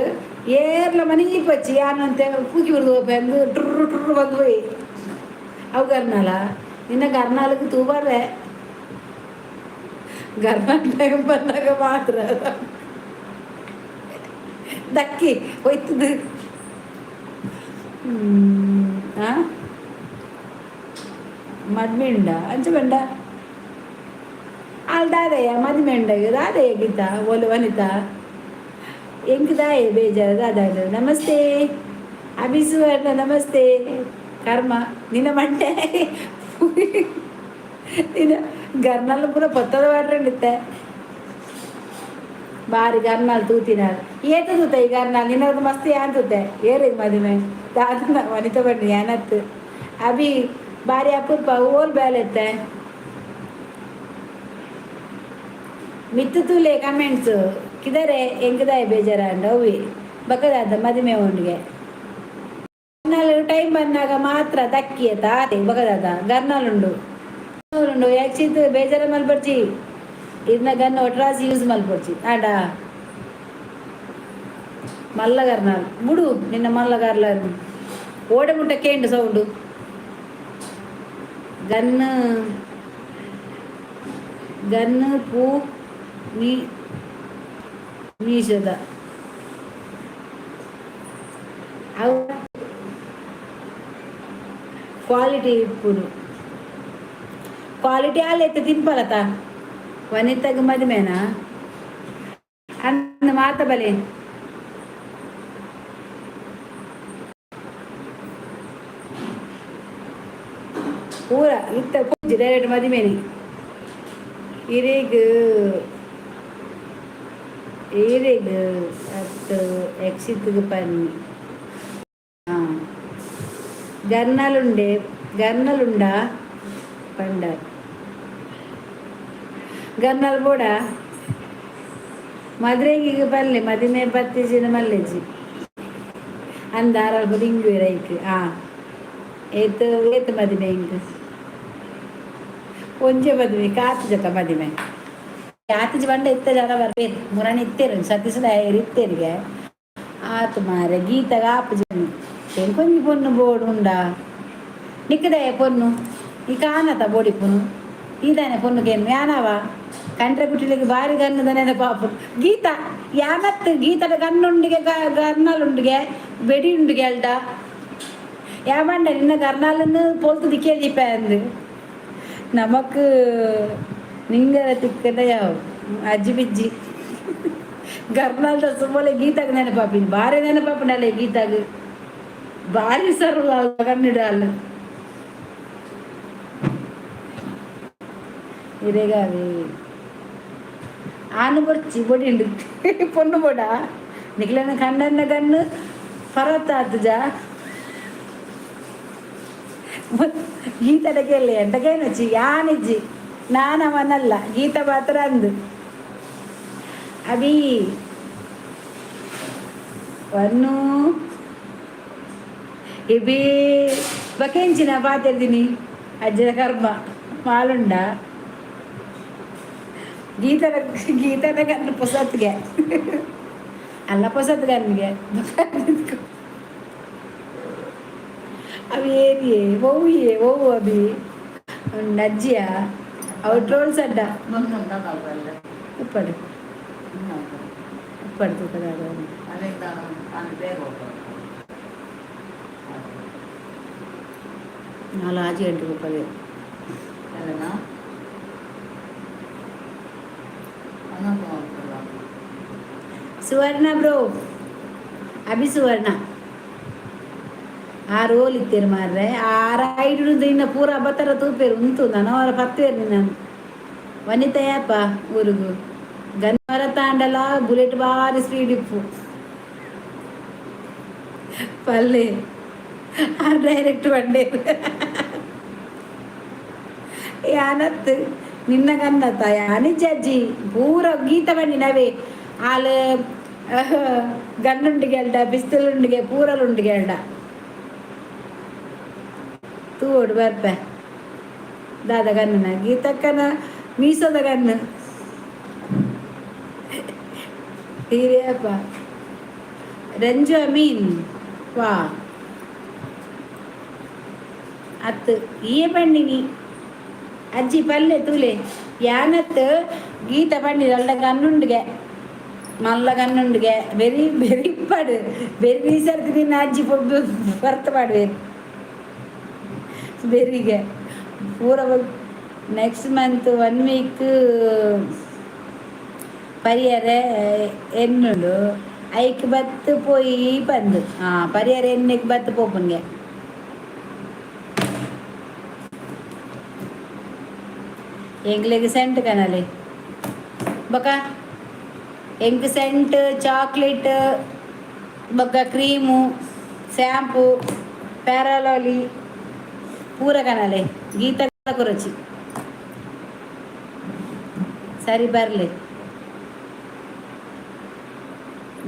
ಏರ್ಲ ಮನಿಗೆ ಪಚ್ಚಿ ಯಾನಂತೆ ಪೂಕಿ ಬಿಡ್ದು ಬಂದು ಟುರ್ರು ಟುರ್ರು ಬಂದು ಹೋಯಿ. ಅವು ಗರ್ನಾಲ ನಿನ್ನ ಗರ್ನಾಲಕ್ಕೆ ತೂಬಾರ್ರೆ. ಗರ್ನಾಲ್ ಟೈಮ್ ಬಂದಾಗ ಮಾತ್ರ ದಕ್ಕಿ ಹೋಯ್ತದು. ಆ ಮದ್ಮೆ ಉಂಡ ಅಂಚ ಬಂಡ ಅಲ್ ದಾದಯ್ಯ ಮದ್ಮೆ ಉಂಡ ದಾದಯ್ಯ ಗೀತಾ ಓಲು ವನಿತಾ ಎಂಕ್ ದಾಯೆ ಬೇಜಾರು ದಾದ. ನಮಸ್ತೆ ಅಭಿಸು ಅಣ್ಣ, ನಮಸ್ತೆ. ಕರ್ಮ ನಿನ್ನ ಮಂಟೆ ನಿನ್ನ ಗರ್ನಲ್ ಪೂರ ಪೊತ್ತದ ವಾಡ್ರಂಡಿತ್ತೆ. ಬಾರಿ ಗರ್ನಾಲ್ ತೂತಿನಾರ್ ಏತ ತೂತ ಈ ಗರ್ನಾಲ್ ನಿನ್ನದು ಮಸ್ತ್ ಯಾನ್ ತೂತೆ. ಏರಿಗೆ ಮದುವೆ ದಾದನ ವನಿತ ಬಣ್ಣಿ ಯಾನತ್ತು ಅಭಿ ಬಾರಿ ಅಪೂರ್ಪ. ಓಲ್ ಬೇಲೆತ್ತೆ ಮಿತ್ತು ತೂಲೆ ಕಮೆಂಟ್ಸ್ ಕಿದರೆ ಎಂಕದಾಯ ಬೇಜಾರಾಂಡ ಅವಿ ಬಕದಾದ ಮದುವೆ ಉಂಡಿಗೆ. ಗರ್ನಾಲ್ ಟೈಮ್ ಬಂದಾಗ ಮಾತ್ರ ದಕ್ಕಿ ಆತ. ಬಕದಾದ ಗರ್ನಾಲ್ ಉಂಡು ಉಂಡು ಯಾಚಿತ್ ಬೇಜಾರ ಮಲ್ಪಡ್ಚಿ. ಇದನ್ನ ಗನ್ ಒಟ್ರಾಸಿ ಯೂಸ್ ಮಲ್ಪೊಡ್ಚಿ ಆಂಡ ಮಲ್ಲ ಗರ್ನಾಲ್ ಬುಡು ನಿನ್ನ ಮಲ್ಲ ಗರ್ಲ ಓಡೆ ಮುಟ್ಟ ಕೇಂಡು ಸೌಂಡು. ಗನ್ನು ಗನ್ನು ಪೂ ಮೀ ಮೀಶದ ಅವು ಕ್ವಾಲಿಟಿ ಇಪ್ಪುನು. ಕ್ವಾಲಿಟಿ ಆಲೈತೆ ತಿನ್ಪಲತ. ವನಿತಗ್ ಮದಿಮೆನಾ ಅಂದ ಮಾತ ಬಲೆ. ಪೂರ ಇತ್ತ ಪೂಜೆ ಡೈರೆಕ್ಟ್ ಮದಿಮೆನಿ. ಇರೆಗ್ ಈರೆಗ್ ಅತ್ತು ಯಕ್ಷಿತ್ಗ್ ಪನ್ನಿ. ಹಾಂ, ಗರ್ನಲುಂಡೆ ಗರ್ನಲುಂಡ ಪಂಡ ಗರ್ನಲ್ ಬೋಡ ಮದ್ರೆಗೆ ಪಲ್ಲೆ ಮದಿಮೆ ಪತ್ತಿಜಿನ ಮಲ್ಲೆಜಿ ಅಂದಾರ ದಿಂಗುವೆರ್ ಐಕ್. ಆ ಏತ್ ಏತ್ ಮದಿಮೆ ಇಂಕ್ ಒಂಜೆ ಮದಿಮೆ ಕಾತು ಜತ ಮದಿಮೆ ಆತಿಜಿ ಬಂಡ ಇತ್ತ ಜನ ಬರ್ಬೇರು ಮುರಣಿ ಇತ್ತೇರು ಸತೀಶ್ ನಾಯರ್ ಇತ್ತೇರಿಗೆ ಆತು ಮಾರೆ. ಗೀತಗ ಆಪುಜಿ ಎಂಕೊಂಜಿ ಪೊನ್ನು ಬೋಡು ಉಂಡಾ ನಿಕ್ಕದಯ ಪೊನ್ನು ಈ ಕಾನತ ಬೋಡಿಪುನು ಈದಾನೆ ಪೊನ್ನು ಕೇನು ಯಾನವ ಕಂಟ್ರೆ ಕುಟ್ಟಿಲಿಗೆ ಬಾರಿ ಗನ್ನದ ನೆನಪಾಪು ಗೀತ ಯಾನತ್ತು ಗೀತದ ಗನ್ನುಂಡಿಗೆ ಗರ್ನಾಲುಂಡಿಗೆ ಬೆಡಿ ಉಂಡಿಗೆ ಅಲ್ಡ ಯಾಮಂಡ ನಿನ್ನ ಗರ್ನಾಲನ್ನು ಪೊಲ್ತು ದಿಕ್ಕೇಳಿಪ್ಪ ಅಂದು ನಮಕ್ ನಿಂಗರ ತಿಕ್ಕದ ಯಾವ ಅಜ್ಜಿ ಬಿಜ್ಜಿ ಗರ್ನಾಲ್ದ ಸುಮ್ಮನೆ ಗೀತಾಗ ನೆನಪಾಪಿನ ಬಾರಿ ನೆನಪಾಪನಲ್ಲ ಗೀತಾಗ ಬಾರಿ ಸರಳ ಕನ್ನಡ ಅಲ್ಲ ಇರೆಗಾವಿ ಆನು ಬೊರ್ಚಿ ಬೊಡಿಂಡು ಪೊಣ್ಣು ಬೊಡ ನಿಕ್ಲೆನ ಕಣ್ಣನ್ನ ಕಣ್ಣು ಪರತ್ತ ಆತುಜ ಗೀತಡ ಕೇಳಿ ಎಂತ ಕೇನೊಚ್ಚಿ ಯಾನಿಜ್ಜಿ ನಾನವನಲ್ಲ ಗೀತ ಮಾತ್ರ ಅಂದು. ಅಭಿ ವನ್ನು ಇಬಿ ಬಕೆಂಚಿನ ಪಾತೆರ್ದಿನಿ ಅಜ್ಜನ ಕರ್ಮ ಮಾಲುಂಡ ಗೀತನ ಗೀತನ ಗನ್ನು ಪೊಸತ್ಗೆ ಅಲ್ಲ ಪೊಸತ್ ಗನ್ಗೆ ಅವಿ ಏನಿಯೇ ಒವ್ಯೆ ಒವ್ವು ಅಭಿ ಅಜ್ಜಿಯ ಅವು ಟ್ರೋಲ್ಸ್ ಅಡ್ಡ. ಉಪ್ಪಡು ಉಪ್ಪಡು ತೂಕದ. ನಾಲ್ ಆಜಿ ಗಂಟೆಗೆ ಉಪ್ಪದೆ. ಸುವರ್ಣ ಬ್ರೋ, ಅಭಿ ಸುವರ್ಣ, ಆ ರೋಲ್ ಇತ್ತೇರು ಮಾರ್ರೆ. ಆ ರೈಡ್ ಇನ್ನ ಪೂರ ಬತ್ತರ ತೂಪೇರು ಉಂತು ನನವರ ಪತ್ತೇರು ನಿನ್ನ ವನಿತಯಪ್ಪ ಊರುಗು ಗನ್ವರ ತಾಂಡಲ ಬುಲೆಟ್ ಬಾರಿ ಸ್ಪೀಡ್ ಇಪ್ಪು ಪಲ್ಲೆ. ಆ ಡೈರೆಕ್ಟ್ ಬಂಡೆ ಯಾನತ್ ನಿನ್ನ ಕನ್ನತ್ತ ಯಾನಿ ಜಜ್ಜಿ ಪೂರ ಗೀತ ಬಂಡಿ ನವೇ ಆಲ್ ಗನ್ನುಂಡಿಗೆಲ್ಡ ಪಿಸ್ತೂಲ್ ಪೂರಲುಂಡಿಗೆಲ್ಡ ತೂವೊಡು ಬರ್ಪೆ. ದಾದ ಗನ್ನನ ಗೀತಕ್ಕನ ಮೀಸದ ಗನ್ನು ಹಿರಿಯಪ್ಪ ರಂಜು ಅಮೀನ್ ವಾ ಅತ್ತು ಈಯ ಪಂಡಿನಿ ಅಜ್ಜಿ ಪಲ್ಲೆ ತೂಲೆ ಯಾನತ್ ಗೀತ ಪಂಡಿನಿ ಅಲ್ಲ ಗನ್ನುಂಡಿಗೆ ಮಲ್ಲ ಗನ್ನುಂಡಿಗೆ ಬೆರಿ ಬೆರಿ ಪಾಡು ಬೆರಿ ಸರ್ತಿ ನಿನ್ನ ಅಜ್ಜಿ ಪೊಬ್ಬು ಬರ್ತ ಪಾಡುವೆ ಬೆರಿಗೆ ಪೂರ. ನೆಕ್ಸ್ಟ್ ಮಂತ್ ಒನ್ ವೀಕ್ ಪರಿಯರೆ ಎನ್ನುಂಡು ಐಕ್ ಬತ್ತು ಪೋಯಿ ಬಂದು ಹಾಂ ಪರಿಯರ ಎಣ್ಣೆಗೆ ಬತ್ತು ಪೋಪುನ್ಗೆ. ಎಂಗ್ಲೆಗ್ ಸೆಂಟ್ ಕನಲೆ ಬೊಕ ಎಂಕ್ ಸೆಂಟ್ ಚಾಕ್ಲೇಟ್ ಬೊಕ್ಕ ಕ್ರೀಮು ಶಾಂಪೂ ಪ್ಯಾರಾಲಾಲಿ ಪೂರ ಕನಲೆ. ಗೀತ ಕೊರಚಿ ಸರಿ ಬರಲಿ.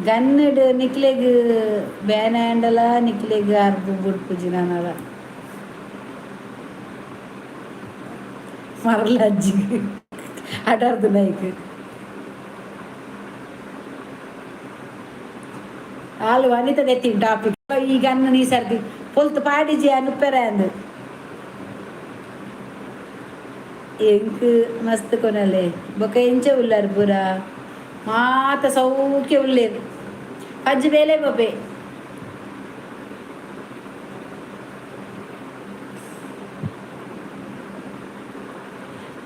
ಗನ್ನಡ್ ನಿಕ್ಲೆಗ್ ಬೇನೆ ಆಂಡಲ ನಿಕ್ಲೆಗ್ ಅರ್ಬು ಬುಡ್ಪುಜಿ ನನಲ ಮರಲ ಅಜ್ಜಿಗ್ ಅಡರ್ದು ನೈಕ್ ಆಲು ವನಿತ ದೆತ್ತಿನ ಟಾಪಿಕ್ ಈ ಗನ್ನ ನೀ ಸರ್ದಿ ಪೊಲ್ತು ಪಾಡಿಜಿ ಅನುಪ್ಪೆರೆ ಅಂದು. ಎಂಕ್ ಮಸ್ತ್ ಕೊನಲೆ. ಬೊಕ ಎಂಚ ಉಲ್ಲರ್ ಪೂರ? ಮಾತ ಸೌಖ್ಯ ಉಲ್ಲೇರ್. ಅಜ್ಜಿ ಬೇಲೆ ಬೊಪೆ.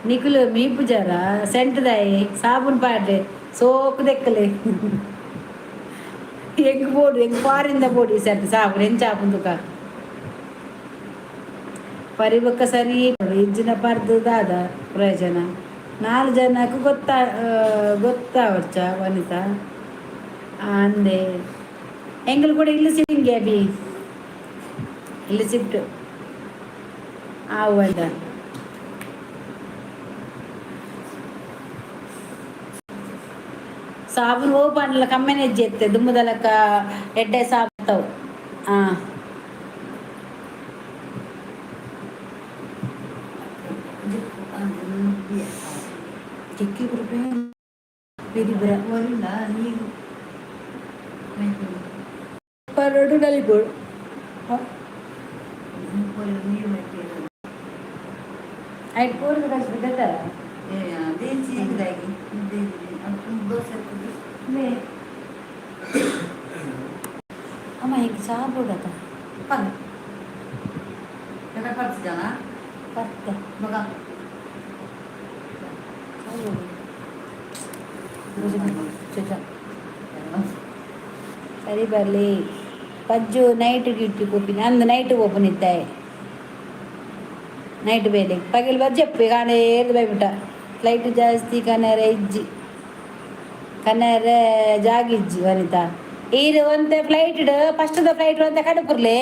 ನಿಕುಲು ಮೀಪುಜಾರ ಸೆಂಟ್ ದಾಯಿ ಸಾಬೂನ್ ಪಾಡ್ಲೆ ಸೋಕು ದೆಕ್ಕಲೆ. ಎಂಕ್ ಬೋಡು, ಎಂಕ್ ಫಾರಿನ್ದ ಬೋಡು ಈ ಸರ್ತಿ ಸಾಬೂನ್ ಎಂಚ ಆಪುಂಡು ತುಕ. ಪರಿ ಬೊಕ್ಕ ಸರಿ ಇಜ್ಜಿನ ಪರ್ದು ದಾದ ಪ್ರಯೋಜನ? ನಾಲ್ ಜನಕ್ಕೆ ಗೊತ್ತಾ ಗೊತ್ತಾವರ್ಚ ವನಿತಾ ಅಂದೆ. ಎಂಗಳು ಕೂಡ ಇಲ್ಲಿ ಸಿಟ್ಟಿಂಗ್ ಅಭಿ ಇಲ್ಲಿ ಶಿಫ್ಟ್ ಆವು ಅಂದ. ಸಾಬೂನು ಓ ಪಂಡಲ ಕಮ್ಮೆನೆ ಎಜ್ಜೆತ್ತೆ ದುಮ್ಮುದಲಕ ಎಡ್ಡೆ ಸಾಬುತ್ತವು. ಹಾಂ. ಚಿಕ್ಕಿ ಬೆರಿ ಬರ ಪರಡು ನಲಿಬೋಡು. ಐಟ್ ಪೂರ್ದು ಕಳಿಸ್ಬಿಟ್ಟಲ್ಲ. ಅಮ್ಮ ಈಗ ಚಾ ಬೋಡತ. ಪತ್ತೆ. ಸರಿ ಬರಲಿ. ಪಜ್ಜು ನೈಟ್ ಡ್ಯೂಟಿ ಪೋಪಿನ ಅಂದು ನೈಟ್ ಪೋಪುನಿತ್ತಾಯ ನೈಟ್ ಬೇಲೆ ಪಗೆಲ್ ಬಜ್ಜಪ್ಪಿ ಕಾಣೆ ಏರ್ದು ಬೈಬಿಟ್ಟ ಫ್ಲೈಟ್ ಜಾಸ್ತಿ ಕನರೆ ಇಜ್ಜಿ ಕನರೆ ಜಾಗ ಇಜ್ಜಿ. ವನಿತಾ ಈರು ಒಂತೆ ಫ್ಲೈಟ್ ಫಸ್ಟ್ದ ಫ್ಲೈಟ್ ಒಂತೆ ಕಡುಪುರ್ಲೆ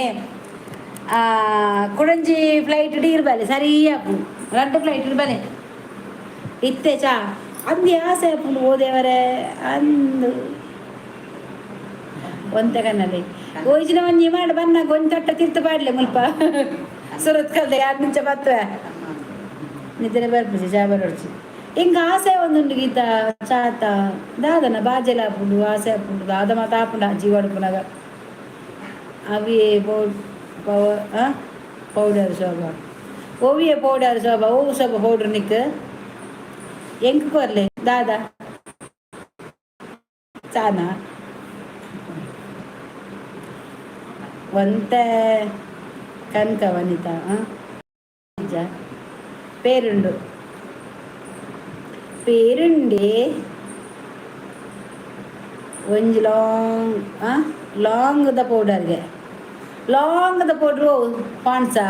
ಕುಡಂಜಿ ಫ್ಲೈಟ್ ಇರ್ ಬಲೆ ಸರಿ ಆಪು ರಡ್ಡು ಫ್ಲೈಟ್ ಬಲೆ ಇತ್ತೆ ಚಾ ಅಂದು ಆಸೆ ಆಪುಂಡು ಓದೇವರೆ ಅಂದು. ಒಂತೆ ಕನ್ನಲೆ ಓಜಿನ ಒಂಜಿ ಮಾಡ ಬನ್ನಾಗ ಒಂಜಿ ತಟ್ಟ ತಿರ್ತು ಪಾಡ್ಲೆ ಮುಲ್ಪ ಸುರತ್ ಕಲ್ದೆ ಯಾರು ಮುಂಚೆ ಬತ್ತುವೆ. ನಿದ್ರೆ ಬರ್ಪುಜಿ, ಚಾ ಬರೋಡ್ಚಿ. ಇಂಕ ಆಸೆ ಒಂದುಂಡು ಗೀತ ಚಾತ ದಾದನ ಬಾಜೆಲ ಆಪುಂಡು, ಆಸೆ ಆಪುಂಡು. ದಾದ ಮಾತ ಆಪುಂಡ ಜೀವಡುಪುನಗ ಅವಿಯೇ ಪೌ ಪೌಡರ್ ಶೋಭಾ, ಓವಿಯೇ ಪೌಡರ್ ಶೋಭಾ. ಓ ಶೋಭಾ, ಪೌಡರ್ ನಿಕ್ ಎಂಕ್ ಕೊರ್ಲೆ ದಾದಾ ಚಾನ ಒಂತೆ ಕನಕ ವನಿತಾ ನಿಜ പേരുണ്ട്, പേരുണ്ട്. ಒಂಜಿ ಲಾಂಗ್ ಲಾಂಗ್ ದ ಪೌಡರ್ಗೆ, ಲಾಂಗ್ ದ ಪೌಡ್ರು ಪಾಂಡ್ಸಾ.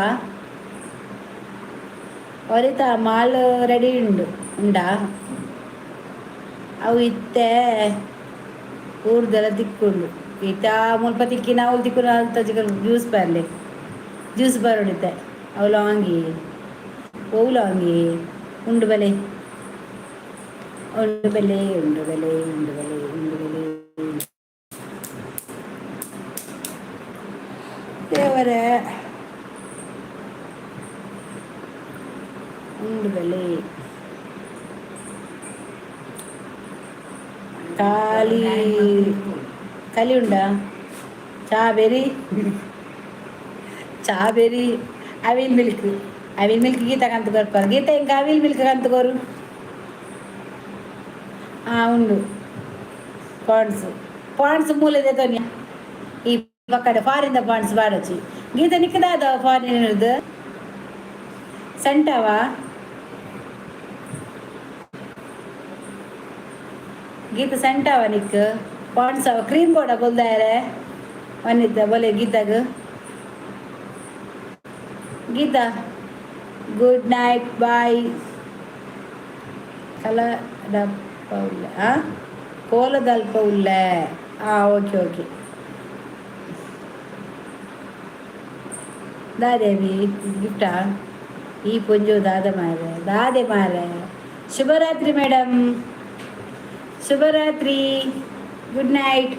ವನಿತಾ ಮಾಲ್ ರೆಡಿ ಉಂಡು ಉಂಡಾ? ಅವು ಇತ್ತೆ ಊರ್ದೆಲ್ಲ ತಿಕ್ಕುಂಡು. ಇತ್ತ ಮುಲ್ಪ ತಿಕ್ಕಿನ ಅವ್ಲು ತಿಕ್ಕುನ ಅಲ್ತ ಜ್ಯೂಸ್ ಬರ್ಲಿ, ಜ್ಯೂಸ್ ಬರೋಡಿತ್ತೆ. ಅವು ಲಾಂಗಿ, ಓವು ಲಾಂಗಿ ಉಂಡು ಬಲೆ, ಉಂಡು ಬಲೆ, ಉಂಡು ಬಲೆ, ಉಂಡು ಬಲೆ, ಉಂಡು ಬಲೆ. ದೇವರೇ, ಉಂಡು ಬಲೆ. ಖಾಲಿ ಕಲಿ ಉಂಡಾ? ಚಾ ಬೆರಿ, ಚಾ ಬೆರಿ. ಅವಿಲ್ ಮಿಲ್ಕ್, ಅವಿಲ್ ಮಿಲ್ಕ್ ಗೀತಾ ಕಂತ ಕೊರ್ಪಾರ. ಗೀತಾ, ಇಂಕ ಅವಿಲ್ ಮಿಲ್ಕ್ ಕಂತ ಕೊರು. ಆ ಉಂಡು ಪಾಂಡ್ಸ್, ಪಾಂಡ್ಸ್ ಮೂಲೆ ತೊನ್ಯ. ಈ ಪಕ್ಕಡೆ ಫಾರಿನ್ the Pond's ಬಾಡಚಿ. ಗೀತಾ, ನಿಕ್ಕದಾದ ಫಾರಿನ್ ಸೆಂಟವಾ? ಗೀತ ಸೆಂಟವ ನಿಕ್ ಪಾಂಡ್ಸ್ ಅವ? ಕ್ರೀಮ್ ಬೋಡ ಬೊಲ್ದಾರೆ ವನಿತ ಬೋಲೆ ಗೀತಾಗ. Geetha, good night, bye. ಕಲ ಡಪ್ಪ ಉಲ್ಲ, ಆ ಕೋಲದಲ್ಪ ಉಲ್ಲ. ಆ ಓಕೆ ಓಕೆ. ದಾದೇವಿ ಗಿಫ್ಟಾ ಈ ಪೊಂಜು? ದಾದ ಮಾರೆ, ದಾದೆ ಮಾರೆ. ಶುಭರಾತ್ರಿ ಮೇಡಮ್, ಶುಭರಾತ್ರಿ, ಗುಡ್ ನೈಟ್.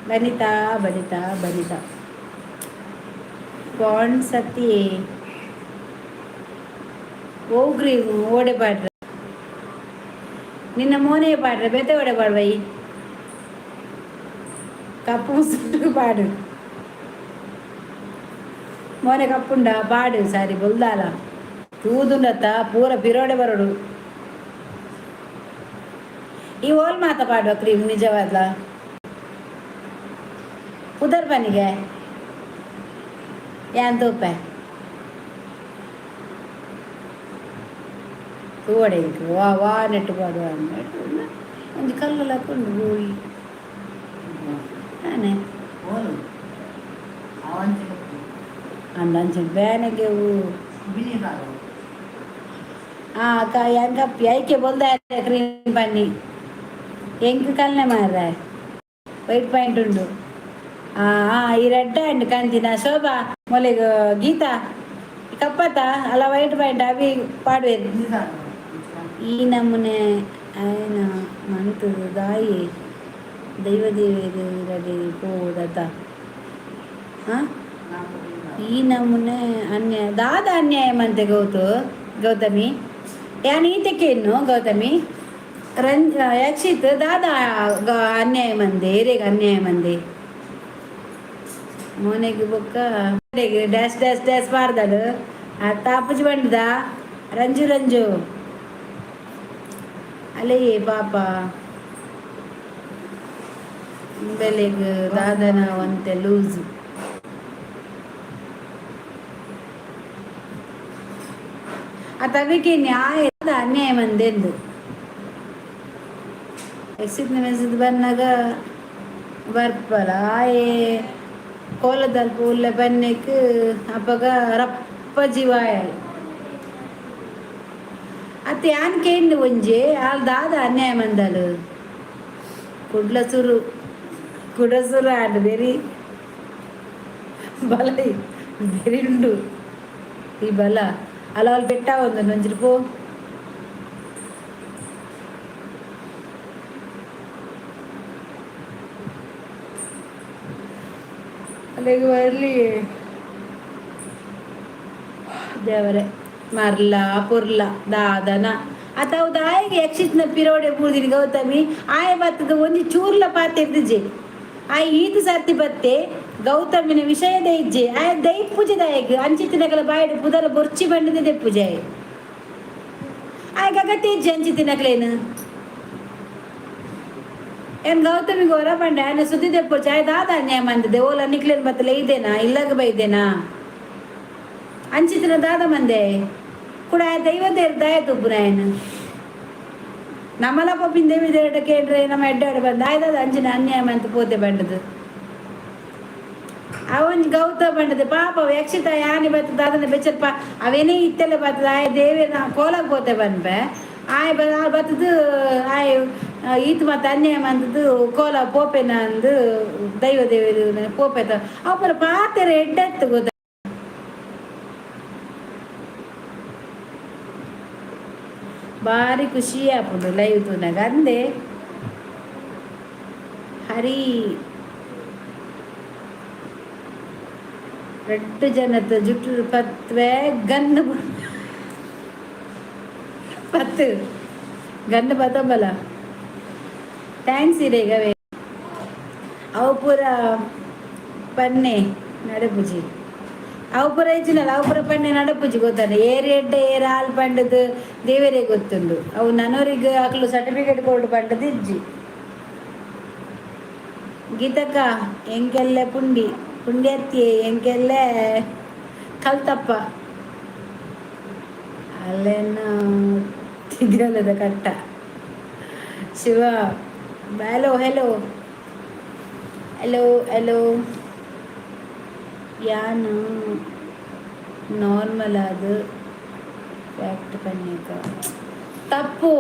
ಬನಿತಾ, ಬನಿತಾ, ಬನಿತಾ. ಪಾಂಡ್ಸ್ ಅತ್ತಿ ಓಗ್ರಿ ಓಡೆ ಪಾಡ್ರ? ನಿನ್ನ ಮೋನೆ ಪಾಡ್ರ, ಬೇತೆ ಓಡೆ ಪಾಡ್ವೈ? ಕಪ್ಪು ಮುಸುರು ಪಾಡು. ಮೋನೆ ಕಪ್ಪುಂಡ ಪಾಡು. ಸಾರಿ ಬೊಲ್ದಾಲ ತೂದುಂಡತ್ತ ಪೂರ ಬಿರೋಡೆ ಬರೋಡು. ಈ ಓಲ್ ಮಾತ ಪಾಡುವ ಕ್ರೀಮ್ ನಿಜವಾದ್ಲ ಪುದರ್ ಬನ್ನಿಗೆ ಯಾನ್ ತೂಪೆ. ತೂವಡೆ ಇಂಕ್ ವಾ ವಾ ನೆಟ್ಟು ಪಾಡುವ. ಒಂಜಿ ಕಲ್ಲು ಲಕ್ಕೊಂಡು ಗೋಯಿ ಆನೆ. ಓಲು ಅವಂಚಿನ. ಅಂಡ ಅಂಚಿನ ಬೇನೆಗೆ ಬಿಳಿ ಬಾರು. ಆ ಯಾನ್ ಕಪ್ಪಿ ಐಕೆ ಬೊಲ್ದ ಕ್ರೀಮ್ ಬನ್ನಿ. ಎಂಕ್ ಕಲ್ನೆ ಮಾರ್ರೆ, ವೈಟ್ ಪಾಯಿಂಟ್ ಉಂಡು. ಆ ಈ ರೆಡ್ ಹ್ಯಾಂಡ್ ಕಂತಿನ ಶೋಭಾ ಮೊಲೆಗ್. ಗೀತಾ ಕಪ್ಪತ್ತ ಅಲ್ಲ, ವೈಟ್ ಪಾಯಿಂಟ್ ಅವಿ ಪಾಡುವೆರ್. ಬಿಳಿ ಬಾರು. ಈ ನಮೂನೆ ಆಯನ ಮಂತುದು ದಾಯಿ ದೈವ ದೇವೆರ್ ರಡೆ ಪೋದತ. ಹಾಂ, ಈ ನಮೂನೆ ಅನ್ಯಾಯ ದಾದ ಅನ್ಯಾಯ ಮಂತೆ ಗೌತು ಗೌತಮಿ. ಯಾನ್ ಈತೆಕ್ಕೆ ಇನ್ನು ಗೌತಮಿ ರಂಜ್ ಯಕ್ಷಿತ್ ದಾದ ಅನ್ಯಾಯ ಮಂದೆ? ಏರೆಗ್ ಅನ್ಯಾಯ ಮಂದೆ? ಮೋನೆಗ್ ಬೊಕ್ಕ ಡ್ಯಾಶ್ ಡ್ಯಾಶ್ ಡ್ಯಾಶ್ ಪಾಡ್ದಳು. ಆ ತಾಪುಜಿ ಬಂಡ್ದ ರಂಜು ರಂಜು ಅಲೇ ಪಾಪ. ಬೆಲೆಗ್ ದಾದನ ಒಂತೆ ಲೂಸ್ ಆ ತವಿಕೆ ನ್ಯಾಯ ಅನ್ಯಾಯ ಮಂದೆಂದು ಎಕ್ಸಿತ್ ಮೆಸೇಜ್ ಬನ್ನಾಗ ಬರ್ಪಲ. ಆಯೆ ಕೋಲದಲ್ಪ ಉಲ್ಲ ಬನ್ನೆಕ್ ಅಪಗ ರಪ್ಪ ಜೀವಾಯ ಅತ್ತೆ. ಯಾನ್ ಕೇಂದು ಒಂಜಿ ಆಲ್ ದಾದ ಅನ್ಯಾಯ ಮಂದಲು? ಕುಡ್ಲ ಸುರು, ಕುಡ ಸುರು ಆಂಡ್. ಬೆರಿ ಬಲ ಬೆರಿ ಉಂಡು ಈ ಬಲ ಅಲ್ಲ. ಅಲ್ಲಿ ಬೆಟ್ಟ ಒಂದು ಒಂಜಿ ಪೋ. ಅಲ್ಲಿಗೆ ಬರಲಿ ದೇವರೇ. ಮರ್ಲ ಪುರ್ಲ ದಾದನ ಅತ ಅವು ದಾಯಿಗೆ ಯಕ್ಷಿತ್ನ ಪಿರೋಡೆ ಬೂರ್ದಿನಿ ಗೌತಮಿ. ಆಯ ಬತ್ತದ ಒಂಜಿ ಚೂರ್ಲ ಪಾತೆರ್ದಿಜೆ. ಆಯ್ ಈತ ಸರ್ತಿ ಬತ್ತೆ ಗೌತಮಿನ ವಿಷಯದ ಇಜ್ಜೆ. ಆಯ ದೈ ಪೂಜೆ ದಾಯಗ್ ಅಂಚಿತ್ತಿನಕಲ ಬಾಯಿಡ್ ಪುದರ ಬೊರ್ಚಿ ಬಂಡದೆ ಪೂಜೆ. ಆಯ್ ಗಗತೆ ಇಜ್ಜೆ ಅಂಚಿತ್ತಿನಕಲೇನು. ಏನ್ ಗೌತಮಿಗೆ ಹೊರ ಬಂಡೆ ಆಯ್ನ ಸುದ್ದಿ ದೆಪ್ಪೊಚ್ಚಿ. ಆಯ್ ದಾದ ಅನ್ಯಾಯ ಮಂದಿದೆ ಓಲ ನಿಕ್ಲೇನ್ ಬತ್ತಲ ಇದೇನಾ ಇಲ್ಲಗ ಬೈದೇನಾ ಅಂಚಿತ್ತಿನ ದಾದ ಮಂದೆ ಕೂಡ. ದೈವ ದೇವ್ರ ದಯ ತುಪ್ಪುನಾಯನ ನಮ್ಮಲ ಪಪ್ಪಿನ ದೇವಿ ದೇವಟ ಕೇಳ್ರೆ ನಮ್ಮ ಎಡ್ಡಾಡು ಬಂದ ಆಯ್ತದ ಅಂಚಿನ ಅನ್ಯಾಯ ಮಂತ ಪೋತೆ ಬಂಡದು. ಅವನ್ ಗೌತ ಬಂಡದೆ ಪಾಪ ಯಕ್ಷಿತ ಯಾನಿ ಬರ್ತದ ದಾದನ ಬೆಚ್ಚಲ್ಪ ಅವೇನೇ ಇತ್ತೆಲ್ಲ ಬರ್ತದ. ಆಯ್ ದೇವಿ ನಾ ಕೋಲಾಗ ಪೋತೆ ಬಂದ್ಪೆ. ಆಯ್ ಬತ್ತದು ಆಯ್ ಈತ್ ಮತ್ತೆ ಅನ್ಯಾಯ ಮಂತದ್ದು ಕೋಲ ಪೋಪೆನ ಅಂದು ದೈವ ದೇವರು ಪೋಪೆತ ಅಪ್ಪರ ಪಾತೆರ ಎಡ್ಡತ್ತು ಗೊತ್ತ. ಬಾರಿ ಖುಷಿ ಆಪುಂಡು ಲೈವ್ ತೂನಗ ಅಂದೆ. ಹರಿ ರಡ್ಡು ಜನತ ಜುಟ್ಟು ಪತ್ವೆ ಗನ್ನು ಪತ್ತು ಗನ್ನು ಪತ್ತಂಬಲ. Thanks ಇರೇಗವೇ. ಅವು ಪೂರ ಪನ್ನೆ ನಡಪುಜಿ. ಅವು ಪೂರ ಇಜ್ಜಿನಲ್ಲ, ಅವು ಪೂರ ಪನ್ನೆ ನಡಪುಜಿ ಗೊತ್ತಾನೆ. ಏರ್ ಎಡ್ಡೆ ಏರ್ ಹಾಲು ಪಂಡದು ದೇವರೇ ಗೊತ್ತುಂಡು. ಅವು ನನೋರಿಗೆ ಅಕ್ಲು ಸರ್ಟಿಫಿಕೇಟ್ ಕೊಡು ಪಂಡದು ಇಜ್ಜಿ. ಗೀತಕ್ಕ ಎಂಕೆಲ್ಲೆ ಪುಂಡಿ ಪುಂಡ್ಯತ್ತಿ ಎಂಕೆಲ್ಲೆ ಕಲ್ತಪ್ಪ ಅಲ್ಲೇನ ತಿಗಲದ ಕಟ್ಟ. Shiva, Hello, hello, hello, hello. ಯಾನು ನಾರ್ಮಲ್ ಅದು ಫ್ಯಾಕ್ಟ್ ಪನ್ನಿಕ ತಪ್ಪು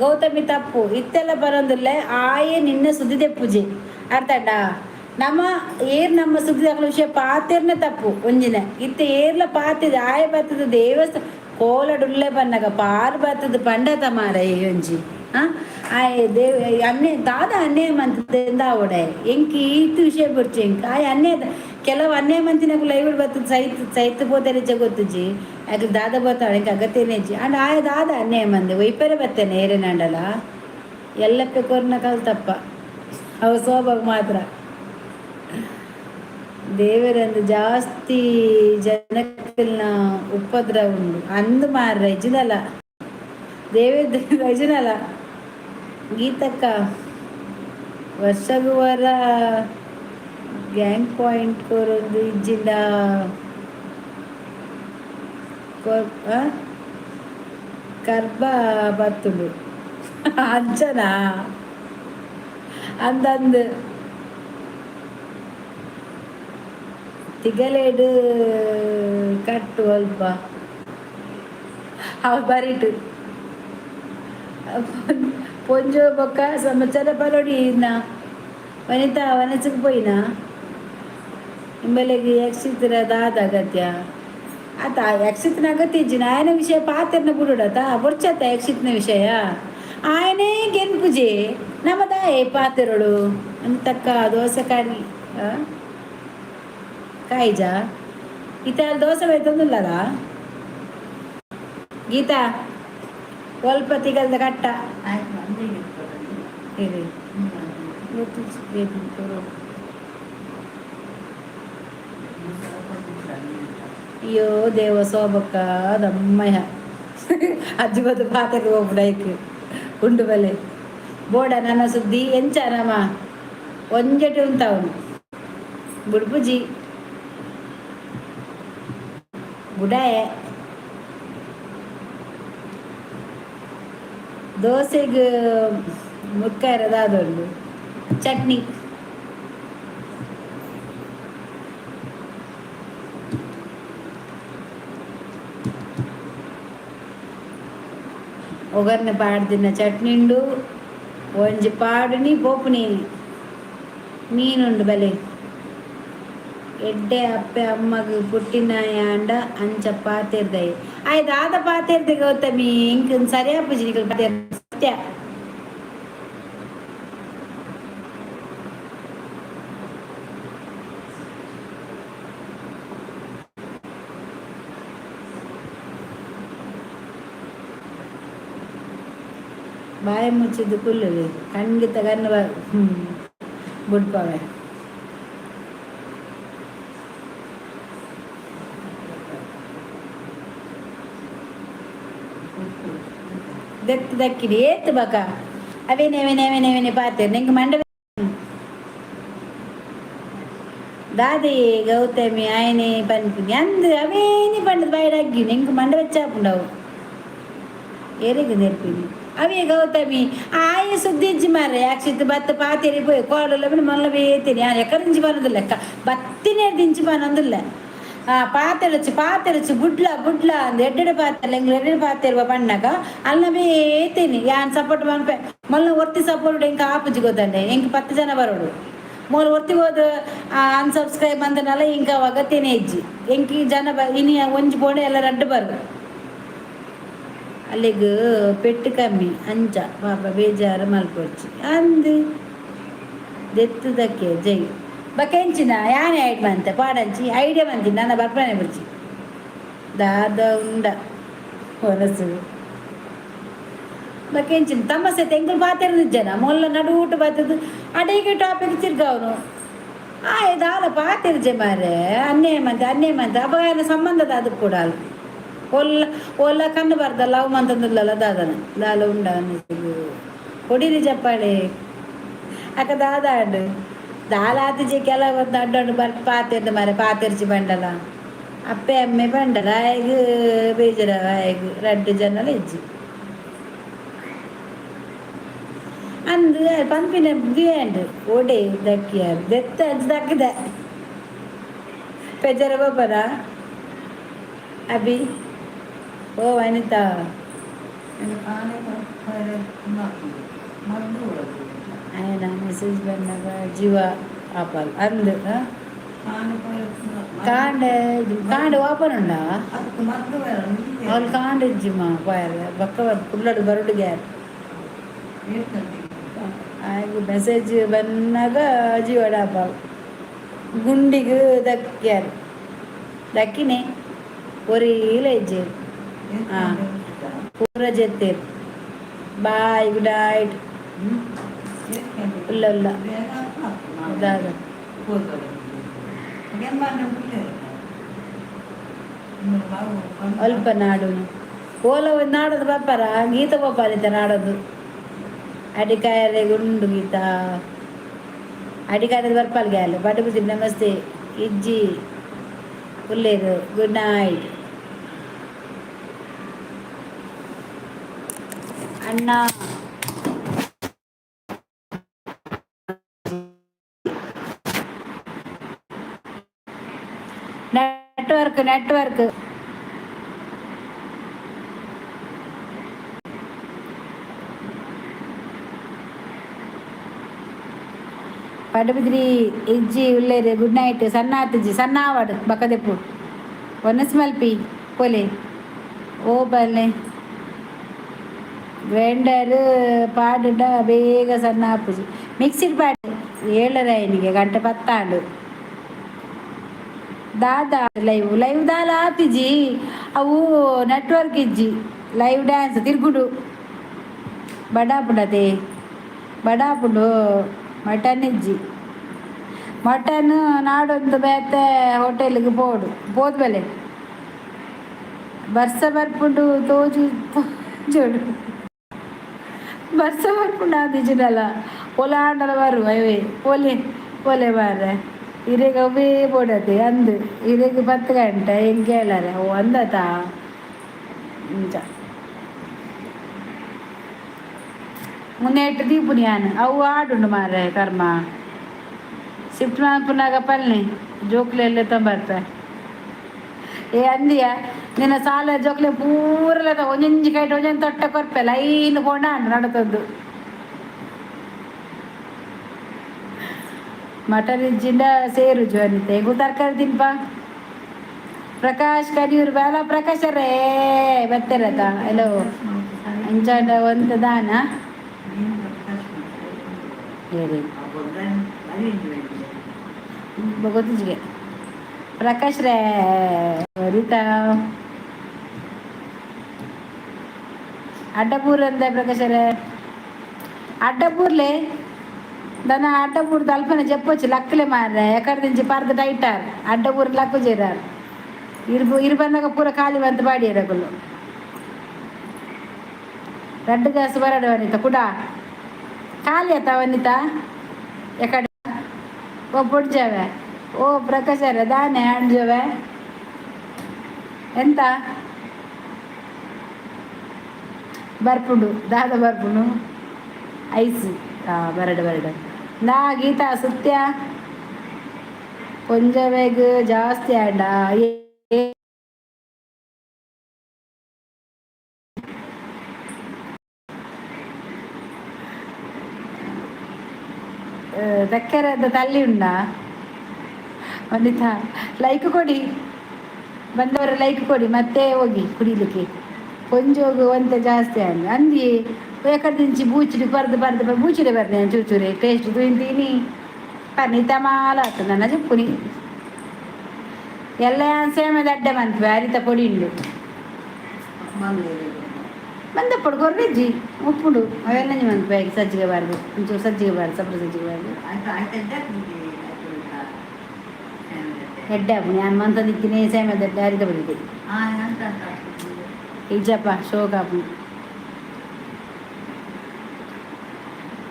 ಗೌತಮಿ ತಪ್ಪು. ಇತ್ತೆಲ್ಲ ಬರೋದಿಲ್ಲ. ಆಯೆ ನಿನ್ನ ಸುದ್ದಿದೆ ಪೂಜೆ ಅರ್ಥಾಂಡ. ನಮ್ಮ ಏರ್ ನಮ್ಮ ಸುದ್ದಿ ವಿಷಯ ಪಾತೆರ್ನ ತಪ್ಪು ಒಂಜಿನ. ಇತ್ತೆ ಏರ್ಲ ಪಾತಿದ ಆಯೆ ಬತ್ತದ ದೇವಸ್ಥಾನ ಕೋಲಡುಲ್ಲೆ ಬನ್ನಗ ಪಾರ್ ಬತ್ತದ ಪಂಡತ ಮಾರ ಒಂಜಿ. ಆಯ್ ದೇವ್ ಅನ್ನೆ ದಾದ ಅನ್ಯಾಯ ಮಂತದಿಂದ ಅವಡೆ ಎಂಕ್ ಈತ್ ವಿಷಯ ಬೊರ್ಚಿ ಎಂಕ್. ಆಯ್ ಅನ್ಯಾಯ ಕೆಲವು ಅನ್ಯಾಯ ಮಂತಿನಕು ಲೈವ್ ಬತ್ತದ ಸೈತ್ ಸೈತ್ ಪೋತೆರೆ ಗೊತ್ತುಜಿ. ಅಕ್ಲು ದಾದ ಬತ್ತಾಳೆ ಎಂಕ್ ಅಗತ್ಯನೇ ಇಜ್ಜಿ. ಅಂಡ ಆಯ್ ದಾದ ಅನ್ಯಾಯ ಮಂದೆ ಒಯ್ಪೆರೆ ಬತ್ತೇನೆ ಏರೇನಾಂಡಲ ಎಲ್ಲಪ್ಪೆ ಕೊರ್ನ ಕಲ್ತಪ್ಪ ಅವು ಸೋಬಾಗ ಮಾತ್ರ. ದೇವರಂದು ಜಾಸ್ತಿ ಜನಕ್ಕಲ್ನ ಉಪದ್ರ ಉಂಡು ಅಂದು ಮಾರ್ರೆ ಇಜ್ಜಿನಲ್ಲ ದೇವೇ ರಜನಲ್ಲ. ಗೀತಕ್ಕ ವರ್ಷಗು ವರ ಗ್ಯಾಂಗ್ ಪಾಯಿಂಟ್ ಕೊರೊಂದು ಇಜ್ಜಿಂಡ ಕರ್ಬ ಬತ್ತುಂಡು ಅಂಚನಾ ಅಂದಂದು ತಿಗಲೇಡು ಕಟ್ಟು ಅಲ್ಪ ಅವು ಬರಿಟು ಪೊಂಜೋ ಬೊಕ್ಕ ಸಮಾಚಾರ ಪರೋಡಿ ಇನ್ನ ವನಿತಾ ವನಸಕ್ಕೆ ಪೋಯಿನಾ ನಿಂಬಲೆಗ್ ಯಕ್ಷಿತ್ರ ದಾದ ಅಗತ್ಯ ಆತ ಯಕ್ಷಿತ್ನ ಅಗತ್ಯ ಇಜ್ಜಿ. ಆಯನ ವಿಷಯ ಪಾತೆರ್ನ ಬುಡುಡತ ಬೊರ್ಚತ್ತ ಯಕ್ಷಿತ್ನ ವಿಷಯ ಆಯನೇ ಗೆನ್ಪುಜೆ ನಮ್ಮ ದಾಯೆ ಪಾತೆರೊಡು ಅಂತಕ್ಕ. ದೋಸೆ ಕಾಯಿ ಕಾಯಿಜಾ ಇತ್ತ ಅಲ್ಲಿ ದೋಸೆ ಬೈತಂದುಲ್ಲದ. ಗೀತಾ ಒಲ್ಪ ತಿಗಲ್ದ ಕಟ್ಟ. ಆಯ್ತು, ಒಂದೇ ಇಟ್ಕೊಳ್ಳಿ. ಇರಿ. ಅಯ್ಯೋ ದೇವ ಸೋಬಕ್ಕ ದಮ್ಮಯ್ಯ ಅಜ್ಜಿ ಬದ್ದು ಪಾತೆಗೆ ಹೋಗ್ಬಿಡೈಕ್ ಉಂಡು ಬಲೆ ಬೋಡ ನನ್ನ ಸುದ್ದಿ ಎಂಚ ನಮ ಒಂಜೆಟು ಉಂತಾವನು ಬುಡ್ಪುಜಿ ಬುಡಾಯೆ. ದೋಸೆಗೆ ಮುಕ್ಕಾಯರದಾದೊಂಡು ಚಟ್ನಿ. ಒಗ್ಗರಣೆ ಪಾಡ್ದಿನ ಚಟ್ನಿ ಉಂಡು, ಒಂಜಿ ಪಾಡುನಿ ಪೋಪುನಿ ಮೀನುಂಡು ಬಲೆ. ಎಡ್ಡೆ ಅಪ್ಪೆ ಅಮ್ಮಗ್ ಪುಟ್ಟಿನಾಯಾಂಡ ಅಂಚ ಪಾತೆರ್ದೈ ಆಯ್ ದಾದ ಪಾತೆರ್ದೆ ಗೌತಮಿ ಇಂಕ್ ಸರಿಯಾಪುಜಿ ನಿಕಲ್ ಪಾತೆರ್ ಸತ್ಯ. ಬಾಯಿ ಮುಚ್ಚಿದ್ದು ಕುಲ್ಲುವೆ, ಖಂಡಿತ ಕಣ್ಣು ಬುಡ್ಪವೆ. ದತ್ತಿ ದಕ್ಕಿಡಿ ಏತ್ ಬಕ ಅವೇನೆ ಅವೇನೆ ಅವೇನೆ ಅವೇನೆ ಪಾತೆ ನಿಂಗೆ ಮಂಡ ದಾದೆ ಗೌತಮಿ ಆಯನೆ ಪನ್ಪಿನಿ ಅಂದ್ ಅವೇನಿ ಪಂಡದ ಬಾಯಿಡ್ ಅಗ್ಗಿ ನಿಂಗೆ ಮಂಡ ಬೆಚ್ಚಾಪುಂಡವು ಏರೆಗ್ ನೆರ್ಪಿನಿ ಅವೇ ಗೌತಮಿ ಆಯ ಸುದ್ದಿ ಇಜ್ಜಿ ಮಾರ್ರೆ. ಯಾಕ್ಷಿತ್ ಬತ್ತ ಪಾತೆರಿ ಪೋಯ್ ಕೋಡಲ ಮೊಲ್ಲ ಬೇತೇನಿ ಎಕ್ಕರಿಂಚಿ ಬರೋದಿಲ್ಲ ಬತ್ತಿನೇ ದಿಂಚಿ ಬನ್ನೊಂದಿಲ್ಲ. ಆ ಪಾತೆರಚು ಪಾತೆರಚು ಬುಡ್ಲ ಬುಡ್ಲ ಅಂದ್ ಎಡ್ಡೆಡೆ ಪಾತೆರ ಎಂಗ್ಲು ಎಡ್ಡೆಡೆ ಪಾತೆರುವ ಪಣ್ಣಗ ಅಲ್ನ ಬೇತೇನಿ. ಯಾನ್ ಸಪೋರ್ಟ್ ಮನ್ಪೆ ಮೊಲ್ಲ ಒರ್ತಿ ಸಪೋರ್ಟ್ ಎಂಕ ಆಪುಜಿ ಗೊತ್ತಂಡೆ. ಎಂಕ್ 10 ಜನ ಬರೋಡು ಮೂಲ ಒರ್ತಿ ಹೋದ ಅನ್ಸಬ್ಸ್ಕ್ರೈಬ್ ಅಂದನಲ್ಲ ಇಂಕ ಅಗತ್ಯನೇ ಇಜ್ಜಿ. ಎಂಕಿ ಜನ ಬ ಇನಿ ಒಂಜಿ ಬೋಡೆ ಎಲ್ಲ ರಡ್ಡು ಬರು ಅಲ್ಲಿಗ್ ಪೆಟ್ಟು ಕಮ್ಮಿ ಅಂಚ ಪಾಪ ಬೇಜಾರು ಮಲ್ಪೊಡ್ಚಿ ಅಂದ್ ದೆತ್ತದಕ್ಕೆ ಜೈ ಬಕೆಂಚಿನ ಯಾನೆ ಐಡ್ ಮಂತೆ ಪಾಡಂಚಿ ಐಡಿಯಾ ಮಂತಿ ನನ್ನ ಬರ್ಪನೆ ಬಿಡ್ಚಿ ದಾದ ಉಂಡ ಹೊಲಸು ಬಕೆಂಚಿನ ತಮ್ಮ ಸೆತ್ ಎಂಕುಲು ಪಾತೆರ ಜನ ಮೊಲ್ಲ ನಡುಊಟ ಬತ್ತದು ಅಡಿಗೆ ಟಾಪಿಕ್ ತಿರ್ಗವನು ಆಯ್ ದಾಲ ಪಾತೆರ್ಜೆ ಮಾರೆ ಅನ್ಯಾಯ ಮಂತೆ ಅನ್ಯಾಯ ಮಂತೆ ಅಪಗಾಯನ ಸಂಬಂಧದ ಅದು ಕೂಡ ಒಲ್ಲ ಒಲ್ಲ ಕಣ್ಣು ಬರ್ದಲ್ಲ ಅವು ಮಂತಂದಿಲ್ಲಲ್ಲ ದಾದನ ದಾಲ ಉಂಡ ಕೊಡಿರಿ ಚಪ್ಪಾಳೆ ಅಕ್ಕ ದಾದಾಂಡು ದಾಲ ಆತಿಜೆ ಕೆಲವು ಅಡ್ಡಂಡು ಬರ್ ಪಾತೆರ್ದು ಮಾರೆ ಪಾತೆರ್ಚಿ ಬಂಡಲ ಅಪ್ಪೆ ಅಮ್ಮೆ ಬಂಡಲ ಆಯ್ಗ್ ಬೇಜಾರ ಆಯ್ಗ್ ರಡ್ಡು ಜನಲ ಇಜ್ಜಿ ಅಂದ್ ಪನ್ಪಿನ ದಿಯಾಂಡ್ ಓಡೆ ದಕ್ಕಿಯಾರ್ ದೆತ್ತ ದಕ್ಕಿದೆ ಪೆಜರ ಬೋಪನ ಅಭಿ ಓ ವನಿತಾ. ఆయన మెసేజ్ ಬಂದಾಗ ಜೀವ ಆಪಲ್ ಅಂದ್ ಕಾಂಡೆ ಕಾಂಡೆ ಓಪನ್ ಉಂಡಾ ಅವ್ಳು ಕಾಂಡೆ ಇಜ್ಜಿಮ್ಮ ಪೋಯರ್ ಬಕ್ಕ ಕುಲ್ಲಡು ಬರುಡು ಗ್ಯಾರ್ ಆಗ ಮೆಸೇಜ್ ಬಂದಾಗ ಜೀವಡ ಆಪಲ್ ಗುಂಡಿಗೆ ದಕ್ಕ್ಯಾರ ದಕ್ಕಿನೆ ಒರೀಲ ಇಜ್ಜೆ ಹಾಂ ಪೂರ ಜೆತ್ತೇರು. Boy, good night. ಇಲ್ಲ ಇಲ್ಲ ದಾದ ಅಲ್ಪ ನಾಡು ಓಲ ಒಂದು ನಾಡೋದು ಬಾಪಾರ ಗೀತ ಗೋಪಾಲಿತ ನಾಡೋದು ಅಡಿಕಾಯರೆ ಗುಂಡು ಗೀತ ಅಡಿಕಾಯದ ಬರ್ಪಾಲ್ ಗ್ಯಾಲು ಬಡ್ಡು. ನಮಸ್ತೆ ಇಜ್ಜಿ ಉಲ್ಲೇರು. ಗುಡ್ ನೈಟ್ ಅಣ್ಣ. Network network. Padubidri ಇಜ್ಜಿ ಉಲ್ಲೇರು. ಗುಡ್ ನೈಟ್ ಸಣ್ಣ ಆತಿಜ್ಜಿ ಸಣ್ಣ ಆವಡು ಬಕ್ಕದೆಪ್ಪು ಒನಸ್ ಮಲ್ಪಿ ಪೊಲೆ ಓ ಬಲ್ಲೆ ಗ್ರೈಂಡರ್ ಪಾಡುಡ ಬೇಗ ಸಣ್ಣ ಆಪುಜಿ. ಮಿಕ್ಸಿಡ್ ಪಾಡು ಏಳರ ಐನಿಗೆ ಗಂಟೆ ಪತ್ತಾಂಡು. ದಾದಾ ಲೈವ್ ಲೈವ್ ದಾಲ ಆತಿಜಿ ಅವು ನೆಟ್ವರ್ಕ್ ಇಜ್ಜಿ. ಲೈವ್ ಡ್ಯಾನ್ಸ್ ತಿರ್ಗುಡು ಬಡಾಪುಡತೆ ಬಡಾಪುಡು ಮಟನ್ ಇಜ್ಜಿ. ಮಟನ್ ನಾಡೊಂದು ಬೇತೆ ಹೋಟೆಲ್ಗೆ ಪೋಡು ಪೋದು ಬೆಲೆ ಬರ್ಸ ಬರ್ಪುಂಡು ತೋಜು ತೋಜೋಡು ಬರ್ಸ ಬರ್ಪುಂಡು ಆದಿಜಿಡಲ ಒಲಾಂಡಲ ಬರು ಅಯ್ಯೇ ಪೋಲೆ ಪೋಲೆ ಮಾರ್ರೆ ಇರೆಗ್ ಅವೇ ಬೋಡತೆ ಅಂದ್ ಇರೆಗ್ 10 ಗಂಟೆ ಹೆಂಗೆ ಹೇಳಾರೆ ಓ ಅಂದತಾ ಇಂಚ ಮುನ್ನೇಟ್ ದೀಪುನಿ ಯಾನ್ ಅವು ಆಡುಂಡು ಮಾರ್ರೆ ಕರ್ಮ ಶಿಫ್ಟ್ ಮನ್ಪುನಗ ಪಲ್ನೆ ಜೋಕ್ಲೆಲ್ಲ ಬರ್ಪೆ. ಏ ಅಂದಿಯ ನಿನ್ನ ಸಾಲ ಜೋಕ್ಲೆ ಪೂರಲ ಒಂಜೊಂಜಿ ಕೈಟ್ ಒಂಜೊಂದು ತೊಟ್ಟ ಕೊರ್ಪೆ ಲೈನ್ ಪೋಂಡ ನಡತದ್ದು. ಮಟನ್ ಇಜ್ಜಿಂಡ ಸೇರು ಜೋನಿತೆ ಎಂಕುಲು ತರಕಾರಿ ತಿನ್ಪ. ಪ್ರಕಾಶ್ ಕಡಿಯೂರು ಬೇಲ ಪ್ರಕಾಶ್ ರೇ ಬತ್ತೆರತ ಹಲೋ ಅಂಚಾಂಡ ಒಂತ ದಾನ ಹೇಳಿ ಗೊತ್ತಿಜ್ಜಿಗೆ ಪ್ರಕಾಶ್ ರೇ ರೀತಾ ಅಡ್ಡಪೂರಂದ ಪ್ರಕಾಶ್ ರೇ. ಅಡ್ಡಪೂರ್ಲೆ ದನ ಅಡ್ಡಪೂರ್ ಅಲ್ಪನೆ చెప్పొచ్చు లక్కులే మారే ఎక్కడి నుంచి పరద టైటారు అడ్డపూర్ లక్కు చేరారు ಇರು ಇರು ಬಂದಾಗ ಪೂರ ಖಾಲಿ ಬಂತು ಬಾಡಿ ರಗುಲು ರಡ್ಡು ಗ್ಯಾಸ್ ಬರಡು ವನಿತ ಕುಡ ಖಾಲಿ ಆತ ವನಿತಾ ಎಕಡೆ ಓ ಪೊಡ್ಜವೆ ಓ ಪ್ರಕಾಶರ ದಾನೆ ಅಂಜವೆ ಎಂತ ಬರ್ಪುಂಡು ದಾದ ಬರ್ಪುಂಡು ಐಸ್ ಬರಡು ಬರಡು ನಾ ಗೀತಾ ಸುತ್ಯ ಕೊಂಜವೆಗ್ ಜಾಸ್ತಿ ಆಂಡ. ತಕ್ಕರದ ತಲ್ಲಿ ಉಂಡಾ ವನಿತಾ? ಲೈಕ್ ಕೊಡಿ ಬಂದವರು, ಲೈಕ್ ಕೊಡಿ. ಮತ್ತೆ ಹೋಗಿ ಕುಡಿಲಿಕ್ಕೆ ಕೊಂಜೋಗು ಒಂತೆ ಜಾಸ್ತಿ ಆಂಡ್ ಅಂದಿ. ಎಕಡೆ నుంచి ಬೂಚಿಡಿ ಪರ್ದು ಪರ್ದು ಬೂಚಿಡೆ ಬರ್ದೆ ಚೂಚೂರೆ ಟೇಸ್ಟ್ ತಿಂತೀನಿ ಪನಿತ ಮಾಲ ನನ್ನ చెప్పుని ಎಲ್ಲ ಸೇಮೆ ದಡ್ಡೆ ಮನ್ಪೆ ಅರಿತ ಪೊಡಿ ಉಂಡು. ಬಂದప్పుడు ಕೊರ್ರಿಜ್ಜಿ ಉಪ್ಪುಂಡು ಅವೆಲ್ಲ ಮನ್ಪೆ ಸಜ್ಜಿಗೆ ಬಾರ್ದು, ಒಂಚೂರು ಸಜ್ಜಿಗೆ ಬಾರ್ದು, ಸಪ್ರ ಸಜ್ಜಿಗೆ ಬಾರ್ದು. ಎಡ್ಡೆ ಆಪುಂಡು. ಯಾನ್ ಮಂತದಿತ್ತಿನೇ ಸೇಮೆ ದಡ್ಡೆ ಅರಿತ ಬಡಿದೆ ಇಜ್ಜಪ್ಪ ಶೋಕ ಆಪುಂಡು.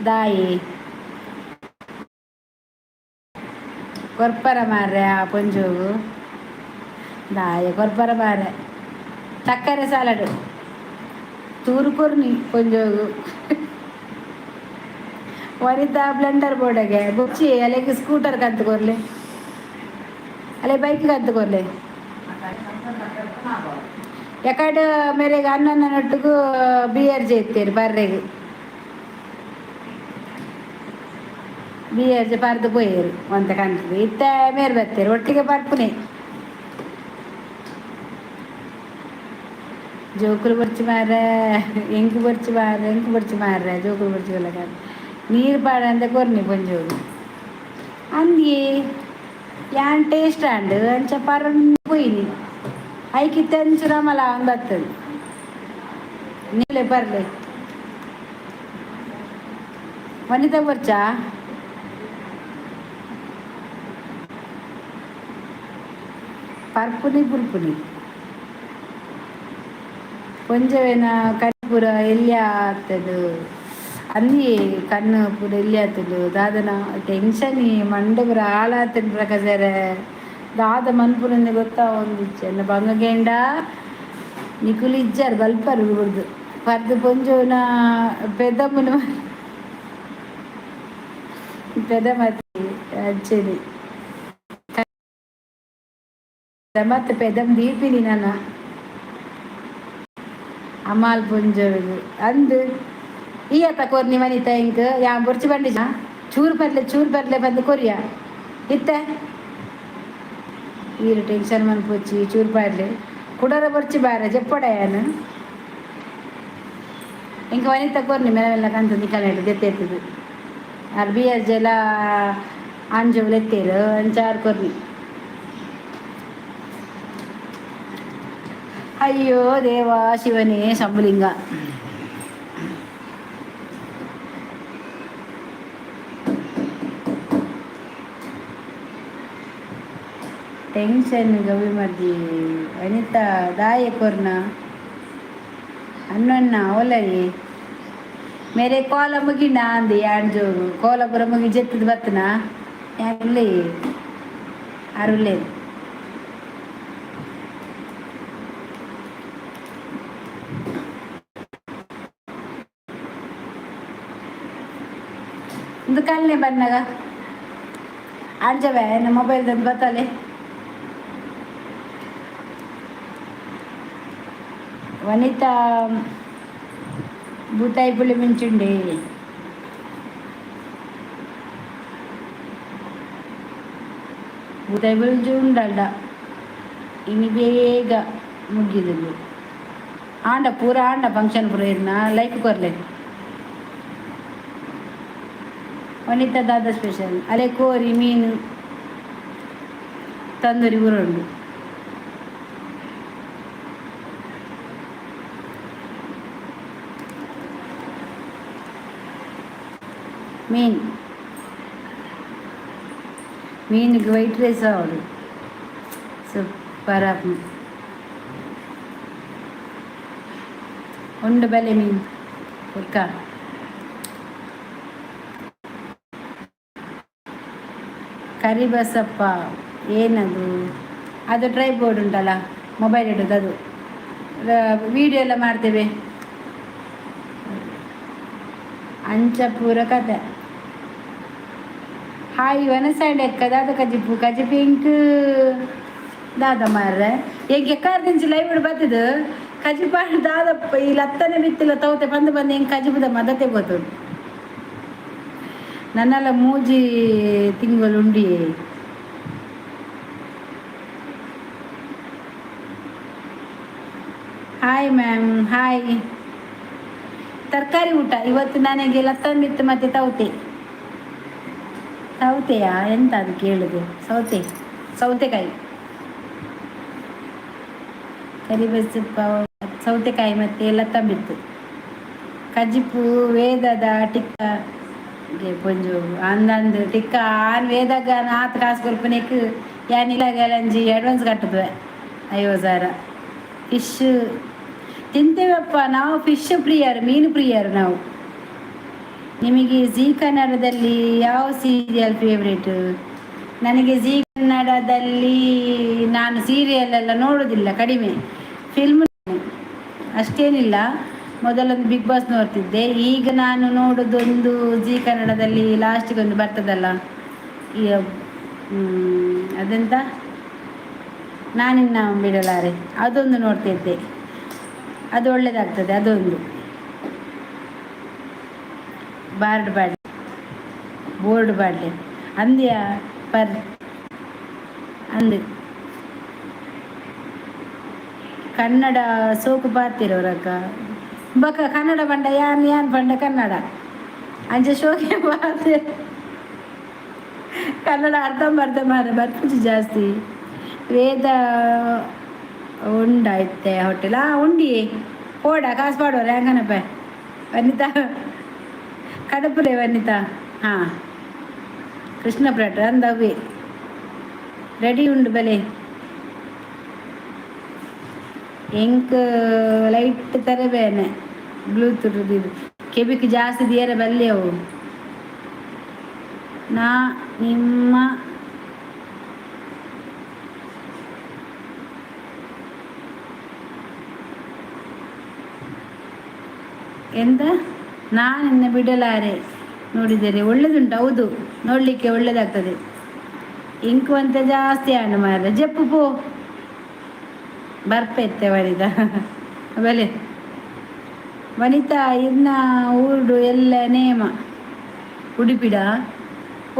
ದಾಯಿ ಕೊರ್ಪರ ಮಾರ್ರೆ ಆ ಪೊಂಜೋಗು? ದಾಯ ಕೊರ್ಪರ ಮಾರ್ರೆ? ತಕ್ಕರೆ ಸಾಲಡ್ ತೂರು ಕೊರ್ನಿ ಪೊಂಜೋಗು. ವನಿತಾ ಬ್ಲೆಂಡರ್ ಬೋರ್ಡಗೆ ಬುಚ್ಚಿ ಅಲೆಗ್ ಸ್ಕೂಟರ್ ಕಂತು ಕೊರ್ಲೆ, ಅಲೆ ಬೈಕ್ ಕಂತು ಕೊರ್ಲೆ. ಎಕಡೆ ಮೇರೆಗೆ ಅಣ್ಣನ ನೊಟ್ಟುಗು ಬಿಯರ್ ಜೇತ್ತೇರು ಬರ್ರೆಗ್ ಬಿಯರ್ ಪರ್ದು ಪೋಯೇರು ಒಂತೆ ಕಂತದು. ಇತ್ತೆ ಮೇರ್ ಬತ್ತೇರು ಒಟ್ಟಿಗೆ ಬರ್ಪುನೆ. ಜೋಕುಲು ಬೊರ್ಚಿ ಮಾರ್ರೆ, ಎಂಕು ಬೊರ್ಚಿ ಮಾರ್ರೆ, ಎಂಕು ಬೊರ್ಚಿ ಮಾರ್ರೆ. ಜೋಕುಲು ಬೊರ್ಚಿ ಬಲ್ಲಕ ನೀರು ಪಾಡಂದೆ ಕೊರ್ನಿ ಪೊಂಜೋಗು ಅಂದಿ. ಯಾನ್ ಟೇಸ್ಟ್ ಆಂಡ್ ಅಂಚ ಪರೊಂದು ಪೋಯಿನಿ. ಐಕಿತ್ತೆ ಅಂಚು ರಮಲ ಬರ್ತದೆ ನೀಲೆ ಬರ್ಲೆ. ವನಿತಾ ಬೊರ್ಚಾ? ಪರ್ಪುನಿ ಪುರ್ಪುನಿ ಪೊಂಜೊವೆನ ಕಣ್ಣು ಪೂರ ಎಲ್ಯ ಆತದು ಅಂದಿ. ಕಣ್ಣು ಪೂರ ಎಲ್ಯ ಆತುಂಡು. ದಾದನ ಟೆನ್ಷನ್ ಮಂಡೆ ಪೂರ ಹಾಳಾತುಂಡು ಪ್ರಕಾಶರೇ. ದಾದ ಮನ್ಪುನಂದೆ ಗೊತ್ತಾವೊಂದಿಜ್ಜಿ. ಎನ್ನ ಬಂಗಗೇಂಡ ನಿಕುಲು ಇಜ್ಜಾರ್ ಬಲ್ಪರ್ ಬುಡ್ದು ಪರ್ದು ಪೊಂಜೊವುನ ಪೆದಮುನು ಪೆದಮತಿ ಅಂಚೆನೆ ಮತ್ತೆ ಪೆದಮ್ ದೀಪಿನಿ ನನ ಅಮಾಲ್ ಪೊಂಜೊವುಗು ಅಂದ್. ಈ ಅತ್ತ ಕೊರ್ನಿ ವನಿತಾ ಎಂಕ್ ಯಾನ್ ಬೊರ್ಚಿ ಬಂಡಿಜ. ಚೂರು ಬರ್ಲೆ ಚೂರು ಬರ್ಲೆ ಬಂದು ಕೊರಿಯ ಇತ್ತೆ. ಈರು ಟೆನ್ಷನ್ ಮನ್ಪೊಚ್ಚಿ ಚೂರು ಪಾಡ್ಲೆ ಕುಡರ ಬೊರ್ಚಿ ಬಾರ ಜೆಪ್ಪಡ ಯಾನ್. ಎಂಕ್ ವನಿತಾ ಕೊರ್ನಿ ಮೆಲ್ಲ ಮೆಲ್ಲ ಕಂತು ನಿಕಲೆಡ್ ದೆತ್ತೆತ್ತದು. ಆರ್ ಬಿ ಎಸ್ ಜೆಲ ಆಂಜೋವು ಲೆತ್ತೇರು ಅಂಚ ಆರ್ ಕೊರ್ನಿ. ಅಯ್ಯೋ ದೇವಾ ಶಿವನೇ ಶಂಭುಲಿಂಗ. ಟೆನ್ಷನ್ ಗವಿ ಮರ್ಜಿ. ವನಿತಾ ದಾಯೆ ಕೊರ್ನ ಅನ್ನೊನ್ನ ಓಲರಿ ಮೇರೆ ಕೋಲ ಮುಗಿಂಡ ಅಂದು ಯಾನ್ ಜೋಗು ಕೋಲ ಪೂರ ಮುಗಿ ಜೆತ್ತದ ಬತ್ತನ ಯಾನ್ ಉಲ್ಲೆ ಆರ್ ಉಲ್ಲೇರು. ಇಂದು ಕಲ್ನೆ ಬನ್ನಗ ಅಂಜವೆ ನಮ್ಮ ಮೊಬೈಲ್ ತಂದು ಬತ್ತಲೆ. ವನಿತಾ ಬೂತಾಯಿ ಪುಳಿ ಮಿಂಚುಂಡೆ. ಬೂತಾಯಿ ಪುಳಿ ಉಂಡಲ್ಡ ಇನಿ ಬೇಗ ಮುಗಿದುಂಡು. ಆಂಡ ಪೂರ ಆಂಡ ಫಂಕ್ಷನ್ ಪೂರ ಇರ್ನ ಲೈಕ್ ಕೊರ್ಲೆ. ವನಿತಾ ದಾದ ಸ್ಪೆಷಲ್? ಅಲೆ ಕೋರಿ ಮೀನು ತಂದೂರಿ ಪೂರ ಉಂಡು. ಮೀನ್ ಮೀನಿಗೆ ವೈಟ್ ರೈಸ್ ಅವಳು ಸೂಪರ್. ಉಂಡು ಬಲೆ ಮೀನು ಕುರ್ಕ. ಕರಿಬಸಪ್ಪ ಏನದು? ಅದು ಟ್ರೈಪೋಡ್ ಉಂಟಲ್ಲ, ಮೊಬೈಲ್ ಇಡೋದು ಅದು. ವಿಡಿಯೋ ಎಲ್ಲ ಮಾಡ್ತೇವೆ. ಅಂಚಪೂರ ಕತೆ. ಹಾಯ್ ವನಸೈಡ್ ಎಕ್ಕ ದಾದ ಕಜಿಪು ಕಜಿಪು ಇಂಕ್ ದಾದ ಮಾರ್ರೆ. ಎಂಕ್ ಎಕ್ಕಾರ್ ದಿಂಚಿ ಲೈವ್ ಬತ್ತದು ಕಜಿಪ ದಾದಪ್ಪ. ಈ ಲತ್ತನೆ ಬಿತ್ತಿಲ್ಲ ತೌತೆ ಬಂದು ಬಂದು ಹೆಂಗೆ ಕಜಿಪುದ ಮದತೆ ಬೋತು. ನನ್ನೆಲ್ಲ ಮೂಜಿ ತಿಂಗಳು ಉಂಡಿ. Hi ma'am, hi. ತರಕಾರಿ ಊಟ ಇವತ್ತು ನನಗೆ. ಲತ್ತಂಬಿತ್ತು ಮತ್ತು ತೌತೆ. ಸೌತೆಯಾ? ಎಂತ ಅದು ಕೇಳುದು? ಸೌತೆ, ಸೌತೆಕಾಯಿ. ಕರಿಬಸಪ್ಪ ಸೌತೆಕಾಯಿ ಮತ್ತು ಲತ್ತಂಬಿತ್ತು ಕಜಿಪು. ವೇದದ ಟಿಕ್ಕ ಪೊಂಜು ಅಂದಂದು ಟಿಕ್ಕ ಆನ್ ವೇದಾಗ ಆತ್ ಕಾಸು ಕೊರ್ಪುನೆಕ್ ಯಾನ್ ಇಲ್ಲಗಲಂಜಿ ಅಡ್ವಾನ್ಸ್ ಕಟ್ಟುದುವೆ 50,000. ಫಿಶ್ ತಿಂತೇವಪ್ಪ ನಾವು. ಫಿಶ್ ಪ್ರಿಯರು, ಮೀನು ಪ್ರಿಯರು ನಾವು. ನಿಮಗೆ ಜೀ ಕನ್ನಡದಲ್ಲಿ ಯಾವ ಸೀರಿಯಲ್ ಫೇವ್ರೇಟ್? ನನಗೆ ಜೀ ಕನ್ನಡದಲ್ಲಿ, ನಾನು ಸೀರಿಯಲ್ ಎಲ್ಲ ನೋಡೋದಿಲ್ಲ, ಕಡಿಮೆ. ಫಿಲ್ಮ್ ಅಷ್ಟೇನಿಲ್ಲ. ಮೊದಲೊಂದು ಬಿಗ್ ಬಾಸ್ ನೋಡ್ತಿದ್ದೆ. ಈಗ ನಾನು ನೋಡೋದೊಂದು ಜೀ ಕನ್ನಡದಲ್ಲಿ ಲಾಸ್ಟಿಗೆ ಒಂದು ಬರ್ತದಲ್ಲ ಈ, ಅದೆಂತ, ನಾನಿನ್ನ ಬಿಡಲಾರೆ, ಅದೊಂದು ನೋಡ್ತಿದ್ದೆ. ಅದು ಒಳ್ಳೆಯದಾಗ್ತದೆ ಅದೊಂದು. ಬಾರ್ಡ್ ಬಾಡ್ಲಿ, ಬೋರ್ಡ್ ಬಾಡ್ಲಿ ಅಂದ್ಯ ಪರ್ ಅಂದು. ಕನ್ನಡ ಸೋಕು ಪಾತಿರೋರಕ್ಕ ಬಕ. ಕನ್ನಡ ಪಂಡ ಯಾನ್ ಯಾನ್ ಪಂಡ ಕನ್ನಡ ಅಂಚ ಶೋಕೆ ಪಾತೆ. ಕನ್ನಡ ಅರ್ಧಂಬರ್ಧ ಮಾರ, ಬರ್ಪುಜಿ ಜಾಸ್ತಿ. ವೇದ ಉಂಡಾಯ್ತೆ ಹೋಟೆಲ್? ಆ ಉಂಡಿ ಹೋಡ ಕಾಸು ಪಾಡೋರೆ ಹಂಗನಪ್ಪ. ವನಿತಾ ಕಡಪುಲೆ ವನಿತಾ. ಹಾಂ, ಕೃಷ್ಣ ಭಟ್ ಅಂದವೇ ರೆಡಿ ಉಂಡು ಬಲೆ. ಎಂಕ್ ಲೈಟ್ ತರಬೇನೆ. ಬ್ಲೂಟೂತ್ ಇದು ಕೆಬಿಕ್ ಜಾಸ್ತಿ ದಿಯರೆ ಬಲ್ಲಿ ಅವು. ನಾ ನಿಮ್ಮ ಎಂತ ನಿನ್ನ ಬಿಡಲಾರೆ ನೋಡಿದರೆ ಒಳ್ಳೆದುಂಟು. ಹೌದು, ನೋಡಲಿಕ್ಕೆ ಒಳ್ಳೆದಾಗ್ತದೆ. ಇಂಕು ಅಂತ ಜಾಸ್ತಿ ಹಣ್ಣು ಮಾರ್ರೆ. ಜಪ್ಪು ಪೋ ಬರ್ಪೆತ್ತೆ ವನಿತಾ ಬಲೆ. ವನಿತಾ ಇನ್ನ ಊರುಡು ಎಲ್ಲ ನೇಮ ಉಡುಪಿಡ?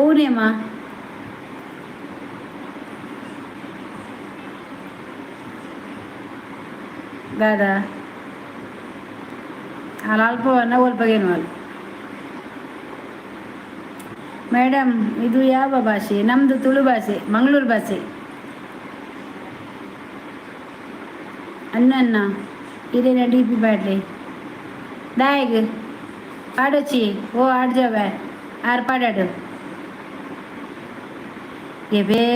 ಓ ನೇಮ ದಾದಾ ಅಲ್ಲ ಅಲ್ಪ ಒಲ್ಪಗೇನು. ಮೇಡಮ್, ಇದು ಯಾವ ಭಾಷೆ? ನಮ್ಮದು ತುಳು ಭಾಷೆ, ಮಂಗಳೂರು ಭಾಷೆ. ಅನ್ನ ಇದೇನ ಡಿ ಪಿ ಪಾಡ್ಲಿ ದಾಯಗ್ ಪಾಡೊಚ್ಚಿ. ಓ ಆಡ್ಜವೆ ಆರ್ ಪಾಡಾಡು ಎಬೇ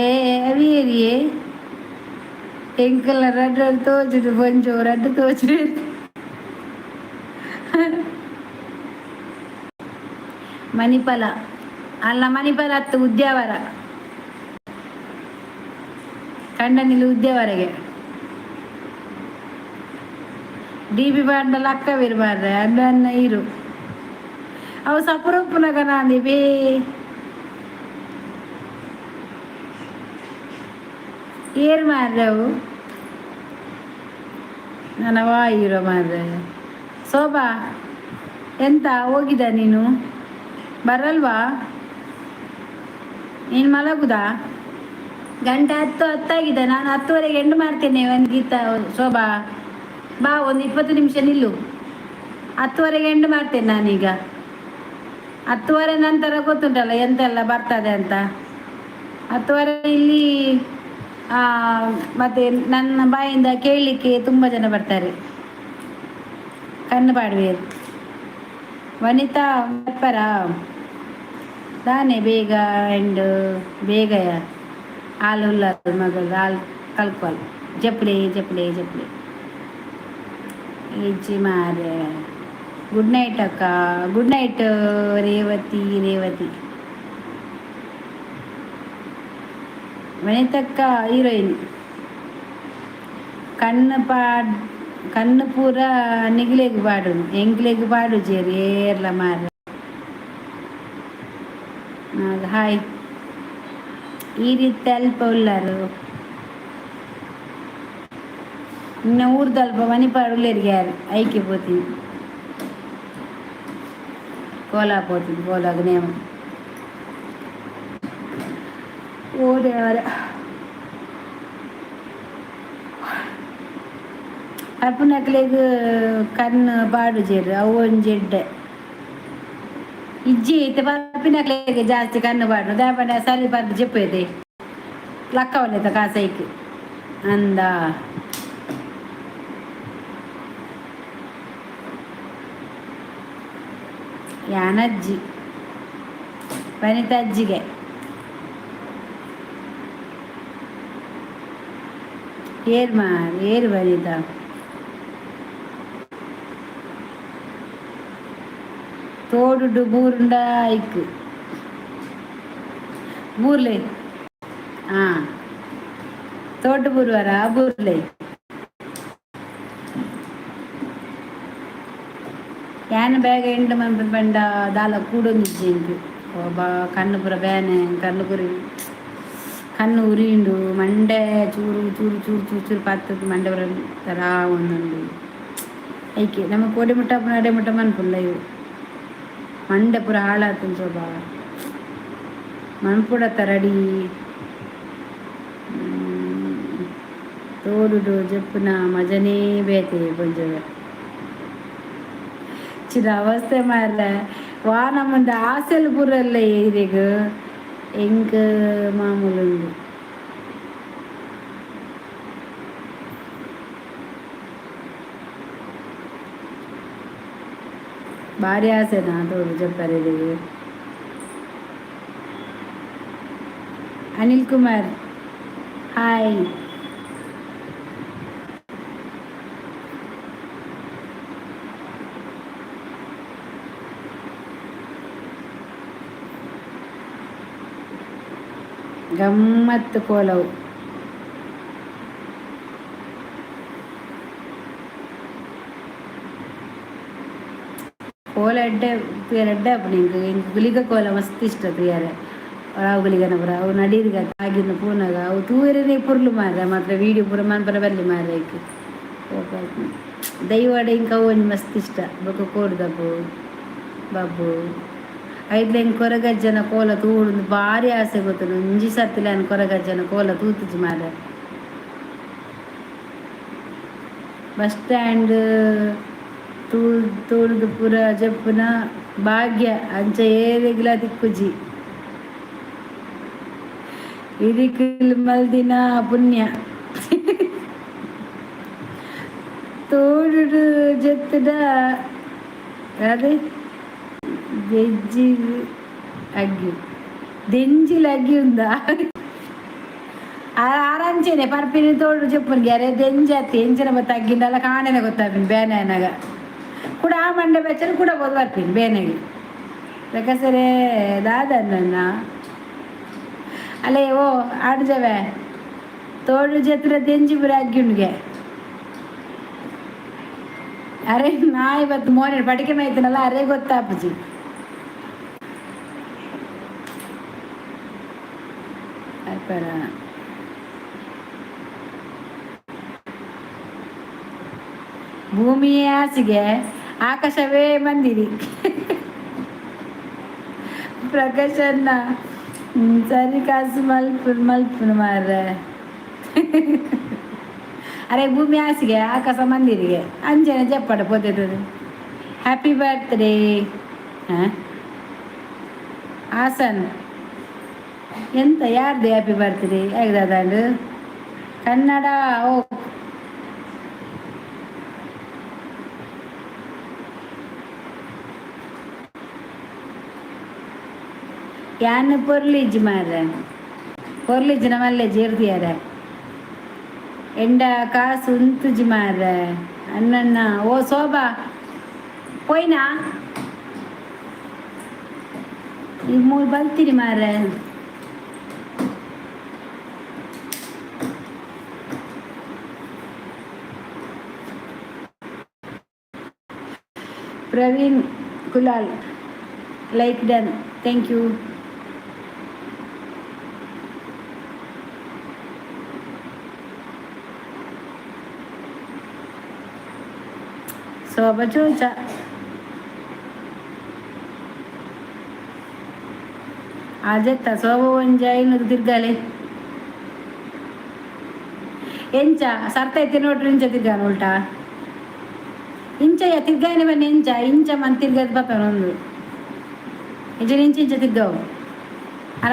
ಅವಿಯರಿಯೇ. ಎಂಕಲ್ನ ರಡ್ಡು ತೋಚುಡು ಪೊಂಜೋ ರಡ್ಡು ತೋಚುಡು. ಮಣಿಪಾಲ ಅಲ್ಲ, ಮಣಿಪಾಲ ಹತ್ತು ಉದ್ಯಾವರ ಕಂಡನಿಲು ಉದ್ಯಾವರೆಗೆ. ಡಿ ಬಿ ಬಾಂಡಲ ಅಕ್ಕವಿರು ಮಾರ್ರೆ ಅನ್ನ ಇರು. ಅವು ಸಪುರಪ್ಪುನಗ ನಾಂದಿ ಬೇ. ಏರ್ ಮಾರ್ರೆ ಅವು ನನ್ನ ವಾಯಿರೋ ಮಾರ್ರೆ. ಶೋಭಾ, ಎಂತ ಹೋಗಿದ ನೀನು? ಬರಲ್ವಾ ನೀನು? ಮಲಗುದಾ? ಗಂಟೆ 10 ಹತ್ತಾಗಿದೆ. ನಾನು 10:30ಗೆ ಎಂಡ್ ಮಾಡ್ತೇನೆ. ಒಂದು ಗೀತಾ, ಶೋಭಾ ಬಾ, ಒಂದು 20 ನಿಮಿಷ ನಿಲ್ಲು. 10:30ಗೆ ಎಂಡ್ ಮಾಡ್ತೇನೆ ನಾನೀಗ. 10:30 ನಂತರ ಗೊತ್ತುಂಟಲ್ಲ ಎಂತೆಲ್ಲ ಬರ್ತದೆ ಅಂತ. 10:30 ಇಲ್ಲಿ ಮತ್ತೆ ನನ್ನ ಬಾಯಿಂದ ಕೇಳಲಿಕ್ಕೆ ತುಂಬ ಜನ ಬರ್ತಾರೆ. ಕಣ್ಣು ಪಾಡುವೇರು. ವನಿತಾ ಪರ. ದಾನೆ ಬೇಗ ಎಂಡ್ ಬೇಗ ಆಲ್ ಉಲ್ಲಾರು ಮಗಳು ಆಲ್ ಕಲ್ಪಲ್ ಜಪ್ಲೆ ಜಪ್ಲೆ ಜಪ್ಲೆ ಇಜ್ಜಿ ಮಾರೆ. ಗುಡ್ ನೈಟ್ ಅಕ್ಕ. Good night Revathi. Revathi ವನಿತಕ್ಕ ಹೀರೋಯಿನ್. ಕಣ್ಣು ಪಾಡ್ ಕಣ್ಣು ಪೂರ ನಿಗ್ಲೆಗ್ ಪಾಡು, ಎಂಕ್ಲೆಗ್ ಪಾಡುಜೆರ್ ಏರ್ಲ ಮಾರ್ರೆ. ಹಾಯ್. ಈ ರೀತಿ ಅಲ್ಪ ಉಲ್ಲಾರು ಇನ್ನ ಊರ್ದಲ್ಪ ಮನಿಪಾಡ್ ಉಲ್ಲೆರ್ಗೆ ಯಾರು ಐಕೆ ಪೋತೀನಿ, ಕೋಲ ಪೋತೀನಿ, ಕೋಲಾಗ ನೇಮ. ಓ ದೇವರ. ಅಪ್ಪನಕ್ಲೆಗ್ ಕಣ್ಣು ಪಾಡುಜೆರ್, ಅವು ಒಂಜಿ ಎಡ್ಡೆ. ಇಜ್ಜಿ, ಇತ್ತೆ ಪರ್ಪಿನಕ್ಲೆಗ್ ಜಾಸ್ತಿ ಕಣ್ಣು ಪಾಡು. ದಾಯೆ ಪಂಡ ಸರಿ ಪರ್ದು ಜೆಪ್ಪೈತೆ ಲಕ್ಕವಲ್ಲೆತ ಕಾಸೈಕ್ ಅಂದ. ಯಾನಜ್ಜಿ ವನಿತಜ್ಜಿಗೆ ಏರ್ ಮಾರ್ ಏರ್ ವನಿತಾ. ತೋಡುಡು ಬೂರುಂಡ ಐಕ್ ಬೂರ್ಲೆ. ಹಾಂ, ತೋಟು ಬೂರುವಾರ ಬೂರ್ಲೆ. ಯಾನ್ ಬೇಗ ಎಂಡು ಮನ್ಪುನ ಪಂಡ ದಾಲ ಕೂಡೊಂದಿಜ್ಜಿ ಎಂಕ್. ಬಾ ಕಣ್ಣು ಪೂರ ಬೇನೆ, ಕಣ್ಣು ಕುರಿ ಕಣ್ಣು ಉರಿಯುಂಡು, ಮಂಡೆ ಚೂರು ಚೂರು ಚೂರು ಚೂರು ಚೂರು ಪತ್ತುದು, ಮಂಡೆ ಪೂರ ತರ ಒಂದುಂಡು. ಐಕೆ ನಮ್ಮ ಕೋಡೆ ಮುಟ್ಟ ಅಡೆ ಮುಟ್ಟ ಮನ್ಪುಲ್ಲ. ಇವು ಮಂಡೆ ಪೂರ ಹಾಳಾತುಂಡು ಶೋಭಾ. ಮನ್ಪುಡತ್ತ ರೆಡಿ. ತೋಡುಡು ಜಪ್ಪುನ ಮಜನೇ ಬೇತೆ ಪೊಂಜೊವೆ. ಚಿರ ಅವಸ್ಥೆ ಮಾರ್ರೆ. ವಾ ನಮ್ಮಂದ ಆಸೆಲ್ ಪೂರಲ್ಲ ಇರೆಗ್ ಎಂಕ್ ಮಾಮೂಲು ಉಂಡು. ಭಾರಿ ಆಸೆನಾ ತೋಡು ಜಪ್ಪರೆ ಇರೆಗ್. ಅನಿಲ್ ಕುಮಾರ್ ಹಾಯ್. ಗಮ್ಮತ್ತು ಕೋಲವು. ಕೋಲ ಎಡ್ಡೆ ತೂಯರೆ, ಎಡ್ಡೆ ಆಪುಂಡು ಎಂಕ್. ಎಂಕ್ ಗುಲಿಗ ಕೋಲ ಮಸ್ತ್ ಇಷ್ಟ ತೂಯರೆ. ರಾವು ಗುಲಿಗನ ಪೂರ ಅವು ನಡೀರ್ಗ ತಾಗಿನ ಪೂನಗ ಅವು ತೂಯೆರೆನೇ ಪೊರ್ಲು ಮಾರ್ರೆ. ಮಾತ್ರ ವೀಡಿಯೋ ಪೂರ ಮನ್ಪರೆ ಬರಲಿ ಮಾರ್ರೆ. ಐಕ್ ದೈವಾಡ ಎಂಕ್ ಅವು ಒಂಜಿ ಮಸ್ತ್ ಇಷ್ಟ. ಬೊಕ ಕೋರ್ದಬ್ಬು ಬಬ್ಬು ಐಟ್ಲ ಎಂಕ್ ಕೊರಗಜ್ಜನ ಕೋಲ ತೂವೊಡುಂದು ಭಾರಿ ಆಸೆ ಗೊತ್ತುಂಡು. ಒಂಜಿ ಸರ್ತಿಲ ಯಾನ್ ಕೊರಗಜ್ಜನ ಕೋಲ ತೂತುಜಿ ಮಾರ್ರೆ. ಬಸ್ ಸ್ಟ್ಯಾಂಡ್ ತೂಡುದು ಪೂರ ಜಪ್ಪುನ ಭಾಗ್ಯ ಅಂಚ ಏರೆಗ್ಲ ತಿಕ್ಕುಜಿ. ಇರಿಕುಲ್ ಮಲ್ದಿನ ಪುಣ್ಯ. ತೋಡುಡು ಜತ್ತುಡ ಅದೇ ದೆಜ್ಜಿ ಅಗ್ಗಿ ದೆಂಜಿಲ್ ಅಗ್ಗಿ ಉಂದ ಆರಂಚೆನೆ ಪರ್ಪಿನಿ ತೋಡು ಜಪ್ಪುನ್ಗೆ. ಅರೆ ದೆಂಜಿ ಅತ್ತಿ ಎಂಚಿನ ಬತ್ತ ಅಗ್ಗಿಂಡಲ ಕಾಣೆನೆ ಗೊತ್ತಾಪಿನ ಬೇನೆ ಆನಗ ಕೂಡ ಆ ಮಂಡೆ ಬೆಚ್ಚನ ಕೂಡ ಬೋದು ಬರ್ಪಿನಿ ಬೇನೆಗೆ. ಲೆಕ್ಕಸರೆ ದಾದನ್ನ ಅಲ್ಲೇ ಓ ಆಡ್ಜವೆ ತೋಡು ಜತ್ರ ದೆಂಜಿ ಪುರ ಅಗ್ಗಿ ಉಂಡ್ಗೆ. ಅರೆ ನಾ ಇವತ್ತು ಮೋನೆ ಪಟಿಕೆ ಮೇಯ್ತೀನಲ್ಲ, ಅರೆ ಗೊತ್ತಾಪುಜಿ. ಅಪ್ಪರ ಭೂಮಿಯೇ ಹಾಸಿಗೆ ಆಕಾಶವೇ ಮಂದಿರಿ. ಪ್ರಕಾಶನ್ನ ಸರಿ ಕಾಸು ಮಲ್ಪು ಮಲ್ಪುನು ಮಾರ್ರೆ. ಅರೆ ಭೂಮಿ ಹಾಸಿಗೆ ಆಕಾಶ ಮಂದಿರಿಗೆ ಅಂಜನೆ ಜಪ್ಪಡ ಪೋತೆತದು. ಹ್ಯಾಪಿ ಬರ್ತ್ಡೇ ಹಾಂ ಹಾಸನ್. ಎಂತ ಯಾರ್ದು ಹ್ಯಾಪಿ ಬರ್ತ್ಡೇ ಹೇಗೆ? ಕನ್ನಡ ಓ ಯಾನ್ ಪೊರ್ಲಿಜ್ಜಿ ಮಾರ್ರೆ, ಪೊರ್ಲಿಜ್ಜಿನ ಮಲ್ಲೆ ಜೇರ್ದಿಯಾರ. ಎಂಡ ಕಾಸು ಉಂತುಜಿ ಮಾರ್ರೆ ಅಣ್ಣಣ್ಣ. ಓ ಶೋಭಾ, ಪೋಯ್ನಾ? ಈ ಮೂರು ಬಲ್ತೀರಿ ಮಾರ್ರೆ. Praveen Kulal, like done, thank you. Shobha ചോദിച്ച ಅಜತ್ತ ಶೋಭ ಒಂಜಿ 500 ತಿರ್ಗಾಲೆ. ಎಂಚ ಸರ್ತೈತಿ ನೋಡ್ರಿ. ಇಂಚ ತಿರ್ಗಾನ ಉಲ್ಟಾ ಇಂಚಯ್ಯ ತಿರ್ಗಾನೆ ಬನ್ನಿ. ಎಂಚ ಇಂಚ ಮನ್ ತಿರ್ಗದ್ ಬಪ್ಪನ ಒಂದು ಇಂಚ ಇಂಚ ಇಂಚ ತಿರ್ಗವು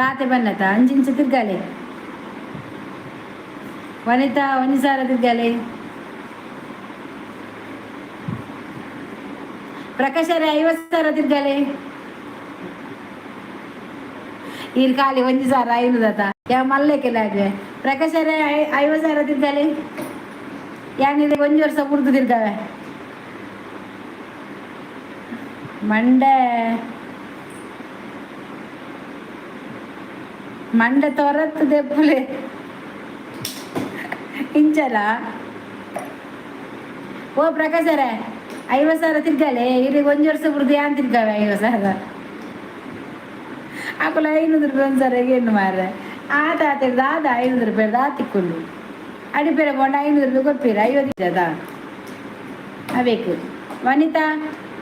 ರಾತೆ ಬನ್ನತ. ಅಂಚ ಇಂಚ ತಿರ್ಗಾಲೆ ವನಿತಾ, ಒಂಜಿ ಸಾರ ತಿರ್ಗಾಲೆ. ಪ್ರಕಾಶರೇ, 50,000 ತಿರ್ಗಾಲೆ. ಈರ್ ಖಾಲಿ 1,000 500 ಯಾವ ಮಲ್ಲೆಕ್ಕೆಲ್ಲ ಆಗುವೆ. ಪ್ರಕಾಶರೇ, 50,000 ತಿರ್ಗಾಲೆ. ಯಾನಿದೆ ಒಂಜಿ ವರ್ಷ ಬುಡ್ದು ತಿರ್ಗಾವೆ. ಮಂಡೆ ಮಂಡೆ ತೊರತ್ತು ದೆಪ್ಪುಲೆ ಇಂಚಲ. ಓ ಪ್ರಕಾಶರೇ, 50,000 ತಿರ್ಗಾಲೆ. ಇಲ್ಲಿಗೆ ಒಂಜಿ ವರ್ಷ ಬುಡ್ದು ಯಾನ್ ತಿರ್ಗಾವೆ 50,000. ಅಕುಲು 500 ರೂಪಾಯಿ ಒಂದು ಸರ ಏನು ಮಾರ್ರೆ. ಆತ ಆತ ದಾದ 500 ರೂಪಾಯಿ ದಾ ತಿಕ್ಕೊಂಡು ಅಡಿಪೇರೆ ಪೋಂಡ 500 ರೂಪಾಯಿ ಕೊರ್ಪೀರ. 50 ಅದ ಅಬೇಕು. ವನಿತಾ,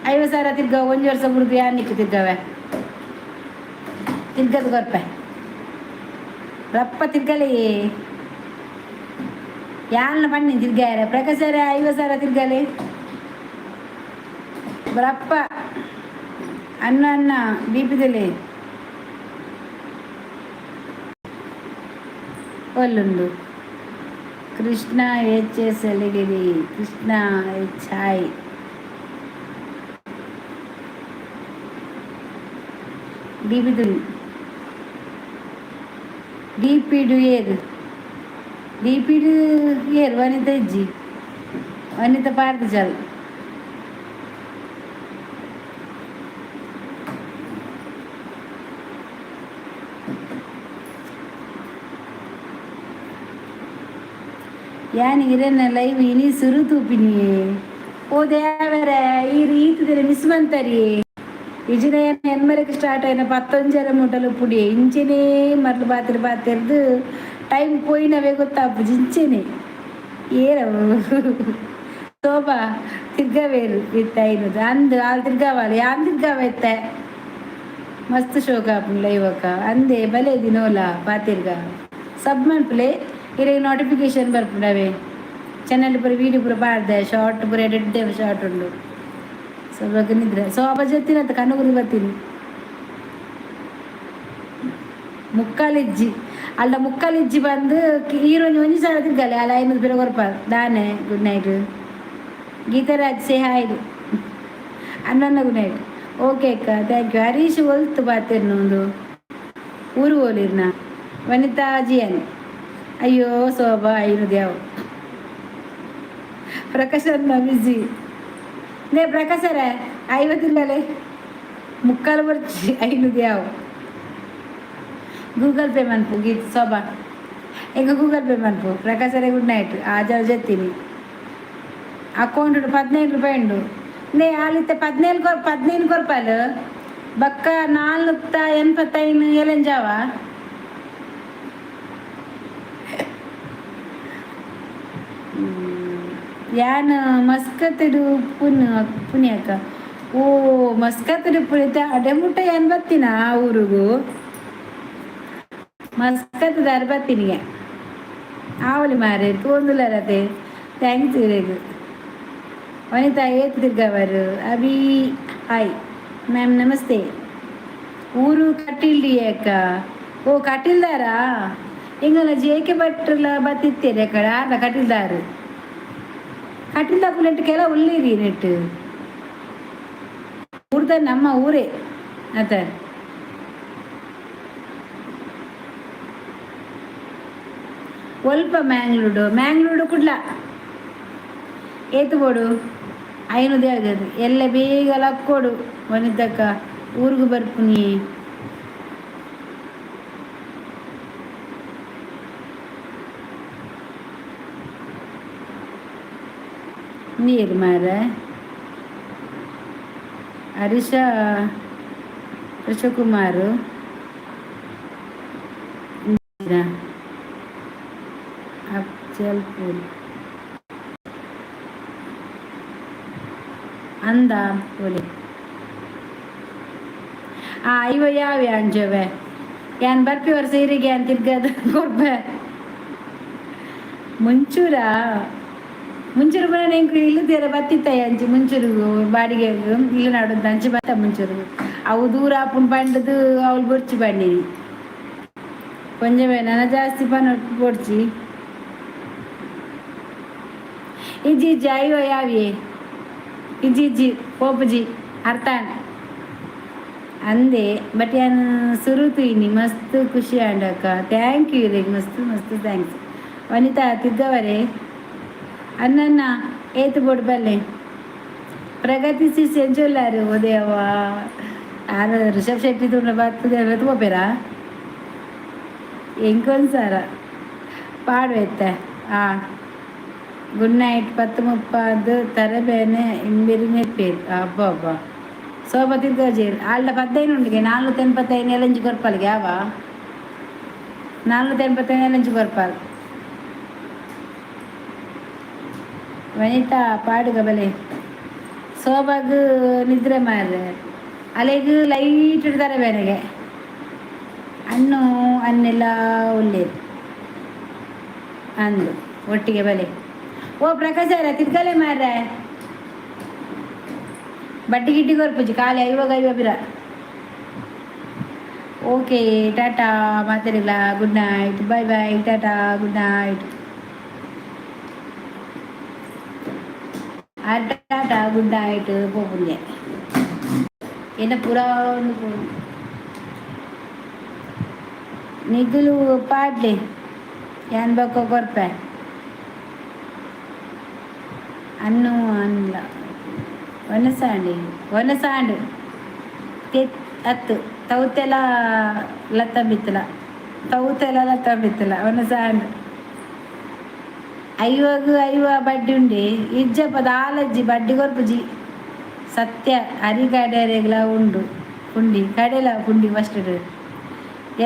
50,000 ತಿರ್ಗ. ಒಂಜಿ ವರ್ಷ ಬುಡ್ದು ಯಾನ್ ನಿಕ್ಕು ತಿರ್ಗವೆ. ತಿರ್ಗದು ಕೊರ್ಪೆ ರಪ್ಪ ತಿರ್ಗಲೆ. ಯಾನ್ನ ಬನ್ನಿ ತಿರ್ಗಾರೆ. ಪ್ರಕಾಶರೇ, 50,000 ತಿರ್ಗಲೆ ರಪ್ಪ. ಅನ್ನ ಅನ್ನ ಬೀಪಿದಲೆ ಒಲ್ಲುಂಡು. ಕೃಷ್ಣ ಎಚ್ ಎಸ್ ಅಲಿಗಿರಿ, ಕೃಷ್ಣ ಎಚ್ ಹಾಯ್. ಡಿಪಿದು ಡಿಪಿಡು ಏರು ಡಿಪಿಡು ಏರು. ವನಿತಾ ಇಜ್ಜಿ, ವನಿತಾ ಪಾರ್ದು ಚಲ್. ಯಾನ್ ಇರೆನ ಲೈವ್ ಇನಿ ಸುರು ತೂಪಿನಿ. ಓ ದೇವರೇ, ಈ ರೀತಿ ಮಿಸ್ ಮಂತರಿ. ಇಜಿನ ಎನ್ಮರೆಗೆ ಸ್ಟಾರ್ಟ್ ಆಯ್ನ ಪತ್ತೊಂಜರ ಮುಟಲು ಪುಡಿ ಇಂಚೆನೇ ಮರ್ಲು ಪಾತ್ರೆ ಪಾತೆರ್ದು ಟೈಮ್ ಪೋಯಿನವೇ ಗೊತ್ತಾಪುಜಿ ಇಂಚೆನೆ. ಏರವು ಶೋಭಾ ತಿರ್ಗವೇರು ಇತ್ತ 500 ಅಂದು ಆಲ್ ತಿರ್ಗಾವಾಲಿ. ಯಾನ್ ತಿರ್ಗಾವ ಇತ್ತೆ. ಮಸ್ತ್ ಶೋಕ ಆಪುಂಡು ಲೈವ್ ಅಕ್ಕ ಅಂದೆ. ಬಲೆ ದಿನೋಲ ಪಾತಿರ್ಗ ಸಬ್ ಮನ್ಪುಲೆ. ಇರೆಗ್ ನೋಟಿಫಿಕೇಶನ್ ಬರ್ಪುಂಡವೆ. ಚಾನಲ್ ಪೂರ ವೀಡಿಯೋ ಪೂರ ಪಾಡ್ದೆ. ಶಾರ್ಟ್ ಪೂರ ಎಡ್ಡೆ ಶಾರ್ಟ್ ಉಂಡು. ಸೊ ನಿದ್ರೆ ಸೊ ಅಪ್ಪ ಜೊತ್ತಿನಂತ ಕಣ್ಣು ಬರ್ತೀನಿ. ಮುಕ್ಕಾಲಿಜ್ಜಿ ಅಲ್ಲ, ಮುಕ್ಕಾಲಿಜ್ಜಿ ಬಂದು ಈರೊಂಜಿ ಒಂಜಿ ಸಾರ ತಿರ್ಗಲೆ ಅಲ್ಲ 500 ರೂಪಾಯಿ ಕೊರ್ಪ ದಾನೆ. Good night Geetharaj, say hi ಅಣ್ಣನ. Good night. ಓಕೆ ಅಕ್ಕ, thank you. Harish ಒಲ್ತು ಬಾತಿರ್ನ ಒಂದು ಊರು ಹೋಲಿರ್ನ. ವನಿತಾ ಜಿಯನ್. ಅಯ್ಯೋ ಶೋಭಾ, 500 ಯಾವ. ಪ್ರಕಾಶ್ ಅನ್ನ ಬಿಸಿ ನೇ. ಪ್ರಕಾಶರೇ, 50 ಇಲ್ಲಲೆ ಮುಕ್ಕಾಲು ಬರ್ಚಿ 500 ಯಾವ. ಗೂಗಲ್ ಪೇ ಮನ್ಪು ಗೀತ್ ಶೋಭಾ. ಈಗ ಗೂಗಲ್ ಪೇ ಮನ್ಪು. ಪ್ರಕಾಶರೇ, ಗುಡ್ ನೈಟ್. ಆಜಾವ್ ಜತ್ತೀನಿ. ಅಕೌಂಟ್ 15 ರೂಪಾಯಿ ಉಂಡು. ನೇ ಆಲಿತ್ತೆ 17 ಕೊರ್ 15 ಕೊರ್ಪಾಲು ಬಕ್ಕ 485 ಎಲೆಂಜಾವ. ಯಾನ್ ಮಸ್ಕತ್ಡ್ ಪುನ್ ಪುನಿಯಕ್ಕ. ಓ ಮಸ್ಕತ್ಡ್ ಪುನಿತ ಅಡೆ ಮುಟ್ಟ ಯಾನ್ ಬತ್ತಿನ ಆ ಊರುಗು. ಮಸ್ಕತ್ ದಾರ್ ಬತ್ತಿನಿಗೆ ಆವಲಿ ಮಾರೆ ತೋಂದುಲರತೆ. Thanks ಇರೆಗ್. ವನಿತಾ ಏತ್ ತಿರ್ಗವರು. ಅಭಿ ಹಾಯ್ ಮ್ಯಾಮ್, ನಮಸ್ತೆ. ಊರು ಕಟೀಲ್ ಅಕ್ಕ. ಓ ಕಟೀಲ್ದಾರಾ? ಎಂಗಲ ಜೆ ಕೆ ಭಟ್ರಲ ಬತ್ತಿತ್ತೇನೆ ಕಡೆ ಆರ್ನ ಕಟೀಲ್ದಾರು. ಕಟೀಲ್ದಾಕುಲೆಂಟ್ ಕೆಲ ಉಳ್ಳೇರಿ ನೆಟ್ ಊರ್ದ. ನಮ್ಮ ಊರೇ ಅತ. ಒಲ್ಪ ಮ್ಯಾಂಗ್ಳೂಡು, ಮ್ಯಾಂಗ್ಳೂಡು ಕುಡ್ಲ. ಏತು ಬೋಡು ಐನು ದೇವದು ಎಲ್ಲ ಬೇಗ ಲಕ್ಕೋಡು ವನಿತಕ್ಕ, ಊರುಗು ಬರ್ಪುನಿ. ನೀರು ಮಾರ ಹರೀಶ ಕೃಷ್ಣಕುಮಾರ್ ಅಫ್ಜಲ್ಪುರ್ ಅಂದ ಪೋಲಿ. ಆ ಇವ ಯಾವ ಅಂಜವೆ ಯಾನ್ ಬರ್ಪಿ ವರ್ಷ ಇರಿಗೆ ಅಂತ ತಿರ್ಗದ ಕೊರ್ಪೆ. ಮುಂಚೂರ, ಮುಂಚೂರು ಬರ ಎಂಕು ಇಲ್ಲು ತೀರ ಬತ್ತಿತ್ತ ಅಂಚಿ ಮುಂಚೂರುಗು ಬಾಡಿಗೆ ಇಲ್ಲು ನಾಡೊಂದು ಅಂಚಿ ಬತ್ತ ಮುಂಚೂರುಗು. ಅವು ದೂರ ಆಪುಂಡು ಪಂಡದು ಅವಳು ಬೊರ್ಚಿ ಬಂಡಿನಿ ಕೊಂಚಮೇ ನನ ಜಾಸ್ತಿ ಪನ ಬೊಡ್ಚಿ. ಇಜ್ಜಿ ಇಜ್ಜಿ, ಅಯ್ಯೋ ಯಾವಿಯೇ ಇಜ್ಜಿ ಇಜ್ಜಿ ಪೋಪುಜಿ ಅರ್ಥಾನ್ ಅಂದೆ. ಬಟ್ ಯಾನ್ ಸುರು ತೂಯಿನಿ, ಮಸ್ತ್ ಖುಷಿ ಆಂಡಕ್ಕ. Thank you ಇರೆಗ್ ಮಸ್ತ್ ಮಸ್ತ್ thanks. ವನಿತಾ ತಿರ್ಗವರೆ ಅಣ್ಣನ್ನ ಏತು ಬೋಡು ಬಲ್ಲೆ. ಪ್ರಗತಿ ಸಿಸ್ ಎಂಚೊಲ್ಲಾರು? ಓದೇವ ಆರ ರಿಷಬ್ ಶೆಟ್ಟಿ ತೂಂಡ ಬರ್ತದೆ ತೂಪೇರಾ ಎಂಕೊಂದು ಪಾಡುವೆತ್ತ. ಆ ಗುಡ್ ನೈಟ್. ಪತ್ತು ಮುಪ್ಪಾದು ತರಬೇನೆ ಇಂಬಿರಿನೆ ಪೇರು. ಅಬ್ಬ ಅಬ್ಬ, ಸೋಪ ತಿರ್ಗಜೇರು ಆಲ್ಡ ಪದ್ದೈನು ಉಂಡಿಗೆ 485 ಎಲಂಜಿ ಕೊರ್ಪಲ್ಗೆ ಯಾವ 485 ಎಲಂಜಿ ಕೊರ್ಪಾಲ್. ವನಿತಾ ಪಾಡುಗ ಬಲೆ. ಸೋಬಾಗ್ ನಿದ್ರೆ ಮಾರ್ರೆ, ಅಲೆಗ್ ಲೈಟ್ ಇಡ್ತಾರೆ ಬೇರೆಗೆ. ಅಣ್ಣು ಅನ್ನೆಲ್ಲ ಉಳ್ಳೇರು ಅಂದು ಒಟ್ಟಿಗೆ ಬಲೆ. ಓ ಪ್ರಕಾಶ್ ತಿರ್ಗಲೆ ಮಾರ್ರೆ. ಬಡ್ಡಿ ಗಿಡ್ಡಿ ಕೊರ್ಪುಜಿ, ಖಾಲಿ ಐವಾಗ ಐವ ಬಿರ. ಓಕೆ, ಟಾಟಾ, ಮಾತಾಡಿಲ್ಲ. Good night, bye bye, tata, good night. Tata, good night. ಪೋಪುಂದೆ ಎನ್ನ ಪೂರ ಒಂದು ನಿಗುಲು ಪಾಡ್ಲೆ, ಯಾನ್ ಬೊಕ್ಕ ಕೊರ್ಪೆ. ಅನ್ನು ಅನ್ಲ ಒನಸಾಂಡಿ ಒನಸಾಂಡ್ ಅತ್ತು ತೌತೆಲ ಲತ್ತ ಬಿತ್ತಲ, ತೌತೆಲ ಲತ್ತ ಬಿತ್ತಲ ಒನಸಾಂಡ್. ಐವಗು ಐವ ಬಡ್ಡಿ ಉಂಡೆ ಇಜ್ಜಪ್ಪ ದಾಲಜ್ಜಿ ಬಡ್ಡಿ ಕೊರ್ಪುಜಿ ಸತ್ಯ. ಅರಿಗಾಡೆರೆಗ್ಲ ಉಂಡು ಪುಂಡಿ ಕಡೆಲ ಪುಂಡಿ ಫಸ್ಟ್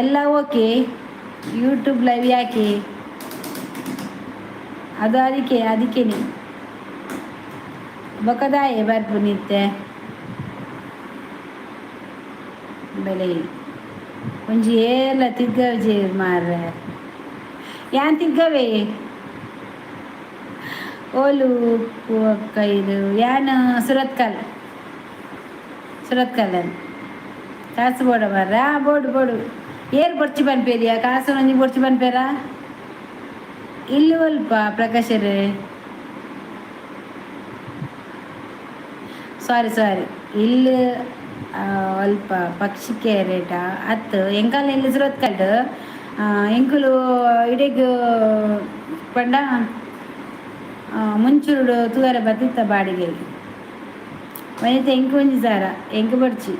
ಎಲ್ಲ. ಓಕೆ, ಯೂಟ್ಯೂಬ್ ಲೈವ್ ಯಾಕೆ ಅದು? ಅದಕ್ಕೆ ಅದಕ್ಕೇನೆ ಬೊಕದಾಯೆ ಬರ್ಪು ನಿತ್ತೆ ಬೆಲೆ ಒಂಜಿ ಏರ್ಲ ತಿರ್ಗವಜಿ ಮಾರ್ರೆ. ಯಾನ್ ತಿರ್ಗವೇ ಓಲು ಇದು ಯಾನ್ ಸುರತ್ಕಲ್, ಸುರತ್ಕಲ್. ಕಾಸು ಬೋಡ ಮಾರ್ರೆ. ಆ ಬೋಡು ಬೋಡು. ಏರ್ ಬೊರ್ಚಿ ಪನ್ಪೇರಿಯಾ? ಕಾಸು ಒಂಜಿ ಬೊರ್ಚಿ ಪನ್ಪೇರಾ? ಇಲ್ಲು ಒಲ್ಪ ಪ್ರಕಾಶರೇ? ಸಾರಿ ಸಾರಿ, ಇಲ್ಲು ಅಲ್ಪ ಪಕ್ಷಿಕೆ ರೇಟ ಅತ್ತು. ಎಂಕಲ್ನ ಇಲ್ಲು ಸುರತ್ಕಲ್ಡ್. ಎಂಕುಲು ಇಡೆಗ್ ಪಂಡ ಮುಂಚೂರುಡು ತೂವರೆ ಬತ್ತಿತ್ತ ಬಾಡಿಗೆ. ವನಿತ ಎಂಕ್ ಒಂಜಿ ಸಾರ ಎಂಕ್ ಬೊಡ್ಚಿ,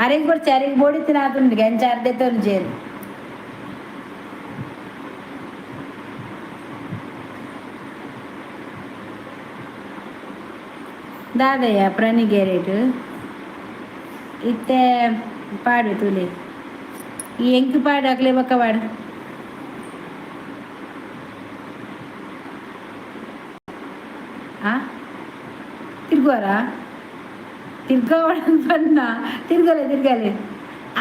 ಅರೆಗ್ ಬೊಡ್ಚಿ. ಅರೆಗ್ ಬೋಡಿತ್ತಿನ ಆತುಂಡು ಅಂಚ ಅರ್ಧೆ ದೆತ್ತೊಂಜೇರು. ದಾದಯ್ಯ ಪ್ರಣಿ ರೇಟ್ ಇತ್ತೆ ಪಾಡು ತೂಲೆ. ಈ ಎಂಕ್ ಪಾಡು, ಅಕ್ಲೆ ಬೊಕ್ಕ ಪಾಡು. ಆ ತಿರ್ಗುವಾರಾ? ತಿರ್ಗೋಣ ಬನ್ನ. ತಿರ್ಗಲೆ ತಿರ್ಗಲೆ.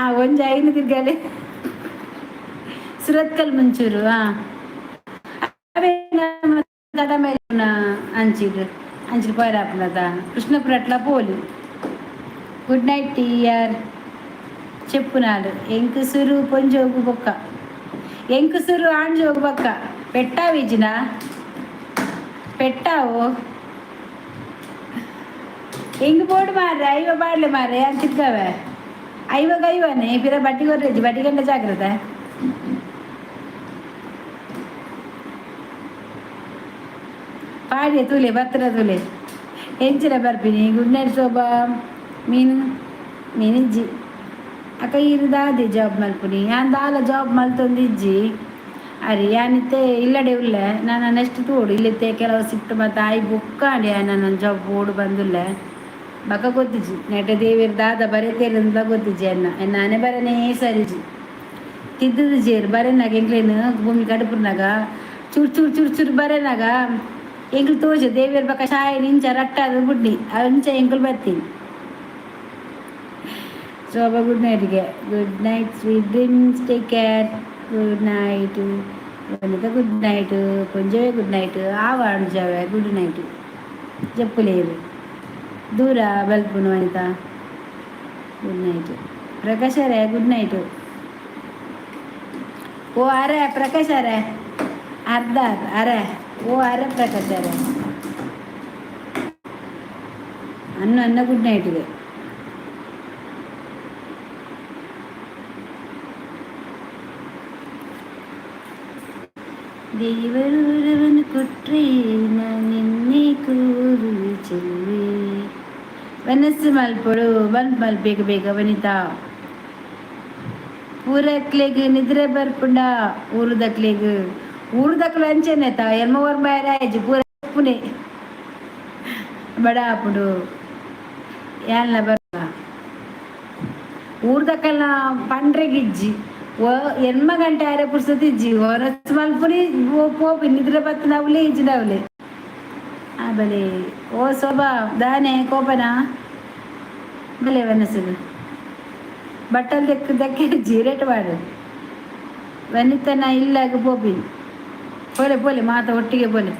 ಆ ಒಂಜಿ ಐನು ತಿರ್ಗಲೆ. ಸುರತ್ಕಲ್ ಮುಂಚೂರು. ಹಾಂ, ಅವೇ ತಡ ಮೇಲೆ ಅಂಚಿಡ್ ಅಂಚಿಡ್ ಪೋಯರಾಪುನದ ಕೃಷ್ಣಪುರ ಅಟ್ಲ ಪೋಲಿ. ಗುಡ್ ನೈಟ್ ಟಿಯರ್ చెప్పునాడు. ఎంకుసురు పొంజోగు బొక్క, ఎంకుసురు ఆంజోగు బొక్క పెట్టావు ఇజిన పెట్టావు. ಎಂಗ್ ಬೋರ್ಡ್ ಮಾರ್ರೆ, ಐವ ಬಾಡ್ಲೆ ಮಾರ್ರೆ ಅಂತಿದ್ದವೆ. ಐವಾಗ ಐವನೇ ಪಿರ ಬಡ್ಡಿ ಕೊರ್ರೆಜ್ಜಿ, ಬಡ್ಡಿ ಗಂಡ ಜಾಗ್ರತೆ. ಪಾಡ್ಯ ತೂಲೆ ಬತ್ತನ ತೂಲೆ ಎಂಚಿನ ಬರ್ಪಿನಿ. ಗುಡ್ ನೈಟ್ ಶೋಭಾ. ಮೀನು ಮೀನಿಜ್ಜಿ ಅಕ್ಕ. ಈರು ದಾದೆ ಜಾಬ್ ಮಲ್ಪುನಿ? ಯಾನ್ ದಾಲ ಜಾಬ್ ಮಲ್ತೊಂದಿಜ್ಜಿ ಅರಿ. ಯಾನಿತ್ತೆ ಇಲ್ಲಡೆ ಉಲ್ಲೆ. ನಾನು ನೆಕ್ಸ್ಟ್ ತೋಡು ಇಲ್ಲಿತ್ತೆ ಕೆಲವು ಸಿಕ್ತು ಮತ್ತು ಆಯಿ ಬುಕ್ಕಾಂಡ್. ನನ್ನ ಜಾಬ್ ಬೋಡು ಬಂದುಲ್ಲೆ. ಬಕ ಗೊತ್ತಿಜ್ಜಿ ನೆಟ ದೇವಿರ್ ದಾದ ಬರೆತೇರಂತ ಗೊತ್ತಿಜ್ಜಿ. ಅನ್ನ ಎನ್ನ ಬರನೇ ಸರಿಜಿ ತಿದ್ದದ ಜೇರು ಬರೆನಾಗ ಎಂಕ್ಲೇನು ಭೂಮಿ ಕಡುಪುರ್ನಾಗ ಚೂರು ಚೂರು ಚೂರು ಚೂರು ಬರೆನಾಗ ಎಂಕ್ಲು ತೋಜ ದೇವಿಯರ್ ಬಕ ಶಾಯ ನಿಂಚ ರಟ್ಟಾದ ಬುಡ್ಡಿ ಅಂಚ ಎಂಕುಲು ಬರ್ತೀನಿ. ಶೋಭಾ, good ನೈಟ್ಗೆ. Good night, sweet dreams, take care, good night Vanitha. Good night ಕೊಂಜವೇ. Good night ಆವಾಣುಜಾವೆ. Good night ಜಪ್ಪುಲೇರು ದೂರ ಬಲ್ಪುನು ವನಿತಾ. ಗುಡ್ ನೈಟ್ ಪ್ರಕಾಶರೇ. Good night. ಓ ಅರೆ ಪ್ರಕಾಶ್ ಅರೆ ಅರ್ಧ ಅರೆ ಓ ಅರೆ ಪ್ರಕಾಶ್ ಅರೆ ಅನ್ನ ಅನ್ನ ಗುಡ್ ನೈಟ್ಗೆ. ದೇವರೂರವನು ಕೊಟ್ರೆ ನಿನ್ನೆ ಕೂರು ಚೆಲ್ಲುವೆ. ಮನಸ್ಸು ಮಲ್ಪೊಡು ಬಂದ್ ಮಲ್ ಬೇಗ ಬೇಗ ವನಿತಾ. ಊರಕ್ಲೆಗ್ ನಿದ್ರೆ ಬರ್ಪುಂಡ? ಊರುದಕ್ಲೆಗ್ ಊರುದಕ್ಲು ಅಂಚೆನೆ ತಾ ಎಲ್ಮವರ್ ಬಾಯರಾಯ್ಜಿ ಪೂರ ಪುನೆ ಬಡ ಆಪುಂಡು. ಯಾನ್ಲ ಬರ್ಪ ಊರ್ದಕಲ್ನ ಪಂಡ್ರೆಗಿಜ್ಜಿ. ಓ ಎನ್ಮ ಗಂಟೆ ಆರೆ ಪುರ್ಸತಿಜ್ಜಿ. ಒನಸ್ ಮಲ್ಪುನಿ ಪೋಪಿ ನಿದ್ರೆ ಬತ್ತಿನವ್ಲೇ ಇಜ್ಜಿನವ್ಲೆ. ಆ ಬಲೆ. ಓ ಶೋಭಾ, ದಾನೆ ಕೋಪನಾ? ಬಲೆ ವನಸುಗು ಬಟ್ಟಲ್ ದೆಕ್ಕು ದಕ್ಕೆ ಜೀರೇಟ್ ಮಾಡು. ವನಿತನ ಇಲ್ಲಾಗ ಪೋಪಿನಿ. ಪೋಲೆ ಪೋಲೆ ಮಾತ ಒಟ್ಟಿಗೆ ಪೋಲೆ.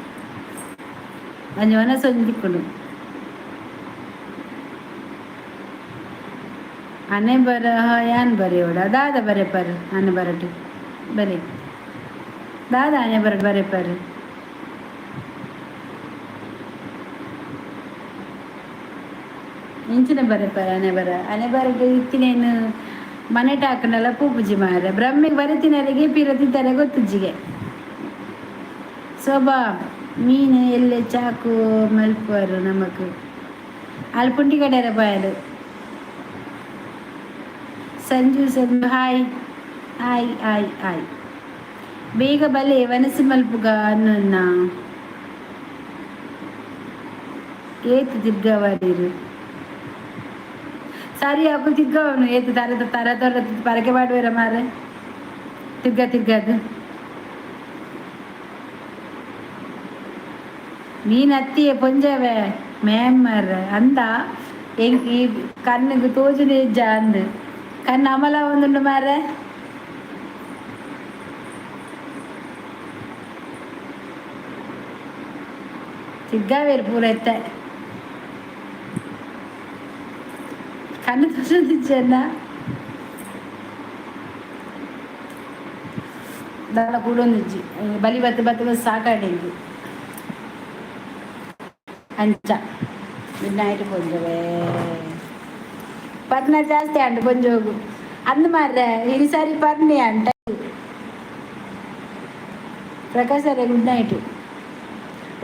ಒಂಜಿ ವನಸು ಒಂಜಿ ತಿಕ್ಕುಂಡು. ಅನೆ ಬರಹ ಯಾನ್ ಬರೆಯೋಡ ದಾದ ಬರೆಪರ್? ಅನೆ ಬರಟು ಬರೆ ದಾದ ಅನೆ ಬರಟ್ ಬರೆಪರ್? ಇಂಚಿನ ಬರೆಪರ್ ಅನೆ ಬರ ಅನೆ ಬರಟು ಇತ್ತಿನೇನು ಮನೆಟ್ ಹಾಕನಲ್ಲ ಪೂಪುಜಿ ಮಾರ ಬ್ರಹ್ಮಿಗೆ ಬರೆತಿನರಿಗೆ ಪಿರ ತಿಂತಾರೆ ಗೊತ್ತುಜ್ಜಿಗೆ. ಶೋಭಾ, ಮೀನು ಎಲ್ಲೆ ಚಾಕು ಮಲ್ಪುವರು ನಮಕ್ ಅಲ್ಪುಂಟಿ ಕಡೆರ ಬಾಯಲು. Sanju Sanju, hi hi hi hi. ಬೇಗ ಬಲೆ ವನಸು ಮಲ್ಪುಗ ಅನ್ನನ್ನ. ಏತು ತಿರ್ಗವರಿರು ಸರಿ ಹಾಕು ತಿರ್ಗವನು ಏತು ತರ ತರ ತರ ಪರಕೆ ಮಾಡುವೆರ ಮಾರೆ ತಿರ್ಗ ತಿರ್ಗದು. ಮೀನ್ ಅತ್ತಿಯೇ ಪೊಂಜವೆ ಮೇಮ್ ಮಾರ್ರೆ ಅಂದ ಎಂಕ್ ಈ ಕಣ್ಣಿಗೆ ತೋಜುನೆ ಇಜ್ಜ ಅಂದ್ ಕಣ್ಣು ಅಮಲ ಒಂದುಂಡು ಮಾರ್ರೆ. ತಿರ್ಗಾವೇರು ಪೂರ ಎತ್ತೆ ಕಣ್ಣು ತೋಜುದಿಜ್ಜನ್ನ ದಾಲ ಕೂಡೊಂದಿಜ್ಜಿ. ಬಲಿ ಬತ್ತು ಬತ್ತು ಬತ್ತು ಸಾಕಾಡಿಂದು ಅಂಚ. Good night ಪೊಂಜವೆ. ಪರ್ನ ಜಾಸ್ತಿ ಅಂಡು ಪೊಂಜೋಗು ಅಂದ್ ಮಾರ್ರೆ. ಈ ಸಾರಿ ಪರ್ನಿ ಅಂಟ. ಪ್ರಕಾಶ್ ಅರೇ, ಗುಡ್ ನೈಟ್.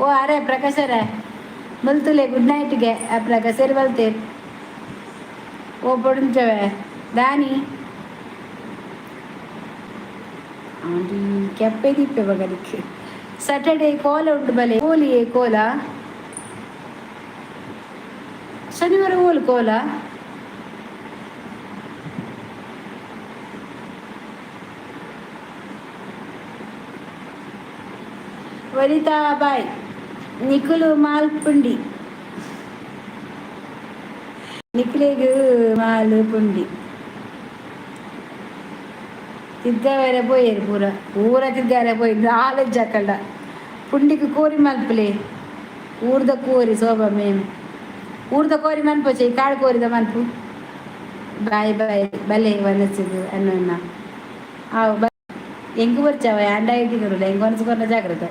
ಓ ಅರೆ ಪ್ರಕಾಶ್ ಅರೇ ಬಲ್ತುಲೆ. ಗುಡ್ ನೈಟ್ಗೆ ಆ ಪ್ರಕಾಶ್ ಬಲ್ತೆ. ಓ ಪೊಡುಂಚವೆ ದಾನಿ ಆಂಟಿ ಕೆಪ್ಪೆ ದೀಪೆ ಬಗಲಿಕ್ಕೆ. ಸ್ಯಾಟರ್ಡೆ ಕೋಲ ಉಂಟು ಬಲೆ ಕೋಲಿಯೇ ಕೋಲ. ಶನಿವಾರ ಓಲು ಕೋಲ. ವನಿತಾ ಬಾಯ್. ನಿಖುಲು ಮಾಲ್ಪುಂಡಿ ನಿಖಿಲಿಗ್ ಮಾಲು ಪುಂಡಿ ತಿರ್ಗಾವೆರೆ ಪೋಯೆರ್ ಪೂರ ಪೂರ ತಿರ್ಗಾರೆ ಪೋಯಿ ನಾಲೆಜ್ ಅಕಲ್ಡ. ಪುಂಡಿಗ್ ಕೋರಿ ಮಲ್ಪುಲೆ ಊರ್ದ ಕೋರಿ. ಶೋಭಾ ಮೇಮ್, ಊರ್ದ ಕೋರಿ ಮನ್ಪೊಚೆ ಕಾಡು ಕೋರಿದ ಮನ್ಪು. ಬಾಯ್ ಬಾಯ್ ಬಲೆ ವನಸುಗು ಅನ್ನೋನ್ನ ಆವು. ಎಂಕ್ ಬೊರ್ಚವ ಆಂಡ ಇಟ್ಟಿಗುರುಲ್ಲ. ಎಂಕ್ ವನಸು ಕೊರ್ನ ಜಾಗ್ರತೆ.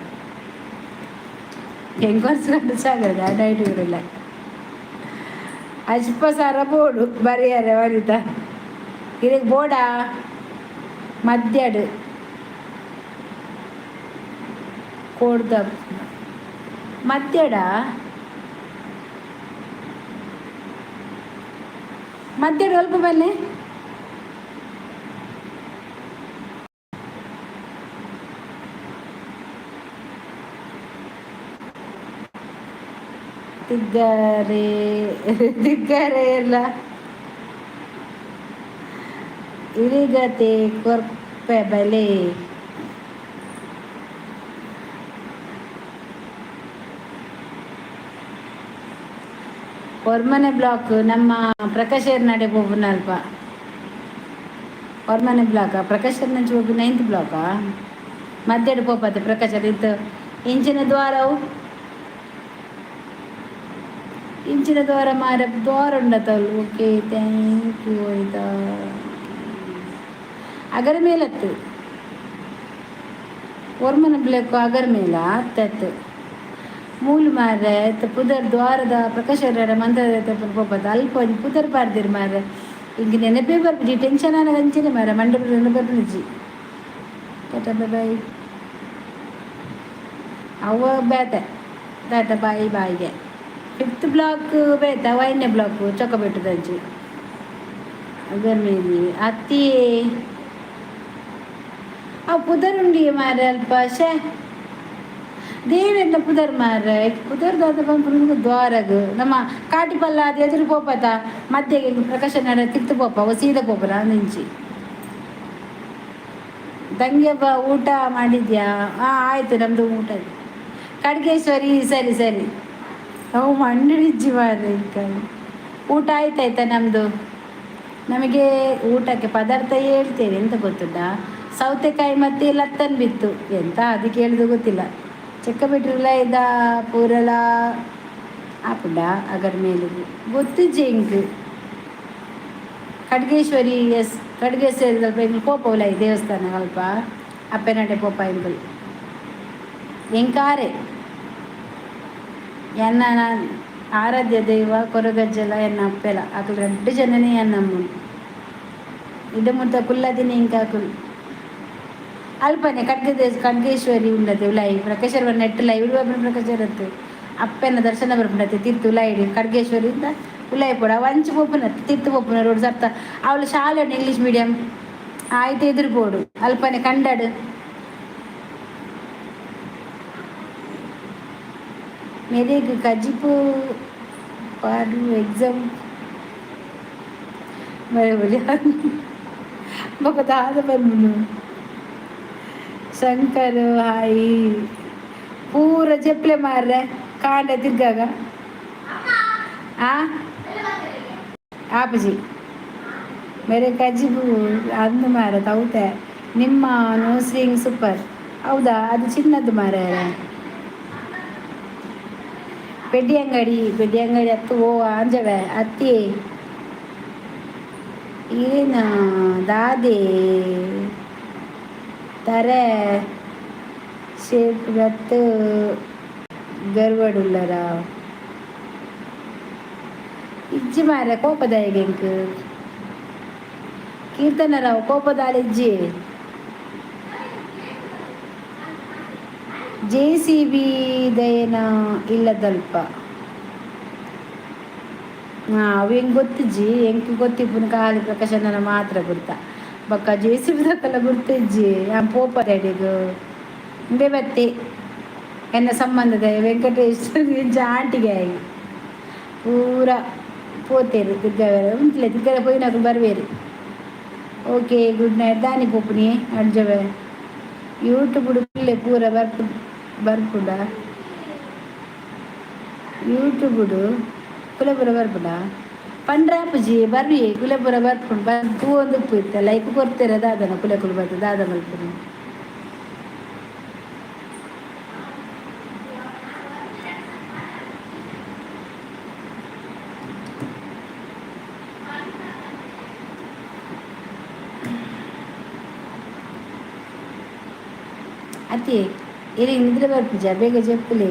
ಎಂಕ್ ವನಸು ಕೊರ್ನ ಜಾಗ್ರತೆ ಆಂಡ ಇಟ್ಟಿಗುರುಲ್ಲ. ಅಜ್ಪ ಸಾರ ಬೋಡು ಬರಿಯರೆ ವನಿತಾ ಇರೆಗ್ ಬೋಡಾ ಮದ್ಯಡ್ ಕೋಡ್ದ. ಮಧ್ಯಡ ಮಧ್ಯಡ ಒಲ್ಪ ಬನ್ನಿ. ತಿಗ್ಗಾರೆ ತಿಗ್ಗಾರೆ ಎಲ್ಲ ಇರಿಗತೆ ಕೊರ್ಪೆ ಬಲೆ. ಹೊರ್ಮನೆ ಬ್ಲಾಕ್ ನಮ್ಮ ಪ್ರಕಾಶ್ ನಡೆ ಅಲ್ಪ. ಹೊರ್ಮನೆ ಬ್ಲಾಕ್ ಪ್ರಕಾಶ್ ನಂಚಿ ಹೋಗಿ ನೈನ್ತ್ ಬ್ಲಾಕಾ ಮಧ್ಯಡು ಪೋಪತ್ತೆ ಪ್ರಕಾಶ್ ಇತ್ತು. ಇಂಚಿನ ದ್ವಾರವು ಇಂಚಿನ ದ್ವಾರ ಮಾರ ದ್ವಾರ ಉಂಡತಲ್. Okay, thank you. ಆಯ್ತಾ? ಅಗರ ಮೇಲತ್ತು ಒರ್ಮನ ಬ್ಲೇಕು ಅಗರ ಮೇಲ ಅತ್ತತ್ತು ಮೂಲು ಮಾರ್ರೆ. ಪುದರ್ ದ್ವಾರದ ಪ್ರಕಾಶರ ಮಂತ್ರದ ಪೋಪದ ಅಲ್ಪ ಒಂಜಿ ಪುದರ್ ಪಾಡ್ದಿರ್ ಮಾರ್ರೆ. ಇಂಕ್ ನೆನಪೇ ಬರ್ಪುಜಿ. ಟೆನ್ಷನ್ ಆನಗ ಅಂಚನೆ ಮಾರ್ರೆ, ಮಂಡೆ ನೆನಪು ಬರ್ಪುಜಿ. Tata, bye bye. ಅವ ಬೇತೆ. ಟಾಟಾ ಬಾಯ್ ಬಾಯ್ಗೆ. ಫಿಫ್ತ್ ಬ್ಲಾಕ್ ಬೇತೆ ವೈನ್ಯ ಬ್ಲಾಕ್ ಚೊಕ್ಕಬೆಟ್ಟುದಂಚಿ ಅಗರ್ಮೇಲಿ ಅತ್ತಿ ಆ ಪುದರುಂಡಿ ಮಾರ್ರೆ ಅಲ್ಪ. ಶೇ ದೇವೆರ್ನ ಪುದರ್ ಮಾರ್ರೆ. ಪುದರ್ ದಾದ ಪನ್ಪುನ? ದ್ವಾರಗ್ ನಮ್ಮ ಕಾಟಿಪಲ್ಲ ಅದು ಎದುರು ಪೋಪತ ಮಧ್ಯೆ ಪ್ರಕಾಶ ನಡ ತಿರ್ತು ಪೋಪ ಸೀದಾ ಪೋಪನ ಅಂದಿಂಚಿ. ದಂಗೆಬ್ಬ ಊಟ ಮಾಡಿದ್ಯಾ? ಹಾಂ, ಆಯಿತು ನಮ್ಮದು ಊಟ. ಖಡ್ಗೇಶ್ವರಿ, ಸರಿ ಸರಿ. ಅವು ಮಂಡಿಜ್ಜಿ ಮಾರ್ರೆ. ಊಟ ಆಯ್ತಾಯ್ತಾ ನಮ್ಮದು? ನಮಗೆ ಊಟಕ್ಕೆ ಪದಾರ್ಥ ಹೇಳ್ತೇನೆ, ಎಂತ ಗೊತ್ತುಂಟಾ? ಸೌತೆಕಾಯಿ ಮತ್ತು ಲತ್ತನ್ ಬಿತ್ತು. ಎಂತ ಅದಕ್ಕೆ ಹೇಳುದು ಗೊತ್ತಿಲ್ಲ. ಚೆಕ್ಕ ಬಿಟ್ರಲ್ಲ ಇದ ಪೂರಲ ಆಪುಂಡ ಅಗರ್ ಮೇಲಿಗೆ ಗೊತ್ತಿಜ್ಜೆ ಇಂಕ್. ಖಡ್ಗೇಶ್ವರಿ, ಎಸ್, ಖಡ್ಗೇಶ್ವರಿ ಸ್ವಲ್ಪ ಇಂಕ್ ಪೋಪವುಲ ಈ ದೇವಸ್ಥಾನ ಅಲ್ಪ ಅಪ್ಪೆನಡೆ ಪೋಪ ಇಂಕುಲು ಎಂಕಾರೆ ಎನ್ನ ಆರಾಧ್ಯ ದೈವ ಕೊರಗಜ್ಜಲ ಎನ್ನ ಅಪ್ಪೆಲ. ಅಕುಲು ರಡ್ಡು ಜನನೇ ಎನ್ನಮ್ಮನು ಇದ ಮುಟ್ಟ ಕುಲ್ಲದಿನ ಇಂಕ ಅಕುಲು ಅಲ್ಪನೆ ಖಡ್ಗ ಖಡ್ಗೇಶ್ವರಿ ಉಂಡತೆ ಉಲಾಯಿ ಪ್ರಕಾಶರ್ ನೆಟ್ ಲೈ ಇಡುವ ಪ್ರಕಾಶರತ್ತು ಅಪ್ಪೆನ ದರ್ಶನ ಬರ್ಪುಂಡತೆ. ತಿರ್ತು ಉಲಾಯಿ ಖಡ್ಗೇಶ್ವರಿ ಇಂದ ಉಲಾಯಿ ಪೋಡ ವಂಚಿ ಪೋಪುನ ತಿರ್ತು ಪೋಪುನ ರೋಡ್ ಸರ್ತ ಅವಳು ಶಾಲೆ ಉಂಡು ಇಂಗ್ಲೀಷ್ ಮೀಡಿಯಂ ಆಯ್ತು ಎದುರು ಪೋಡು ಅಲ್ಪನೆ ಕಂಡಡು. ಮೆರೆಗ್ ಕಜಿಪು ಪಾಡು ಎಕ್ಸಾಮ್ ಬರಬರಿ ಬೊಕ ದಾದ ಪನ್ಪುನು? ಶಂಕರ್ ಹಾಯ್. ಪೂರ ಜೆಪ್ಲೆ ಮಾರ್ರೆ ಕಾಂಡ ತಿರ್ಗಾಗ ಆ ಆಪುಜಿ ಮೇರೆ ಕಜಿಪು ಅಂದು ಮಾರ ತೌತೆ. ನಿಮ್ಮ ನೋಸ್ ರಿಂಗ್ ಸೂಪರ್. ಹೌದಾ? ಅದು ಚಿನ್ನದ್ದು ಮಾರ್ರೆ. ಪೆಡ್ಡಿ ಅಂಗಡಿ, ಪೆಡ್ಡಿ ಅಂಗಡಿ ಹತ್ತು ಓ ಆಂಜವೆ ಅತ್ತಿ ಇರೇನ ದಾದೆ ತರೆ ಶೇಪ್ ಗತ್ತು ಗರ್ವಡುಲ್ಲರ ಇಜ್ಜಿ ಮಾರ್ರೆ. ಕೋಪದಾಯಗೆ ಎಂಕ್ ಕೀರ್ತನರಾವ್ ಕೋಪದಾಳ ಇಜ್ಜಿ. J C B ದಯನ ಇಲ್ಲದಲ್ಪ. ಹಾಂ, ಅವು ಹೆಂಗೆ ಗೊತ್ತಿಜ್ಜಿ. ಎಂಕ್ ಗೊತ್ತಿಪ್ಪುನ ಖಾಲಿ ಪ್ರಕಾಶನ ಮಾತ್ರ ಗುರ್ತ. ಬೊಕ್ಕ ಜೆ ಸಿ ಬಿ ದಕಲ ಗುರ್ತಿಜ್ಜಿ. ಯಾನ್ ಪೋಪದ ಇಂಬೆ ಬತ್ತೆ ಎನ್ನ ಸಂಬಂಧದ ವೆಂಕಟೇಶ್ ಇಂಚ ಆಂಟಿಗೆ ಆಗಿ ಪೂರ ಪೋತೇರು ತಿರ್ಗವೆರೆ ಉಂತ್ಲೆ ತಿರ್ಗರೆ ಪೋಯಿನಕುಲು ಬರ್ವೇರು. Okay, good night. ದಾನಿ ಪೋಪುನಿ ಅಡ್ಜವೆ ಯೂಟ್ಯೂಬ್ ಕುಲ್ಲೆ ಪೂರ ಬರ್ಪು ಬರ್ಪುಂಡ. ಯೂಟ್ಯೂಬುಡು ಕುಲೆ ಪೂರ ಬರ್ಪುಂಡ ಪಂಡ್ರೆ ಆಪುಜಿ ಬರ್ವಿ. ಕುಲೆ ಪೂರ ಬರ್ಪುಂಡು ಬರ್ ತೂವೊಂದು ಇತ್ತೆ ಲೈಕ್ ಕೊರ್ತೆರ ದಾದನ ಕುಲೆ ಕುಲು ಬರ್ತದೆ ದಾದ ಮಲ್ಪುನು. ಅತ್ತೆ ಇರೆಗ್ ನಿದ್ರೆ ಬರ್ಪುಜ? ಬೇಗ ಜೆಪ್ಪುಲೆ.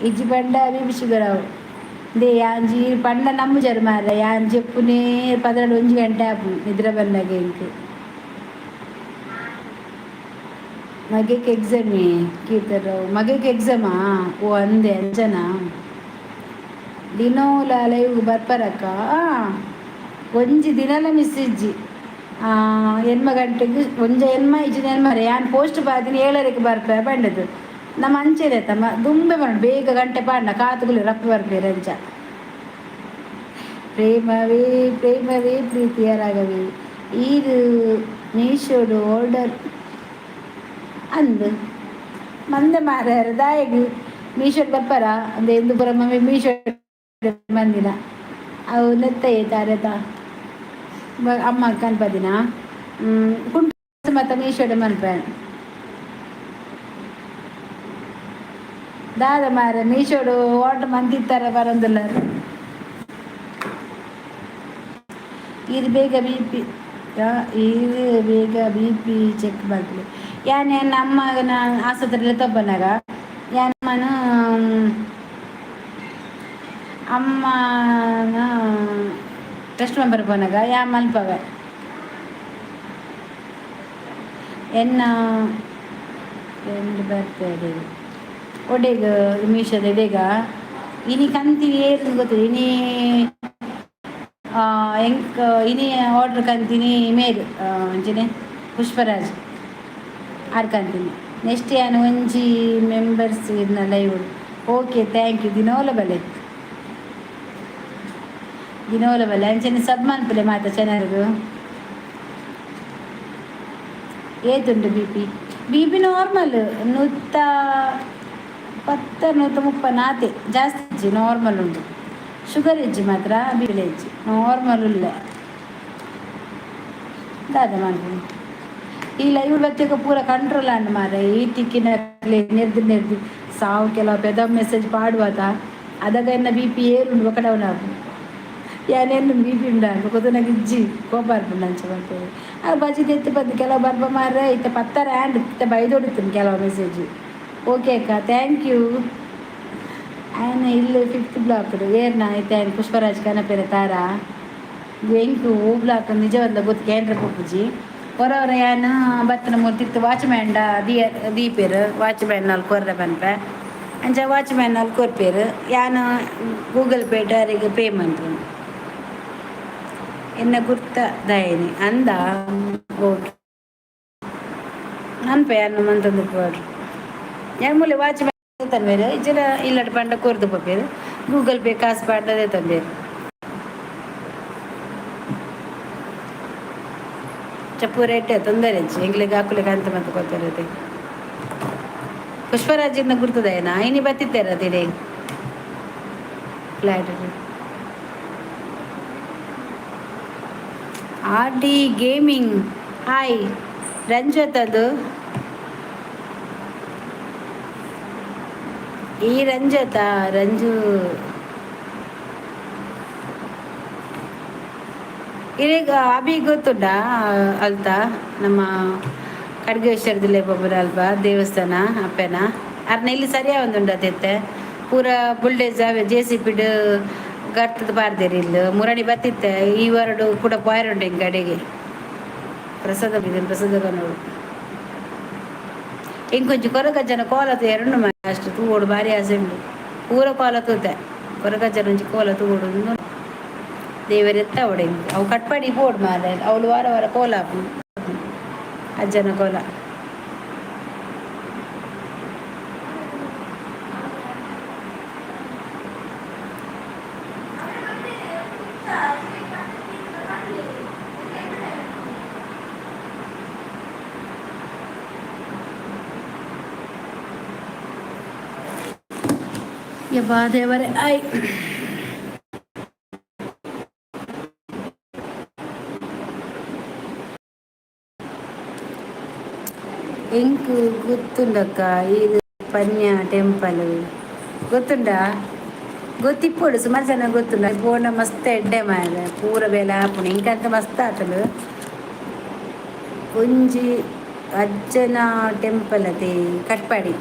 ಇಜ್ಜಿ ಪಂಡ ಬಿ ಶುಗರ್ ಆವು. ದೇ ಯಾಂಜಿ ಪಂಡ ನಂಬುಜರ್ ಮಾರ್ರೆ. ಯಾನ್ ಜೆಪ್ಪುನೇ 12-1 ಗಂಟೆ ಆಪುಂಡು ನಿದ್ರೆ ಬನ್ನಗ ಎಂಕ್. ಮಗೆಕ್ ಎಕ್ಸಾಮಿ ಕೀರ್ತರಾವ್ ಮಗೆಕ್ ಎಕ್ಸಾಮಾ? ಓ ಅಂದೆ ಅಂಜನಾ. ದಿನೋಲ ಲೈವ್ ಬರ್ಪರಕ್ಕ? ಒಂಜಿ ದಿನಲ ಮಿಸ್ ಇಜ್ಜಿ. 8 ಗಂಟೆಗೆ ಒಂಜಿ ಎನ್ಮ ಇಜ್ಜಿ ಎನ್ಮರೆ ಯಾನ್ ಪೋಸ್ಟ್ ಪಾದಿನ 7ಕ್ಕೆ ಬರ್ಪೆ ಪಂಡದು. ನಮ್ಮ ಅಂಚೆನೆ ತಮ್ಮ ದುಂಬೆ ಬರೋಣ ಬೇಗ ಗಂಟೆ ಪಾಂಡ ಕಾತುಗುಲಿ ರಪ್ಪ ಬರ್ಪೇರು ಅಂಚ. ಪ್ರೇಮವೇ ಪ್ರೇಮವೇ ಪ್ರೀತಿಯ ರಾಗವೇ. ಈರು ಮೀಶೋಡು ಆರ್ಡರ್ ಅಂದು ಮಂದೆ ಮಾರ್ಯಾರ ದಾಯಗ್ ಮೀಶೋಡ್ ಬರ್ಪಾರ ಅಂದೆ ಎಂದು ಪುರ ಮಮ್ಮಿ ಮೀಶೋ ಮಂದಿನ ಅವು ನೆತ್ತಯೇ ತಾರೆತ ಅಮ್ಮ ಕನ್ಪದಿನ ಕುಂಟು ಮತ್ತ ಮೀಶೋಡೆ ಮನ್ಪೆ. ದಾದ ಮಾರೆ ಮೀಶೋಡು ಆರ್ಡರ್ ಮಂದಿತ್ತಾರೆ ಬರಂದಿಲ್ಲ. ಇದು ಬೇಗ ಬಿಪಿ, ಇದು ಬೇಗ ಬಿಪಿ ಚೆಕ್ ಮಾಡ್ಲಿ. ಯಾನೆ ನಮ್ಮ ಆಸ್ಪತ್ರೆಯಲ್ಲಿ ತಬ್ಬನಾಗ ಯಾನಮ್ಮನ ಅಮ್ಮನ ಟೆಸ್ಟ್ ಮೆಂಬರ್ ಪೋನಾಗ ಯಾ ಮಲ್ಪವೆ ಎನ್ನ ಫ್ರೆಂಡ್ ಬರ್ತದೆ ಒಡೆಗ್ ಮೀಶೋದ ಎಡೆಗ ಇನಿ ಕಂತಿ ಏರು ಗೊತ್ತಿದೆ. ಇನಿ ಎಂಕ್ ಇನಿ ಆರ್ಡ್ರ್ ಕಂತೀನಿ ಮೇರ್ ಅಂಚನೆ ಪುಷ್ಪರಾಜ್ ಆರ್ ಕಂತೀನಿ. ನೆಕ್ಸ್ಟ್ ಯಾನ್ ಒಂಜಿ ಮೆಂಬರ್ಸ್ ಇರ್ನ ಲೈವ್. Okay, thank you. ದಿನೋಲ ಬಲೆ, ದಿನೋಲ ಬಲೆ. ಅಂಚನೆ ಸಬ್ ಮನ್ಪುಲೆ ಮಾತ ಚಾನಲ್ಗ್. ಏತುಂಡು ಬಿಪಿ? ಬಿಪಿ ನಾರ್ಮಲ್, 110 130 ನಾತೆ, ಜಾಸ್ತಿ ಇಜ್ಜಿ, ನಾರ್ಮಲ್ ಉಂಟು. ಶುಗರ್ ಇಜ್ಜಿ ಮಾತ್ರ, ಬಿಪಿ ಇಜ್ಜಿ, ನಾರ್ಮಲ್ ಉಲ್ಲ. ದಾದ ಮನ್ಪುನು? ಈ ಲೈವ್ ಬತ್ತಿಕ ಪೂರ ಕಂಟ್ರೋಲ್ ಆಂಡ್ ಮಾರೆ. ಈ ತಿಕ್ಕಿನ ನೆರ್ದು ನೆರ್ದು ಸಾವು ಕೆಲವು ಪೆದ ಮೆಸೇಜ್ ಪಾಡುವತ ಅದಗ ಎನ್ನ ಬಿಪಿ ಏರುಂಡು ಬೊಕ ಡೌನ್ ಆಪುಂಡು. ಯಾನೇನು ಬಿಪಿ ಉಂಡ ಕೊತನಗ ಇಜ್ಜಿ, ಕೋಪ ಬರ್ಪುಂಡು ಅಂಚ ಬರ್ತದೆ. ಆ ಬಜಿ ತೆತ್ತು ಬಂದು ಕೆಲವು ಬರ್ಪ ಮಾರ್ರೆ. ಇತ್ತ ಪತ್ತರ ಆಂಡ್ ಇತ್ತ ಬೈದೊಡುತ್ತುಂಡು ಕೆಲವು ಮೆಸೇಜ್. ಓಕೆ ಅಕ್ಕ, thank you. ಆಯನ ಇಲ್ಲಿ ಫಿಫ್ತ್ ಬ್ಲಾಕ್ ಏರ್ನ ಐತೆ ಆಯ್ನ ಪುಷ್ಪರಾಜ್ ಕನಪೇರ ತಾರ ಎಂಕ್ ಓ ಬ್ಲಾಕ್ ನಿಜವಲ್ಲ ಗೊತ್ತು ಕೇಂದ್ರ ಪೂಪುಜಿ. ಹೊರವರ ಯಾನ ಬತ್ತನ ಮೂರ್ತಿತ್ತು ವಾಚ್ಮ್ಯಾನ್ ದೀ ದೀಪೇರು ವಾಚ್ಮ್ಯಾನ್ ನಲ್ಲಿ ಕೊರ್ರೆ ಪನ್ಪೆ. ಅಂಚ ವಾಚ್ಮ್ಯಾನ್ ನಲ್ಲಿ ಕೊರ್ಪೇರು, ಯಾನ ಗೂಗಲ್ ಪೇ ಡೈರೆಕ್ಟ್ ಪೇ ಮನ್ಪುನು. ಎನ್ನ ಗುರ್ತ ದಯನಿ ಅಂದ. ಓಕೆ, ನನ್ಪೆ ಯಾನ್ ಮಂತೊಂದು ಪೋಡ್ರು. ಯಾನ್ ಮೂಲೆ ವಾಚ್ಮ್ಯಾನ್ ತನ್ವೇರು ಇಜ್ಜಿಡ ಇಲ್ಲಡ್ ಪಂಡ ಕೊರ್ದು ಪೋಪೇರು. ಗೂಗಲ್ ಪೇ ಕಾಸು ಪಾಡ್ದದೆ ತಂಬೇರು. ಚಪ್ಪು ರೇಟ್ ತೊಂದರೆ ಇಜ್ಜಿ ಎಂಕ್ಲೆಗ್. ಆಕುಲೆಗ್ ಅಂತ ಮಂತ್ ಕೊರ್ಪೆರ್. ಪುಷ್ಪರಾಜಿನ ಗುರ್ತದಯನ ಇನಿ ಬತ್ತಿತ್ತೇರ ದಿಡೆ flat. R D gaming, hi. Ranjith ಅದು ಈ ರಂಜತ ರಂಜು ಇರೆಗ್ ಅಭಿ ಗೊತ್ತುಂಡಾ? ಅಲ್ತ ನಮ್ಮ ಖಡ್ಗೇಶ್ವರದಲ್ಲಿ ಪೋಪುನ ಅಲ್ಪ ದೇವಸ್ಥಾನ ಅಪ್ಪೆನ ಅರ್ನ ಇಲ್ಲಿ ಸರಿಯಾವೊಂದುಂಡು ಅತೆತ್ತೆ ಪೂರ ಬುಲ್ಡೇಜ್ ಅವೆ ಜೆಸಿಬಿಡ್ ಗರ್ತದ ಪಾರ್ದೇರ್. ಇಲ್ಲು ಮುರಣಿ ಬತ್ತಿತ್ತೆ. ಈ ವಾರಡು ಕೂಡ ಪೋಯರುಂಡು ಹಿಂಗೆ ಅಡೆಗೆ ಪ್ರಸಾದ ಬಿದ್ದನ್ ಪ್ರಸಾದ ನೋಡು. ಇಂಕೊಂಚಿ ಕೊರಗಜ್ಜನ ಕೋಲ ತೂಯೆರೆ ಅಷ್ಟು ತೂವೊಡು, ಭಾರಿ ಆಸೆ ಉಂಡು. ಪೂರ ಕೋಲ ತೂತೆ, ಕೊರಗಜ್ಜನ ಒಂಜಿ ಕೋಲ ತೂವೊಡು. ದೇವರೆತ್ತ ಅವಡೆ ಅವು ಕಟ್ಪಾಡಿ ಬೋಡ್ ಮಾರ್ರೆ. ಅವಳು ವಾರ ವಾರ ಕೋಲ ಆಪುಂಡು ಅಜ್ಜನ ಕೋಲ. ಯಬ್ಬಾ ದೇವರೇ I. ಎಂಕ್ ಗೊತ್ತುಂಡಕ್ಕ. ಇದು ಪನ್ಯ ಟೆಂಪಲ್ ಗೊತ್ತುಂಡಾ? ಗೊತ್ತಿಪ್ಪೊಡು, ಸುಮಾರು ಜನ ಗೊತ್ತುಂಡು. ಪೋಂಡ ಮಸ್ತ್ ಎಡ್ಡೆ ಮಾರ್ರೆ, ಪೂರ ಬೇಲೆ ಆಪುಂಡು. ಎಂಕಂತ ಮಸ್ತ್ ಆತುಂಡು. ಒಂಜಿ ಅಜ್ಜನ ಟೆಂಪಲ್ ಅದೇ ಕಟ್ಪಾಡಿ.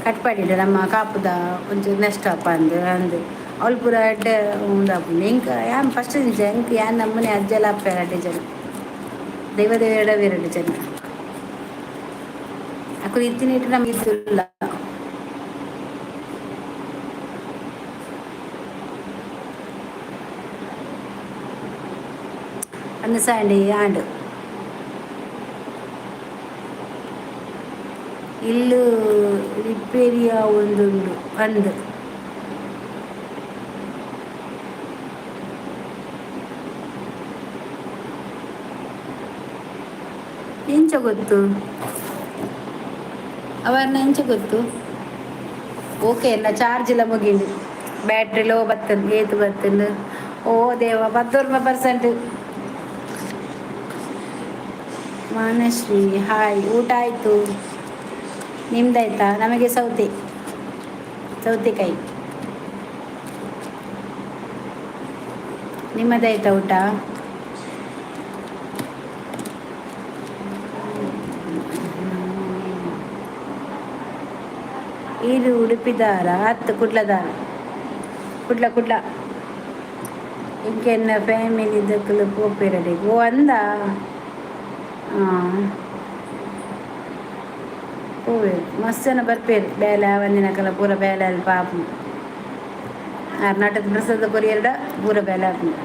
ಕಟ್ಪಾಡಿ ನಮ್ಮ ಕಾಪುದ ಒಂಚೂರು ನೆಕ್ಸ್ಟ್ ಸ್ಟಾಪ್ ಅಂದು ಅಂದು ಅವ್ಳು ಪೂರ ಎಡ್ಡೆ ಉಂದಾಪುಂಡು. ಎಂಕ್ ಯಾನ್ ಫಸ್ಟ್ ಇಂಚ ಎಂಕ್ ಯಾನ್ ನಮ್ಮನೆ ಅಜ್ಜಲ ಅಪ್ಪೆ ರಡ್ಡ್ ಜನ ದೈವ ದೇವ ಎರಡು ಜನ. ಅಕುಲು ಇತ್ತಿನ ನಮ್ಗೆ ಇತ್ತಿಲ್ಲ. ಅಂದು ಆಂಡ್ ಇಲ್ಲು ರಿಪೇರಿಯ ಒಂದುಂಡು ಅಂದ್. ಎಂಚ ಗೊತ್ತು ಅವರ್ನ? ಎಂಚ ಗೊತ್ತು? ಓಕೆ, ಎಲ್ಲ ಚಾರ್ಜ್ ಎಲ್ಲ ಮುಗಿಂಡು. ಬ್ಯಾಟ್ರಿ ಲೋ ಬತ್ತಂದು. ಏತು ಬತ್ತಂದು? ಓ ದೇವ, 19%. ಮಾನಶ್ರೀ ಹಾಯ್. ಊಟ ಆಯಿತು, ನಿಮ್ದಾಯ್ತಾ? ನಮಗೆ ಸೌತೆ, ಸೌತೆಕಾಯಿ. ನಿಮ್ಮದಾಯ್ತಾ ಊಟ? ಇದು ಉಡುಪಿದಾರ ಹತ್ತು ಕುಡ್ಲದಾರ? ಕುಡ್ಲ, ಕುಡ್ಲ. ಇಂಕೆನ್ನ ಫ್ಯಾಮಿಲಿ ದಕ್ಕಲು ಪೋಪೆರಡೆ. ಓ ಅಂದ. ಹಾಂ, ಪೋವೇರು. ಮಸ್ತ್ ಜನ ಬರ್ಪೇರು. ಬೇಲೆ ಒಂದಿನಕಲ ಪೂರ ಬೇಲೆ ಅಲ್ಲಿ ಪಾಪ. ಕರ್ನಾಟಕ ಪ್ರಸಾದ ಕೊರಿಯರ್ಡ ಪೂರ ಬೇಲೆ ಆಪುಂಡು.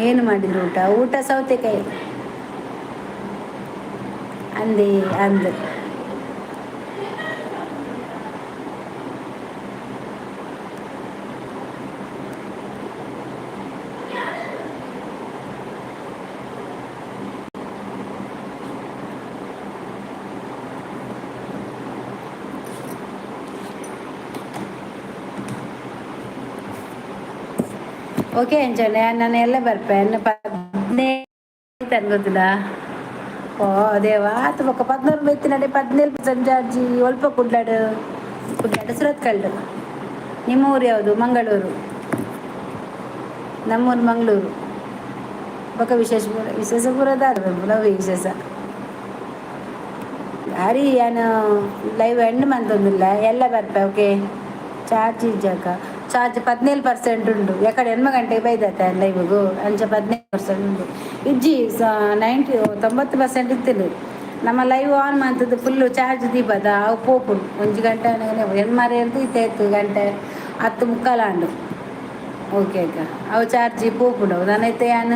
ಏನು ಮಾಡಿದ್ರು ಊಟ? ಊಟ ಸೌತೆಕಾಯಿ ಅಂದೆ ಅಂದು. ಓಕೆ ಅಂಜನೆ, ನಾನು ಎಲ್ಲ ಬರ್ಪೆ. 15 ಗೊತ್ತಿಲ್ಲ. ಓ ದೇವ, ಆತು. ಬೊಕ್ಕ 16 ಬೈತಿನಡೆ 17% ಚಾರ್ಜಿ. ಒಲ್ಪ? ಕುಡ್ಲಾಡು, ಕುಡ್ಲಾಡು, ಸುರತ್ಕಲ್ಡು. ನಿಮ್ಮ ಊರು ಯಾವುದು? ಮಂಗಳೂರು. ನಮ್ಮೂರು ಮಂಗಳೂರು. ಬೊಕ್ಕ ವಿಶೇಷ, ವಿಶೇಷ ಪೂರ ದಾದ ವಿಶೇಷ? ಅರಿ, ಯಾನು ಲೈವ್ ಎಂಡ್ ಮಂತೊಂದಿಲ್ಲ. ಎಲ್ಲ ಬರ್ಪೆ. Okay, charge ಇಜ್ಜಕ್ಕ. ಚಾರ್ಜ್ 17% ಉಂಡು. ಯಾಕಡೆ 8 ಗಂಟೆಗೆ ಬೈದತ್ತೆ ಲೈವ್ಗು. ಅಂಚ 17% ಉಂಡು. ಇಜ್ಜಿ, 90, 90% ಇತ್ತಿಲ್ಲ. ನಮ್ಮ ಲೈವ್ ಆನ್ ಮಾಡ್ತದ್ದು ಫುಲ್ಲು ಚಾರ್ಜ್ ದೀಪದ ಅವು ಪೋಪುಂಡು. ಒಂಜಿ ಗಂಟೆ ಎಣ್ಮರೆ ಇರ್ದು ಇತ್ತೆ ಗಂಟೆ 10:45 ಆಂಡು. ಓಕೆ ಅಕ್ಕ, ಅವು ಚಾರ್ಜ್ ಪೋಪುಂಡು. ಅವು ನಾನು ಯಾನ್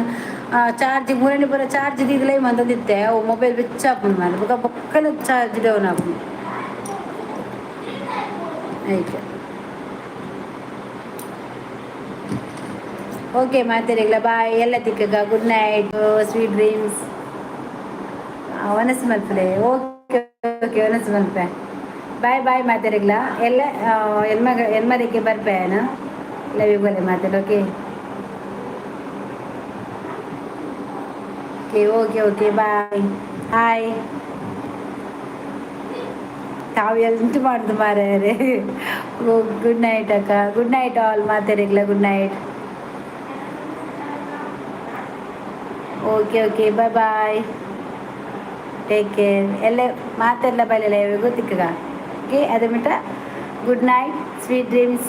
ಚಾರ್ಜ್ ಮೂರನೇ ಪೂರ ಚಾರ್ಜ್ ದೀದ್ ಲೈವ್ ಮಂತೊಂದಿತ್ತೆ. ಅವು ಮೊಬೈಲ್ ಬೆಚ್ಚ ಆಪುಂಡು ಮಾರ್ರೆ. ಬೊಕ ಬೊಕ್ಕಲ ಚಾರ್ಜ್ ಡೌನ್ ಆಪುಂಡು. ಐಕೆ ಓಕೆ, ಮಾತೆರೆಗ್ಲ ಬಾಯ್. ಎಲ್ಲ ತಿಕ್ಕಗ. Good night, sweet dreams. ವನಸ್ ಮಲ್ಪಲೆ. ಓಕೆ ಓಕೆ, ವನಸ್ ಮಲ್ಪೆ. Boy boy ಮಾತೆರೆಗ್ಲ. ಎಲ್ಲ ಎನ್ಮ ಎನ್ಮರಿಕೆ ಬರ್ಪೆ ಲವ್ ಬೋಲೆ ಮಾತಾಡ. Okay okay okay okay, bye. Hi. ತಾವು ಎಂತ ಮಾಡುದು ಮಾರ್ರೆ? ಗುಡ್ ನೈಟ್ ಅಕ್ಕ. ಗುಡ್ ನೈಟ್ ಆಲ್. ಮಾತೆರೆಗ್ಲ good night. Okay okay, bye bye, take care. ಎಲ್ಲ ಮಾತೆಲ್ಲ ಬೈಲೆಲ್ಲ ಗೊತ್ತಿಕ್ಕಗ. ಓಕೆ, ಅದೇ ಮಿಟ. Good night, sweet dreams.